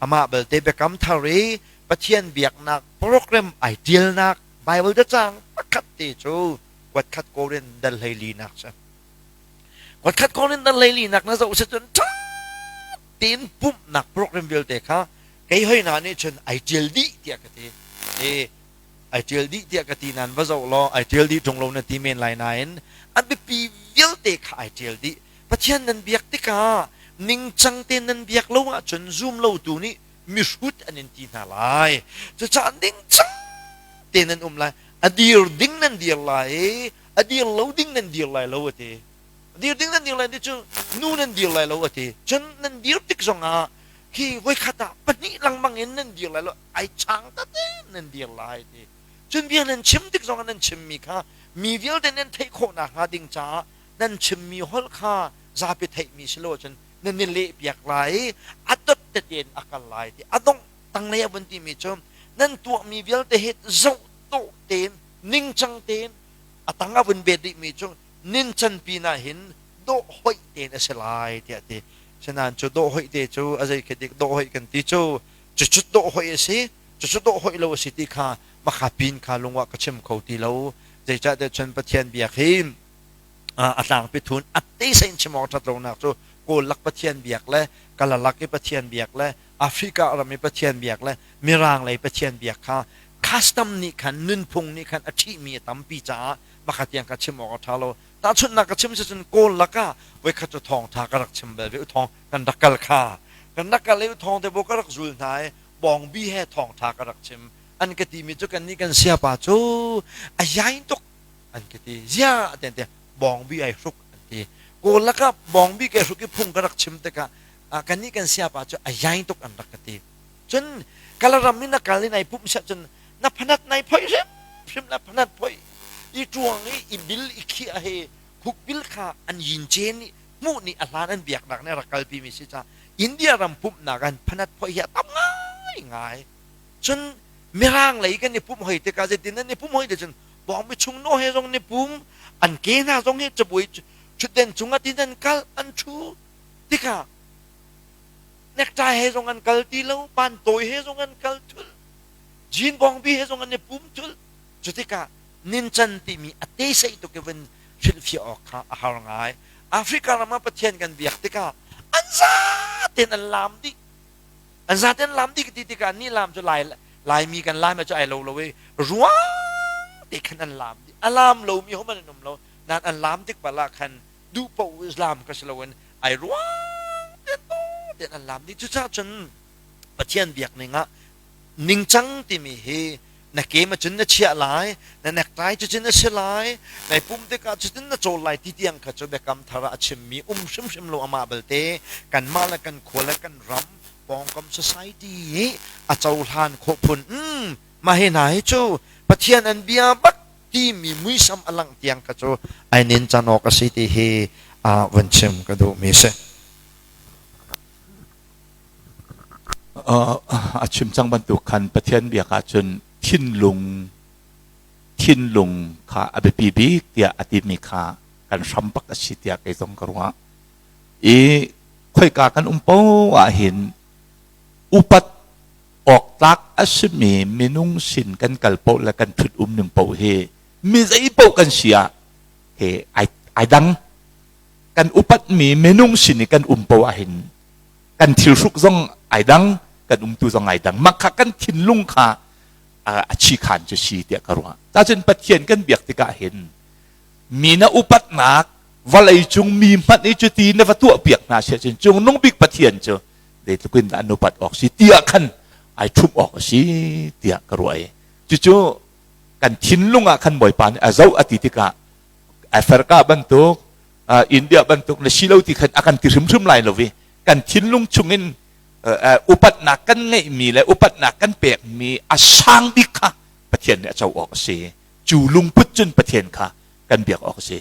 C: Amah belte biakam thar i Pathian biaknak program ai ṭialnak Bible cacang pakhat te cu kuatkhat Korin dal 14nak si. Kuatkhat Korin dal 14nak na zoh si cun ṭha tein pumhnak program vialte kha kei hoi hna nih cun ai ṭial dih tiah ka ti. E, ai ṭial dih tiah ka ti nain va zoh law ai ṭial dih ṭung lo na ti men lai nain a biapi vialte kha ai ṭial dih. Pathian nan biak tikah ningcang tein nan biak lo ahcun zum lotu nih mihrut an in ti hna lai. Cucaah ningcang tein nan um lai. A dir ding nan dir lai i a dir lo ding nan dir lai lo a ti. A dir ding nan dir lai ti cu nu nan dir lai lo a ti. Cun nan dir tik zongah khi voikhat ah pahnih lengmang in nan dir lai lo ai chang tete nan dir lai ti. Cun bia nan chim tik zongah nan chimmi kha mi vialte nan theih khawh nakhnga ding caah nan chimmi holh kha zapi theihmi si lo ahcun nan i lehpiak lai i a dot tete in a kal lai ti a dongh tanglei a vun timi cu nan tuahmi vialte hi zoh dawh tein ningcang tein a tang a vun bet rihmi cu nincan pinah hin dawh hoih tein a si lai tiah ti. Sinain cu dawh hoih te cu a zei khi dik dawh hoih kan ti cu cucut dawh hoih a si cucu dawh hoih lo a si ti kha makha pin kha lungah ka chim kho ti lo. Zeicahtiah cun Pathian biak hi a tlangpi thun a te sein chim awk ṭhat lonak cu Kawl lak Pathian biak le Kala lak i Pathian biak le Africa ram i Pathian biak le Mirang lei Pathian biak kha custom nih khan nunphung nih khan a ṭhihmi a tampi caah makha tiang kha chim awk a ṭha lo. Tahchunhnak ka chim si cun Kawl lakah voikhat cu thawngṭha ka rak chim bal ve u thawng kan rak kal kha kan rak kal i u thawng te bo ka rak zul hna i bawngbi he thawngṭha ka rak chim an ka timi cu kannih kan siapa cu a yain tuk an ka ti. Ziah tian ti bawngbi ai hruk an ti. Kawl lakah bawngbi ka hruk i phung ka rak chim tikah kannih kan siapa cu a yain tuk an rak ka ti. Cun Kalaram in a kal in ai pumh siah cun na phanat nai phoih hrimhrim na phanat phoih i ṭuang i i bil i khiah he khukbil kha an yin cen i hmuh nih a hlan an biaknak nih a rak kalpi mi si caah India ram pumhnak an phanat phoih hi a tam ngaingai. Cun Mirang lei kan i pumh hoi tikah zeitin an i pumh hoi ti cun bawngbi chung no he zong ni pum an ke hna zong hi cabuai ṭhutden cungah tin an kal an ṭhu tikah necktie he zong an kal ti lo pantawi he zong an kal thul jean bawngbi he zong an i pum thul cu tikah. Nincan timi a te-seih tuk i vun hrilhfiah awk kha a har ngai. Africa ram ah Pathian kan biak tikah an zaten an laam dih. An zaten an laam dih ka ti tikah ni laam cu Lai Laimi kan laam cu ai lo lo i ruang te khan an laam dih. A laam lomi hohmanh an um lo. Nain an laam tik bal ah khan duh paoh laam ka si loin ai ruang te tein an laam dih. Cucaah cun Pathian biak ning ah ningcang timi hi na kem ahcun na chiah lai, na necktie cucun a si lai, nai pum tikah cutin na cawl lai ti tiang kha cu biakam thar ah a chimmi um hrimhrim lo. Amah belte kanmah le kan khua le kan ram pawngkam society i a cohlan khawh phun mah hi hna hi cu Pathian an bia bak timi muisam a langh tiang kha cu ai nin can awk a si ti hi vun chim ka duhmi si.
B: A chim cang bantuk khan Pathian biak ahcun thinlung thinlung kha a biapi bik tiah a timi kha kan hram bak a si tiah kei zong ka ruah. I khoika kan um paoh ahhin upat awk tlak a simi minung sin kan kal paoh le kan ṭhut um ning paoh hi mi zei paoh kan si ah he ai ai dang. Kan upatmi minung sin i kan um paoh ahhin kan thilhruk zong ai dang, kan umtu zong ai dang. Mah kha kan thinlung kha a chi khan cu si tiah ka ruah. Cacun Pathian kan biak tikah hin mi na upatnak vawlei cung mi hmanh i cuti na va tuah piak hna si ahcun cungnung bik Pathian cu zeitluk in dah an upat awk si tiah khan ai ṭhumh awk a si tiah ka ruah i cucu kan thinlung ah khan Bawipa nih a zoh a ti tikah Africa bantuk, India bantuk na si lo ti khan a kan ti hrimhrim lai lo i kan thinlung chungin upatnak kan ngeihmi le upatnak kan pekmi a sang bik kha Pathian nih a co awk a si. Cu lungput cun Pathian kha kan biak awk a si.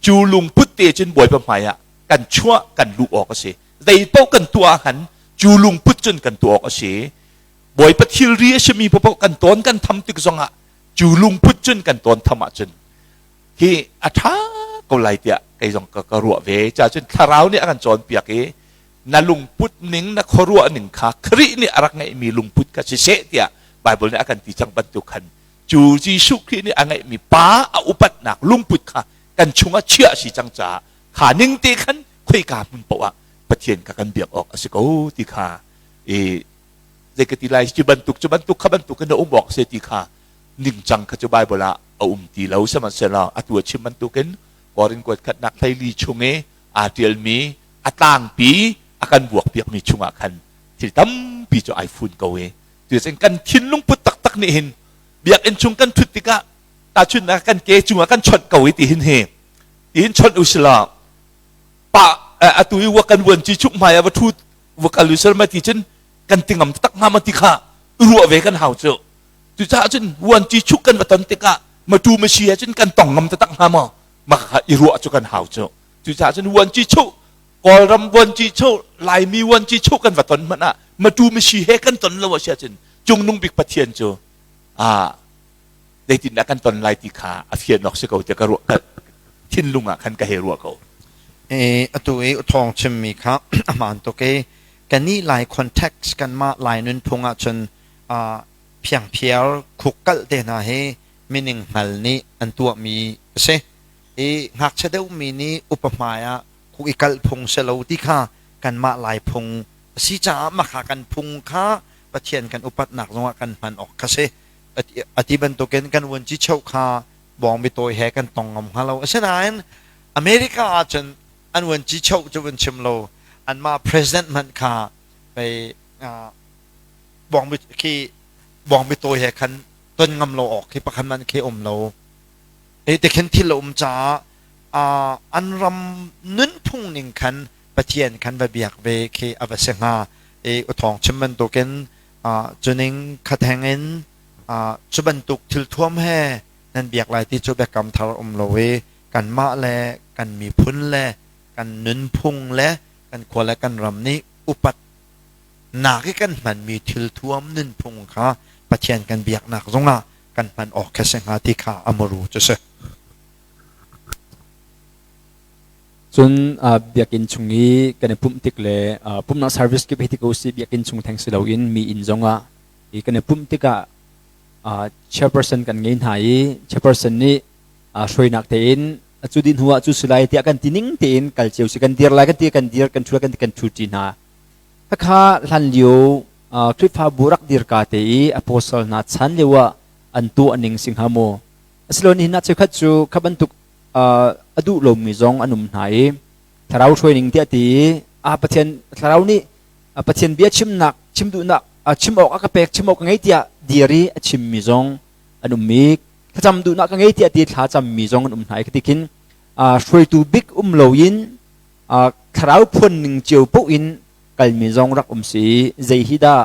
B: Cu lungput te cun Bawipa hmai ah kan chuah kan luh awk a si. Zei paoh kan tuah ah khan cu lungput cun kan tuah awk a si. Bawipa thilri a simi paoh kan tawn kan tham tik zongah cu lungput cun kan tawn tham ahcun hi a ṭha ko lai tiah kei zong ka ruah ve. Ca cun thlarau nih a kan cawnpiak i na lungput ning na khuaruah ning kha Khrih nih a rak ngeihmi lungput kha siseh tiah Bible nih a kan ti cang bantuk khan cu Jesuh Khrih nih a ngeihmi pa a upatnak lungput kha kan chungah chiah a si cang caah kha ning te khan khoika hmun paoh ah Pathian kha kan biak awk a si ko ti kha i zei ka ti lai, cu bantuk cu bantuk kha bantuk in a um awk a si ti kha ningcang kha cu Bible ah a um ti lo. Sihmanhsehlaw atu a chim bantukin Korin kuat khatnak 14 chung i aa ṭialmi a tlangpi a kan vuakpiakmi chungah khan thil tampi cu ai fun ko i cuticun kan thinlung put taktak nih hin biakinn chung kan ṭhut tikah tahchunhnak kan ke cungah kan chawnh ko i tihin hi tihin chawnh u silaw pa atu i kan vuanci chung hmai ah va ṭhu va kal u sel ma ti cun kan ti ngam tak hnga ma ti kha ruah ve kan hau cu. Cucaah cun vuanci chuk kan va ton tikah matu masi he cun kan tong ngam taktak hnga maw mah kha i ruah cu kan hau cu. Cucaah cun vuanci chuh Kawlram vuanci chuh Laimi vuanci chuh kan va ton hmanh ah matu masi he kan ton lo a si ahcun cungnung bik Pathian cu a zeitindah kan ton lai ti kha a fian awk si ko tiah ka ruah, ka thinlung ah khan ka hei ruah ko.
C: Atu i thawng chimmi kha a hmaan tuk i kannih Lai context, kanmah Lai nunphung ahcun phiangphiar khukkalh te hna hi mining hngal nih an tuahmi a si. I ngakchia deuhmi nih upa hmai ah khuk i kalh phung si lo ti kha kanmah Lai phung a si caah mah kha kan phung kha Pathian kan upatnak zongah kan hman awk kha si. A ti bantukin kan vuanci cheu kha bawngbi tawi he kan tong ngam hnga lo. Asinain America ahcun an vuanci cheu cu vun chim lo, anmah president hmanh kha pei bawngbi khi bawngbi tawi he khan ton ngam lo awk khi pakhat hmanh khi um lo. Hi ti khin thil a um caah an ram nunphung ning khan Pathian khan va biak ve khi a va si hnga. I uthawng chim bantukin cuning khatheng in cu bantuk thilthuam he nan biak lai ti cu biakam thar um lo i kanmah le kan miphun le kan nunphung le kan khua le kan ram nih upat nak i kan hmanmi thilthuam nunphung kha Pathian kan biaknak zongah kan hman awk kha si hnga ti kha a muru cu si.
A: Cun biakinn chung i kan i pumh tik le pumhnak service kip hi ti ko si, biakinn chung theng si loin mi inn zongah i kan i pumh tikah Chairperson kan ngei hna i chairperson nih hruainak tein cu dih hnu ah cu si lai tiah kan ti ning tein kal cio si, kan dir lai kan ti, kan dir, kan thu, kan ti, kan thu ṭi hna. Khakha hlan lio Khrihfabu rak dir ka te i apostle hna chan lio ah an tuah ning si hnga maw? Asilo nihin ah cheukhat cu kha bantuk a duh lomi zong an um hna i thlarau hruaining tiah ti i a Pathian thlarau nih Pathian bia chimnak, chim duhnak, chim awk a ka pek, chim awk ka ngei tiah dir i a chimmi zong an um i thlacam duhnak ka ngei tiah ti thlacam mi zong an um hna i ka ti khin hruaitu bik um loin thlarau phuan ning cio paoh in kalmi zong rak um si. Zei hi dah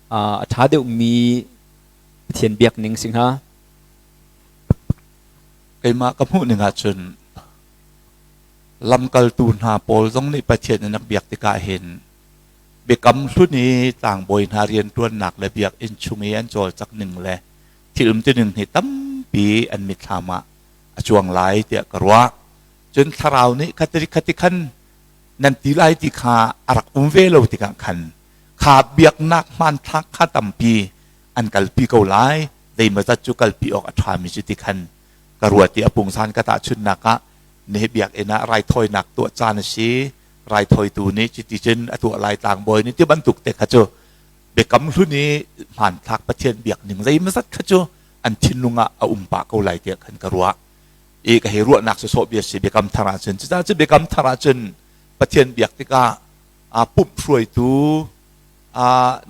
A: a ṭha deuhmi Pathian biak ning si hnga?
B: Keimah ka hmuh ning ahcun lamkaltu hna pawl zong nih Pathian an rak biak tikah hin biakam hlun i tlangbawi hna rianṭuannak le biakinn chung i an cawlcak ning le thil umtuning hi tampi an mitthlam ah a cuang lai tiah ka ruah. Cun thlarau nih khati khati khan nan ti lai ti kha a rak um ve lo tikah khan kha biaknak hmanthlak kha tampi an kalpi ko lai, zeimawzat cu kalpi awk a ṭhami cu ti khan ka ruat i a pungsan ka tahchunhnak ah nihi biakinn ah raithawinak tuah caan a si, raithawitu nih cuti cun a tuah lai, tlangbawi nih ti bantuk te kha cu biakam hlun i hmanthlak Pathian biak ning zeimawzat kha cu an thinlung ah a um pah ko lai tiah khan ka ruah i ka hei ruahnak sawsawh bia si. Biakam thar ahcun, cucaah cu biakam thar ahcun Pathian biak tikah a pumh hruaitu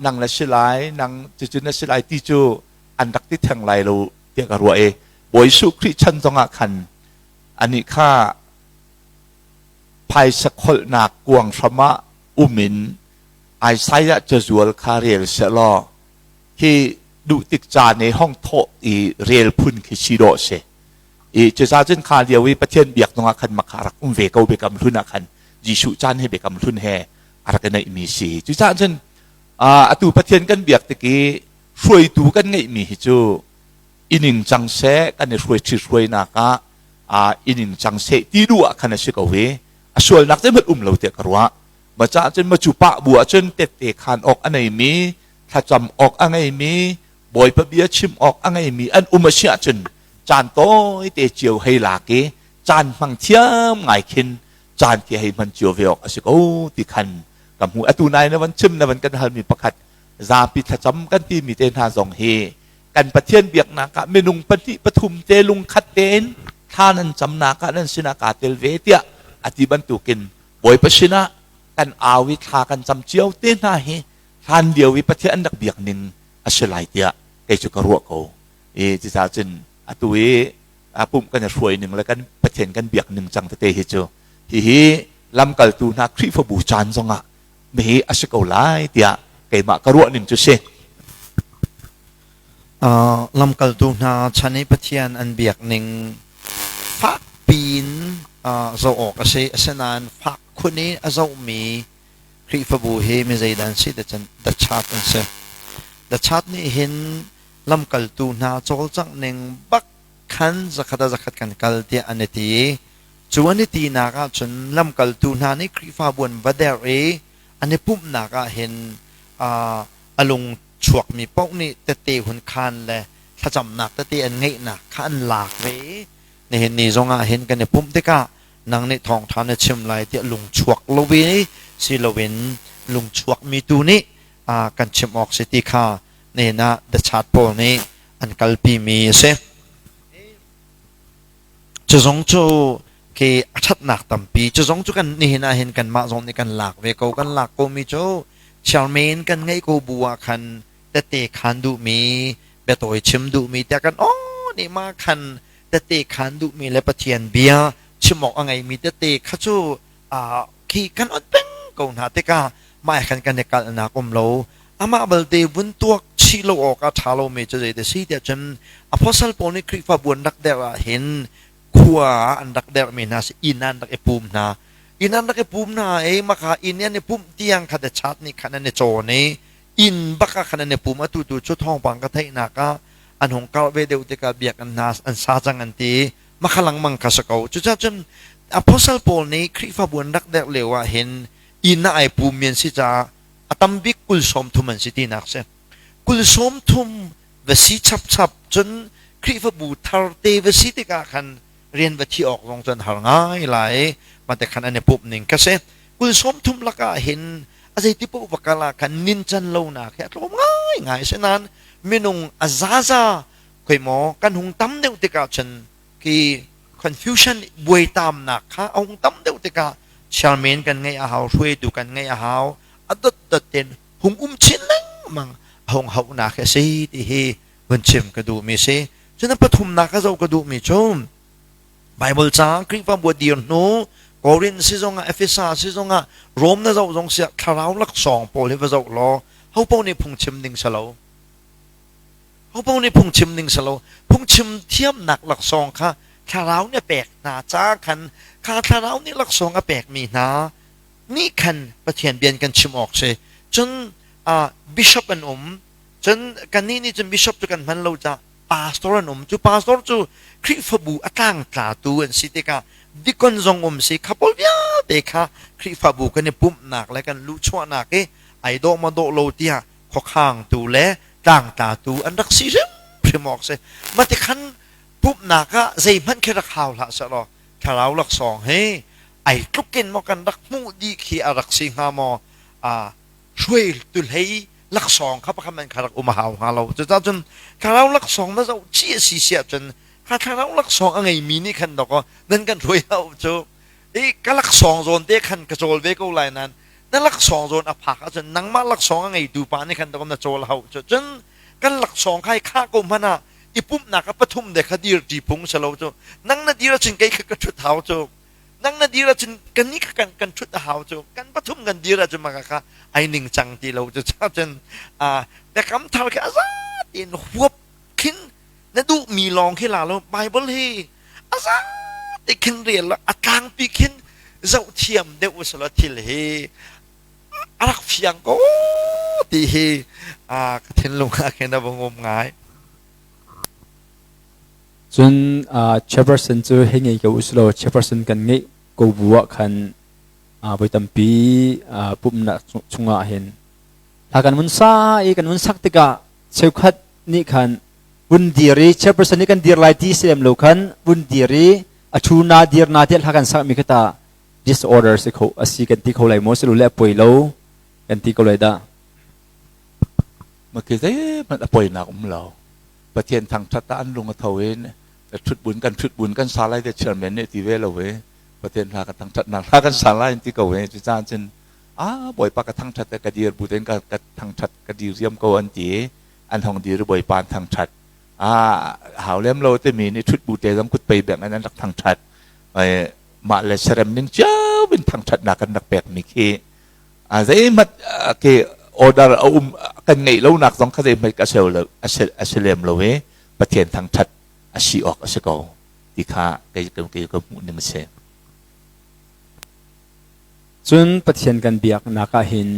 B: nang na si lai, nang cucu na si lai ti cu an rak ti theng lai lo tiah ka ruah i Bawi Jesuh Khrih chan zongah khan anih kha phaisa kholhnak kuang hram ah um in Isaiah cazual kha rel sehlaw khi duh tik caan i hong thawh i rel phun khi si dawh si. I cucaah cun kha lio i Pathian biak zongah khan makha rak um ve ko. Biakam hlun ah khan, Jesuh caan he biakam hlun he a rak i neihmi si. Cucaah cun atu Pathian kan biak tik i hruaitu kan ngeihmi hi cu ining cang seh, kan i hruai ṭhithruainak ah ining cang seh ti duh ah khan a si ko i a sualnak zeihmanh um lo tiah ka ruah. Ma caah cun ma cu pah bu ah cun tette khan awk a neimi, thlacam awk a ngeimi, Bawipa bia chim awk a ngeimi an um a si ahcun caan tawi te cio hei lak i caan hmang thiam ngai khin caan khi hei hman cio ve awk a si ko ti khan ka hmu. Atu nai na van chim, na van kan halmi pakhat, zapi thlacam kan timi te hna zong hi kan Pathian biaknak ah minung pahnih pathum te lungkhat tein thla nan camnak ah nan sinah kaa tel ve tiah a ti bantukin Bawipa sinah kan au i thla kan cam cio te hna hi hlan lio i Pathian an rak biak ning a si lai tiah kei cu ka ruah ko. I cucaah cun atu i pumh kan i hruai ning le kan Pathian kan biak ning cang tete hi cu hihi lamkaltu hna Khrihfabu caan zongah hi a si ko lai tiah keimah ka ruah ning cu si.
C: Lamkaltu hna chan i Pathian an biak ning fak piin zoh awk a si. Asinain fak khun i a zohmi Khrihfabu hi mi zeidah an si ti cun the church an si. The church nih hin lamkaltu hna cawlcangh ning bak khan zakhat ah zakhat kan kal tiah an i ti i cu an i tinak ahcun lamkaltu hna nih Khrihfabu an va derh i an i pumhnak ah hin a lung chuakmi paoh nih tette hun khaan le thlacamnak tete an ngeihnak kha an lak ve i nihin ni zong ah hin kan i pumh tikah nang nih thawngṭha na chim lai tiah lung chuak lo i si loin lung chuakmi tu nih kan chim awk si ti kha nihin ah the chat pawl nih an kalpimi a si. Cu zong cu khi a ṭhatnak tampi, cu zong cu kan nihin ah hin kanmah zong nih kan lak ve ko. Kan lak komi cu chairman kan ngeih ko bu ah khan tette khan duhmi, biatawi chim duhmi tiah kan aw nih ma khan tette khan duhmi le Pathian bia chim awk a ngeimi tette kha cu khi kan ot peng ko hna tikah mah khan kan i kalhnak um lo. Amah balte vun tuak chih lo awk a ṭha lomi cu zei ti si tiah cun apostle pawl nih Khrihfabu an rak derh ah hin khua ah an rak derhmi hna si, inn ah an rak i pum hna, inn an rak i pum hna i maka inn i an i pumh tiang kha the chat nih khan an i cawn i inn bak ah khan an i pum. Atu tu cu thawngpang ka theihnak ah an hung karh ve deuh tikah biakinn hna an sa cang an ti, makha lengmang kha si ko. Cucaah cun apostle pawl nih Khrihfabu an rak derh lio ah hin inn ah ai pummi an si caah a tam bik 33 an si tinak si. 33. Va si chapchap cun Khrihfabu thar te va si tikah khan rian va thi awk zong cun har ngai lai. Mate khan an i pumh ning ka si. 33 lakah hin a zeiti paoh va kal ah khan nincan lonak hi a tlawm ngai ngai. Asinain minung a zaza khoi maw kan hung tam deuh tikah cun khi confusion buaitamnak kha a hung tam deuh tikah chairman kan ngeih a hau, hruaitu kan ngeih a hau, a dotdot ten hung um chin lengmang a hung hauhnak hi a si ti hi vun chim ka duhmi si. Cun a pathumnak ka zoh ka duhmi cu Bible ca Khrihfabu a dir hnu Korin si zongah Efesa si zongah Rom na zoh zong siah thlarau laksawng pawl hi va zoh law ho paoh nih phungchim ding si lo. Ho paoh nih phungchim ding si lo. Phungchim thiamnak laksawng kha thlarau nih a pek hna ca khan kha thlarau nih laksawng a pekmi hna nih khan Pathian bia kan chim awk si. Cun bishop an um. Cun kannih nih cun bishop cu kan hman lo caah pastor an um. Cu pastor cu Khrihfabu a tlangtlatu an si tikah dikon zong um si kha pawl vialte kha Khrihfabu kan i pumhnak le kan luhchuahnak i ai dawh maw dawh lo tiah khuakhangtu le tlangtlatu an rak si hrimhrim awk si. Mah tikhan pumhnak ah zeihmanh khi rak hau hlah seh law thlarau laksawng hi ai tluk in maw kan rak hmuh dih khi a rak si hnga maw, hruai tu hlei laksawng kha pakhat man kha rak um a hau hnga lo. Cucaah cun thlarau laksawng na zoh chih a si si ahcun kha thlarau laksawng a ngeimi nih khan dawkaw nan kan hruai hau cu i ka laksawng zawn te khan ka cawl ve ko lai nain na laksawng zawn a phak ahcun nangmah laksawng a ngeitu pa nih khan dawkaw na cawl hau cu. Cun kan laksawng kha i khah ko hmanh ah i pumhnak a pathum de kha dir ṭi phung si lo cu. Nang na dir ahcun kei kha ka ṭhut hau cu, nang na dir ahcun kan nih kha kan ṭhut a hau cu, kan pathum kan dir ahcun maka kha ai ning cang ti lo cu. Cun biakam thar khi a za tein huap khin na duhmi lawng khi la lo. Bible hi a za te khin rel lo, a tlangpi khin zoh thiam deuh usalaw thil hi a rak fiang ko ti hi ka thinlung ah khin a vung um ngai.
A: Cun chairperson cu hei ngei ko usulaw chairperson kan ngeih ko bu ah khan voi tampi pumhnak chungah hin hla kan vun sa i kan vun sak tikah cheukhat nih khan vun dir i chairperson nih kan dir lai ti si lem lo khan vun dir i a thu na dir na tiah hla kan sak mi kha ta disorder si kho a si kan ti kho lai maw, silole a poi lo kan ti ko lai dah?
B: Ma khi zeihmanh a poinak um lo. Pathian thangṭhat ah an lung a tho in ṭhutbun kan ṭhutbun kan sa lai te chairman nih ti ve lo e. Pathian hla ka thangṭhatnak hla kan sa lai ti ko e. Cucaah cun a Bawipa ka thangṭhat ka dir bu tein ka thangṭhat ka dir riam ko an ti. An hong dir Bawipa an thangṭhat. A hau lem lo timi nih ṭhutbu te zong kut pei beng in an rak thangṭhat. Mah le serem ning cio in thangṭhatnak kan rak pekmi khi a zeihmanh ke order a um kan ngeih lonak zong kha zeihmanh a si lo a si lem lo i Pathian thangṭhat a si awk a si ko ti kha kei kei ka hmuh ning a si.
A: Cun Pathian kan biaknak ah hin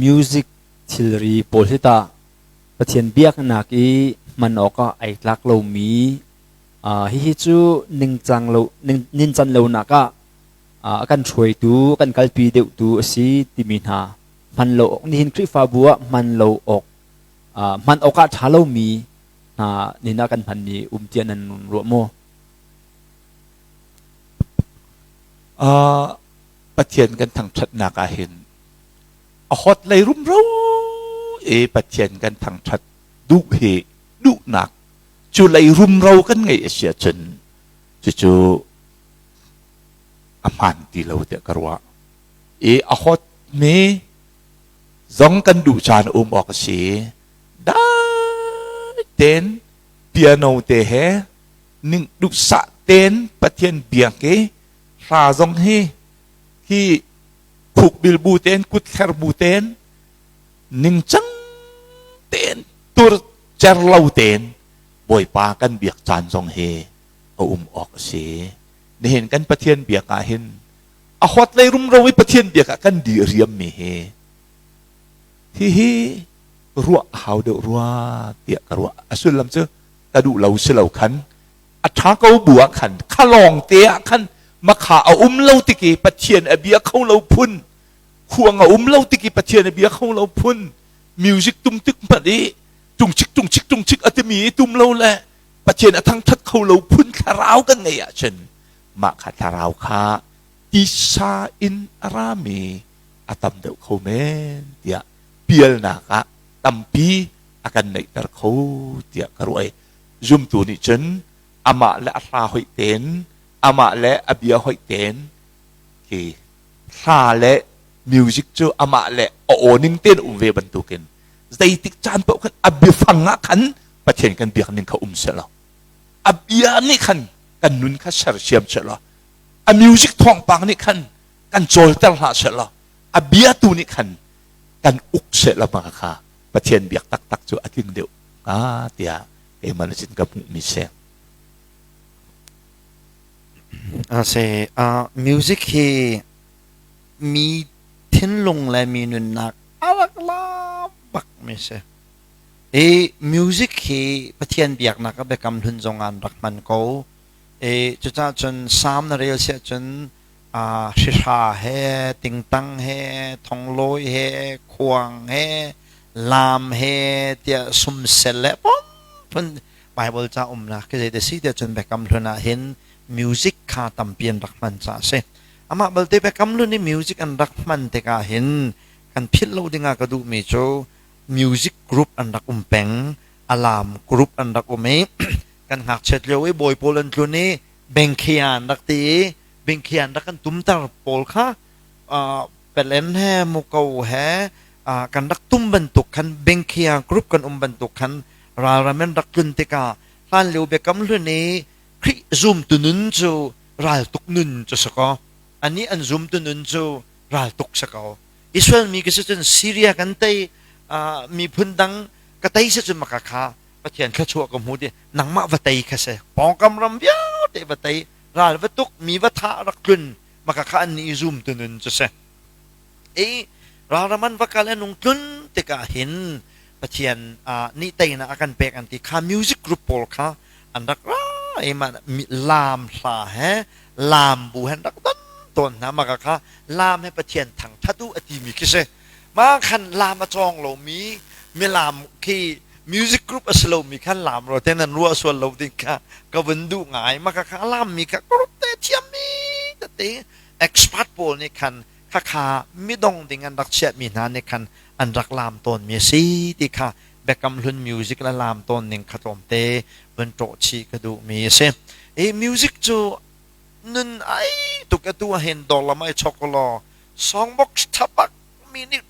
A: music thilri pawl hi tah Pathian biaknak i hman awkah ai tlak lomi, hihi cu ningcang lo nincan lonak ah a kan hruaitu, kan kalpi deuhtu a si timi hna hman lo awk, nihin Khrihfabu ah hman lo awk, hman awk ah ṭha lomi hna nihin ah kan hmanmi um tiah nan ruah maw?
B: Pathian kan thangṭhatnak ah hin a hot lei rumro i Pathian kan thangṭhat duh hi duhnak cu lei rumro kan ngeih a si ahcun cucu a hmaan ti lo tiah ka ruah. I a hot mi zong kan duh caan um awk a si. Dai tein piano te he ning duhsah tein Pathian biak i hla zong hi hi khukbil bu tein kutthler bu tein ningcang tein tur cer lo tein Bawipa kan biak caan zong hi a um awk a si. Nihin kan Pathian biak ah hin a hot lei rumro i Pathian biak ah kan di riam mi hi hihi ruah a hau deuh rua tiah ka ruah. A sullam cu ka duh lo si lo khan a ṭha ko bu ah khan khalawng te ah khan makha a um lo tik i Pathian a bia kho lo phun, khuang a um lo tik i Pathian a bia kho lo phun, music tum tik hmanh i. Tungchik tungchik tungchik a timi i tum lo le Pathian a thangthat kho lo phun thlarau kan ngeih ahcun mah kha thlarau kha tisa in a rami a tam deuh kho men tiah pialnak ah tampi a kan neihter kho tiah ka ruah i zumtu nih cun amah le a hla hoih tein amah le a bia hoih tein khi hla le music cu amah le a aw ning tein um ve bantukin zeitik caan paoh khan a biafang ah khan Pathian kan biak ning kha um selaw a bia nih khan kan nun kha sersiam selaw a music thawngpang nih khan kan cawlter hlah selaw a bia tu nih khan kan uk selaw ma kha Pathian biak taktak cu a tling deuh hnga tiah keimah nih cun ka hmuhmi si.
C: A si music hi mi thinlung le mi nunnak a rak la bak mi si. I music hi Pathian biaknak a biakam hlun zong an rak hman ko. I cucaah cun Salm na rel siah cun hrihra he, tingtang he, thonglawi he, khuang he, laam he tiah sumsel le phun Bible ca umnak khi zei si tiah cun biakam hlun ah hin music kha tampi an rak hman caah a si. Amah balte biakam hlun i music an rak hman tikah hin kan philh lo dingah ka duhmi cu music group an rak um peng, alarm group an rak um i kan ngakchiat lio i bawi pawl an tlun i bengkhia an rak ti i bengkhia an rak kan tumter pawl kha pelen he muko he kan rak tum bantuk khan bengkhia group kan um bantuk khan ralram an rak tlun tikah hlan lio biakam hlun i Khrih zumtu nun cu raltuk nun cu si kaw anih an zumtu nun cu raltuk si ko Israel mi ka si cun Syria kan tei miphun dang ka tei si cun maka kha Pathian thluachuah ka hmu ti nangmah va tei kha si pawngkam ram vialte va tei ral va tuk mi va thah rak tlun maka kha an nih zum tu nun cu si i ralram an va kal an ung tlun tikah hin Pathian nih teinak a kan pek an ti kha music group pawl kha an rak ra i mah laam hla he laam bu he an rak don tawn hna maka kha laam he Pathian thangthat u a timi khi si mah khan laam a cawng lomi milaam khi music group a si lomi khan laam ro te nan ruah sual lo ding kha ka vun duh ngai maka kha laam mi kha group te thiammi tete expert pawl nih khan khakha midong ding an rak chiahmi hna nih khan an rak laam tawnmi a si ti kha Biakam Hlun music le laam tawn ning kha tlawmte vun ṭawh chih ka duhmi a si. I music cu nun ai tuk atu ahhin dawr lam ai chok law songbox ṭha bak mi nih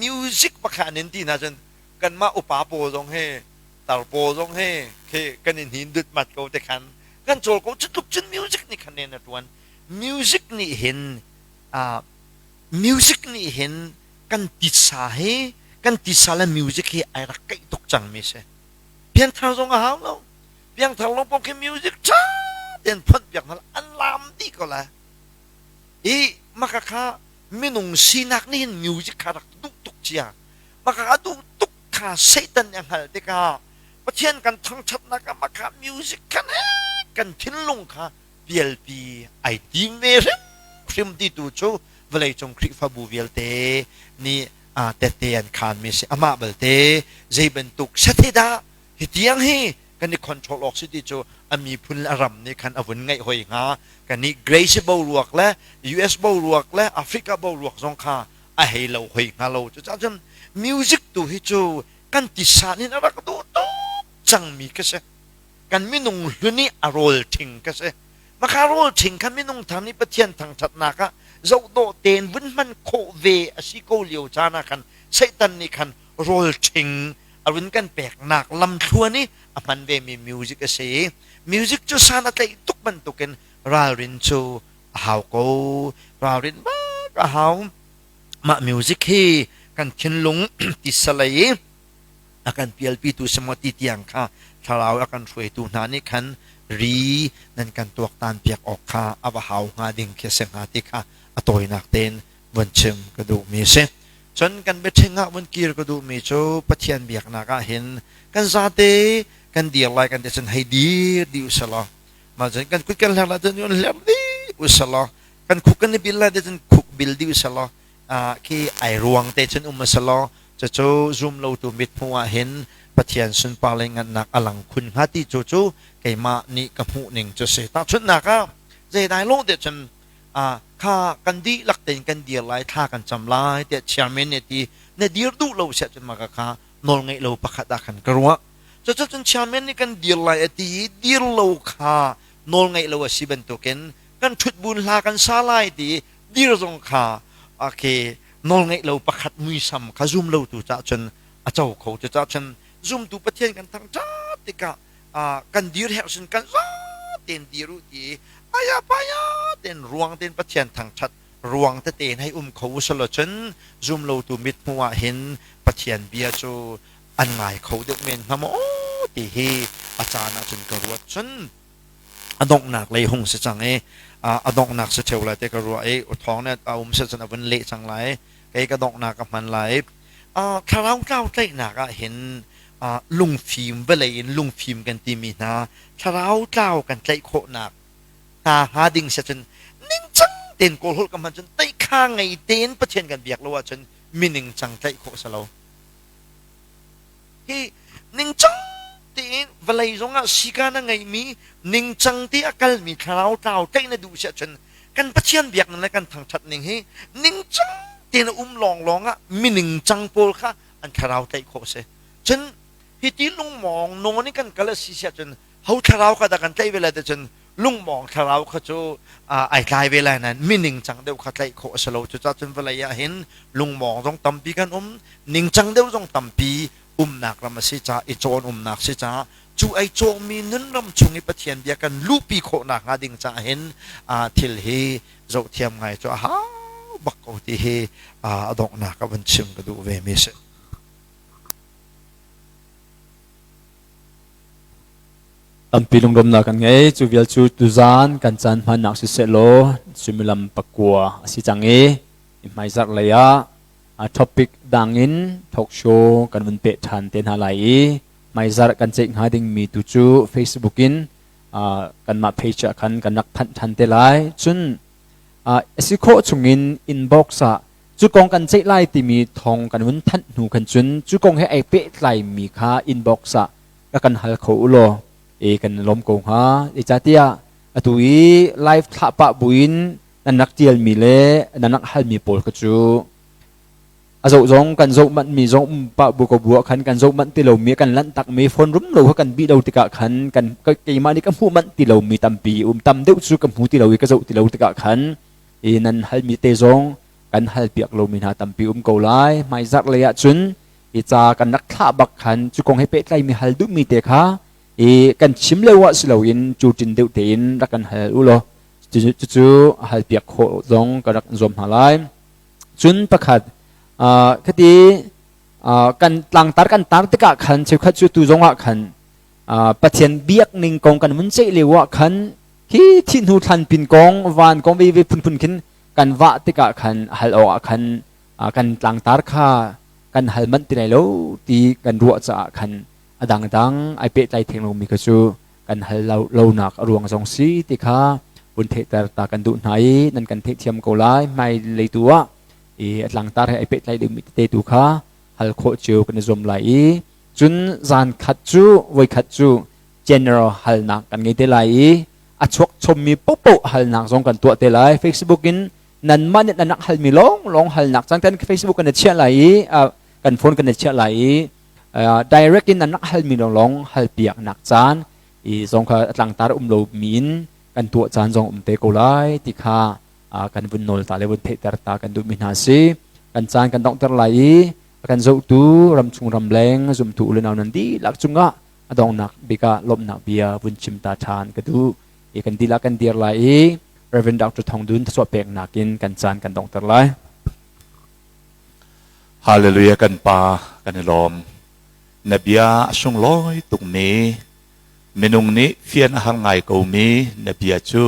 C: music pakhat in ti hna cun kanmah upa pawl zong he tar pawl zong he khi kan in hin dut mat ko te khan kan cawl ko cu tluk cun music nih khan nen a ṭuan music nih hin music nih hin kan titsa hi kan titsa le music hi ai rak keih tuk cangmi si pianthar zong a hau lo piangthar lo pawng khi music ṭha tein phonh piak hna an laam dih ko lai i maka kha minung sinak nih hin music kha rak duh tuk cia maka a duh tuk kha Satan nih a hngalh tikah Pathian kan thangṭhatnak ah maka music kha kan thinlung kha pialpi ai tim ve hrimhrim ti tu cu vawleicung Khrihfabu vialte nih tette an khaanmi a si. Amah balte zei bantuk set hi dah hi tiang hi kan i control awk si ti cu a miphun le a ram nih khan a vun ngaih hoi hnga. Kannih Grace boruak le US boruak le Africa boruak zong kha a hei lo hoi hnga lo. Cucaah cun music tu hi cu kan tisa nih a rak duh tuk cangmi ka si. Kan minung hlun i a rawl ṭhing ka si. Maka rawl ṭhing kha minung thar nih Pathian thangṭhatnak ah zohdawh tein vun hman khawh ve a si ko lio caan ah khan Satan nih khan rawl ṭhing a run kan peknak lamthluan i a hman vemi music a si. Music cu san a tlaih tuk bantukin ralrin cu a hau ko. Ralrin bak a hau. Mah music hi kan thinlung tisa lei i a kan pialpitu si maw ti tiang kha thlarau a kan hruaitu hna nih khan ri nan kan tuaktan piak awk kha a va hau hnga ding khi a si hnga ti kha a tawinak tein vun chim ka duhmi a si. Cun kan biaṭhing ah vun kir ka duhmi cu Pathian biaknak ah hin kan zate kan dir lai kan ti cun hei dir dih usalaw mah cun kan kut kan hler lai cun hler dih usalaw kan khuk kan i bil lai cun khuk bil dih usalaw khi ai ruang te cun um usalaw cucu zum lotu mithmuh ah hin Pathian sunpar le ngannak a lang khun hnga ti cu cu keimah nih ka hmuh ning cu si. Tahchunhnak ah zeidai lawh deh cun kha kan dihlak tein kan dir lai, thla kan cam lai tiah chairman nih ti na dir duh lo siah cun mah kha nawl ngeih lo pakhat ah khan ka ruah. Cucun chairman nih kan dir lai a ti i dir lo kha nawl ngeih lo a si bantukin kan ṭhut buin hla kan sa lai ti i dir zong kha okay nawl ngeih lo pakhat muisam kha zum lo tu cah cun a co kho. Cucaah cun zumtu Pathian kan thangṭhat tikah kan dir herh sin kan za tein dir u ti i aya paya tein ruang tein Pathian thangṭhat ruang tete in hei um kho u selaw cun zum lotu mithmuh ah hin Pathian bia cu an ngai kho deuh men hnga maw ti hi a caan ah cun ka ruat. Cun a donghnak lei hung si cang i a donghnak si ṭheo lai te ka ruah i thawng nih a um si cun a vun leh cang lai, kei ka donghnak ka hman lai. Thlarau tlau tlaihnak ah hin lungfim vawlei in lungfim kan timi hna thlarau tlau kan tlaih khawhnak hna hnga ding si cun ningcang tein Kawl holh ka hman cun teikha ngei tein Pathian kan biak lo ahcun mi ningcang tlaih khawh si lo. Hi ningcang tein vawlei zongah sika na ngeimi ningcang te a kalmi thlarau tlau tlaih na duh si ahcun kan Pathian biak ning le kan thangṭhat ning hi ningcang tein a um lawnglawng ah mi ningcang pawl kha an thlarau tlaih khawh a si. Cun hi ti lungmawng nawn in kan kal a si si ahcun ho thlarau kha dah kan tlaih ve lai ti cun lungmawng thlarau kha cu ai tlai ve lai nain mi ningcang deuh kha tlaih khawh a si lo. Cucaah cun vawlei ah hin lungmawng zong tampi kan um, ningcang deuh zong tampi umnak ram a si caah, i cawn umnak si caah cu ai cawngmi nun ram chung i Pathian bia kan luhpi khawh nakhnga ding caah hin thil hi zohthiam ngai cu a hau bak ko ti hi a donghnak ah van chim ka duh ve mi si.
A: Tampi lunglawmnak kan ngei. Cu vial cu tuzaan kan caan hmannak siseh law suimilam 9 a si cang i hmaizarh lei ah topic dang in talk show kan vun peh ṭhan te hna lai i hmaizarh kan ceih hnga dingmi tu cu Facebook in kanmah page ah khan kan rak thanh ṭhan te lai. Cun a si khawh chungin inbox ah cu kong kan ceih lai timi thawng kan vun thanh hnu khan cun cu kong he ai pehtlaimi kha inbox ah rak kan hal kho u law e kan lawm ko hnga. Zeicahtiah atu i live thlah pah buin nan rak tialmi le nan rak halmi pawl kha cu a zoh zong kan zoh manh mi zong um pah bu ko bu ah khan kan zoh manh ti lomi, kan lanh takmi phone rum lo kha kan bih lo tikah khan kan keimah nih ka hmuh manh ti lomi tampi um, tam deuh cu ka hmu ti lo i ka zoh ti lo tikah khan i nan halmi te zong kan hal piak lomi hna tampi um ko lai. Hmaizarh lei ah cun i ca kan rak thlah bak khan cu kong he pehtlaimi hal duhmi te kha i kan chim lio ah si loin cu tin deuh tein rak kan hal u law cucu hal piak khawh zong ka rak zuam hna lai. Cun pakhat khati kan tlangtar kan tar tikah khan cheukhat cu tu zong ah khan Pathian biak ning kong kan vun ceih lio ah khan khi thih hnu thlan pin kong van kong ve ve phunphun khin kan vah tikah khan hal awk ah khan kan tlangtar kha kan hal manh ti lai lo ti kan ruah caah khan a dangdang ai pehtlai theng lomi kha cu kan hal lonak a ruang zong si ti kha vun theihter ta kan duh hna i nan kan theihthiam ko lai. Hmai lei tu ah i a tlangtar he ai pehtlai dingmi tete tu kha hal khawh cio kan i zuam lai i cun zan khat cu voi khat cu general halnak kan ngei te lai i a chuak chommi popo halnak zong kan tuah te lai. Facebook in nanmah nih nan rak halmi lawng lawng halnak cang kan Facebook kan i chiah lai i kan phone kan i chiah lai i direct in nan rak halmi lawng lawng hal piak nak caan i zong kha tlangtar um lo mi in kan tuah caan zong um te ko lai ti kha kan vun nawl ta le vun theihter ta kan duhmi hna si. Kan caan kan donghter lai i kan zohtu ramchung ramleng zumtu u le nau nan dihlak cungah a dongnak bik ah lawmhnak bia vun chim ta ṭhan ka duh i kan dihlak kan dir lai i Reverend Dr. Thong Dun thluachuah peknak in kan caan kan donghter lai.
B: Hallelujah, kan Pa, kan i lawm. Na bia a sunglawi tukmi, minung nih fian a har ngai komi na bia cu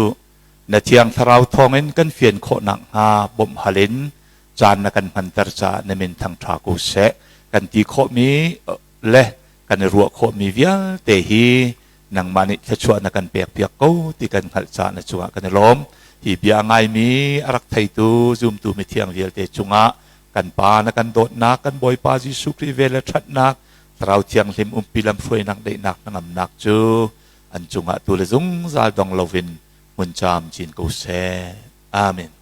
B: na Thiang Thlarau thawngin kan fian khawh nakhnga bawmh hal in caan na kan hmanter caah na min thangṭha ko seh. Kan ti khawhmi le kan i ruah khawhmi vialte hi nangmah nih thluachuah na kan pekpiak ko ti kan hngalh caah na cungah kan i lawm. Hi bia a ngaimi, a rak theitu zumtu mithiang vialte cungah kan Pa na kan dawtnak, kan Bawipa Jesuh Khrih vel le ṭhatnak, Thlarau Thianghlim umpi lamhruainak daihnak hnangamnak cu an cungah tu le zungzal dong loin hmun camcin ko seh. Amen.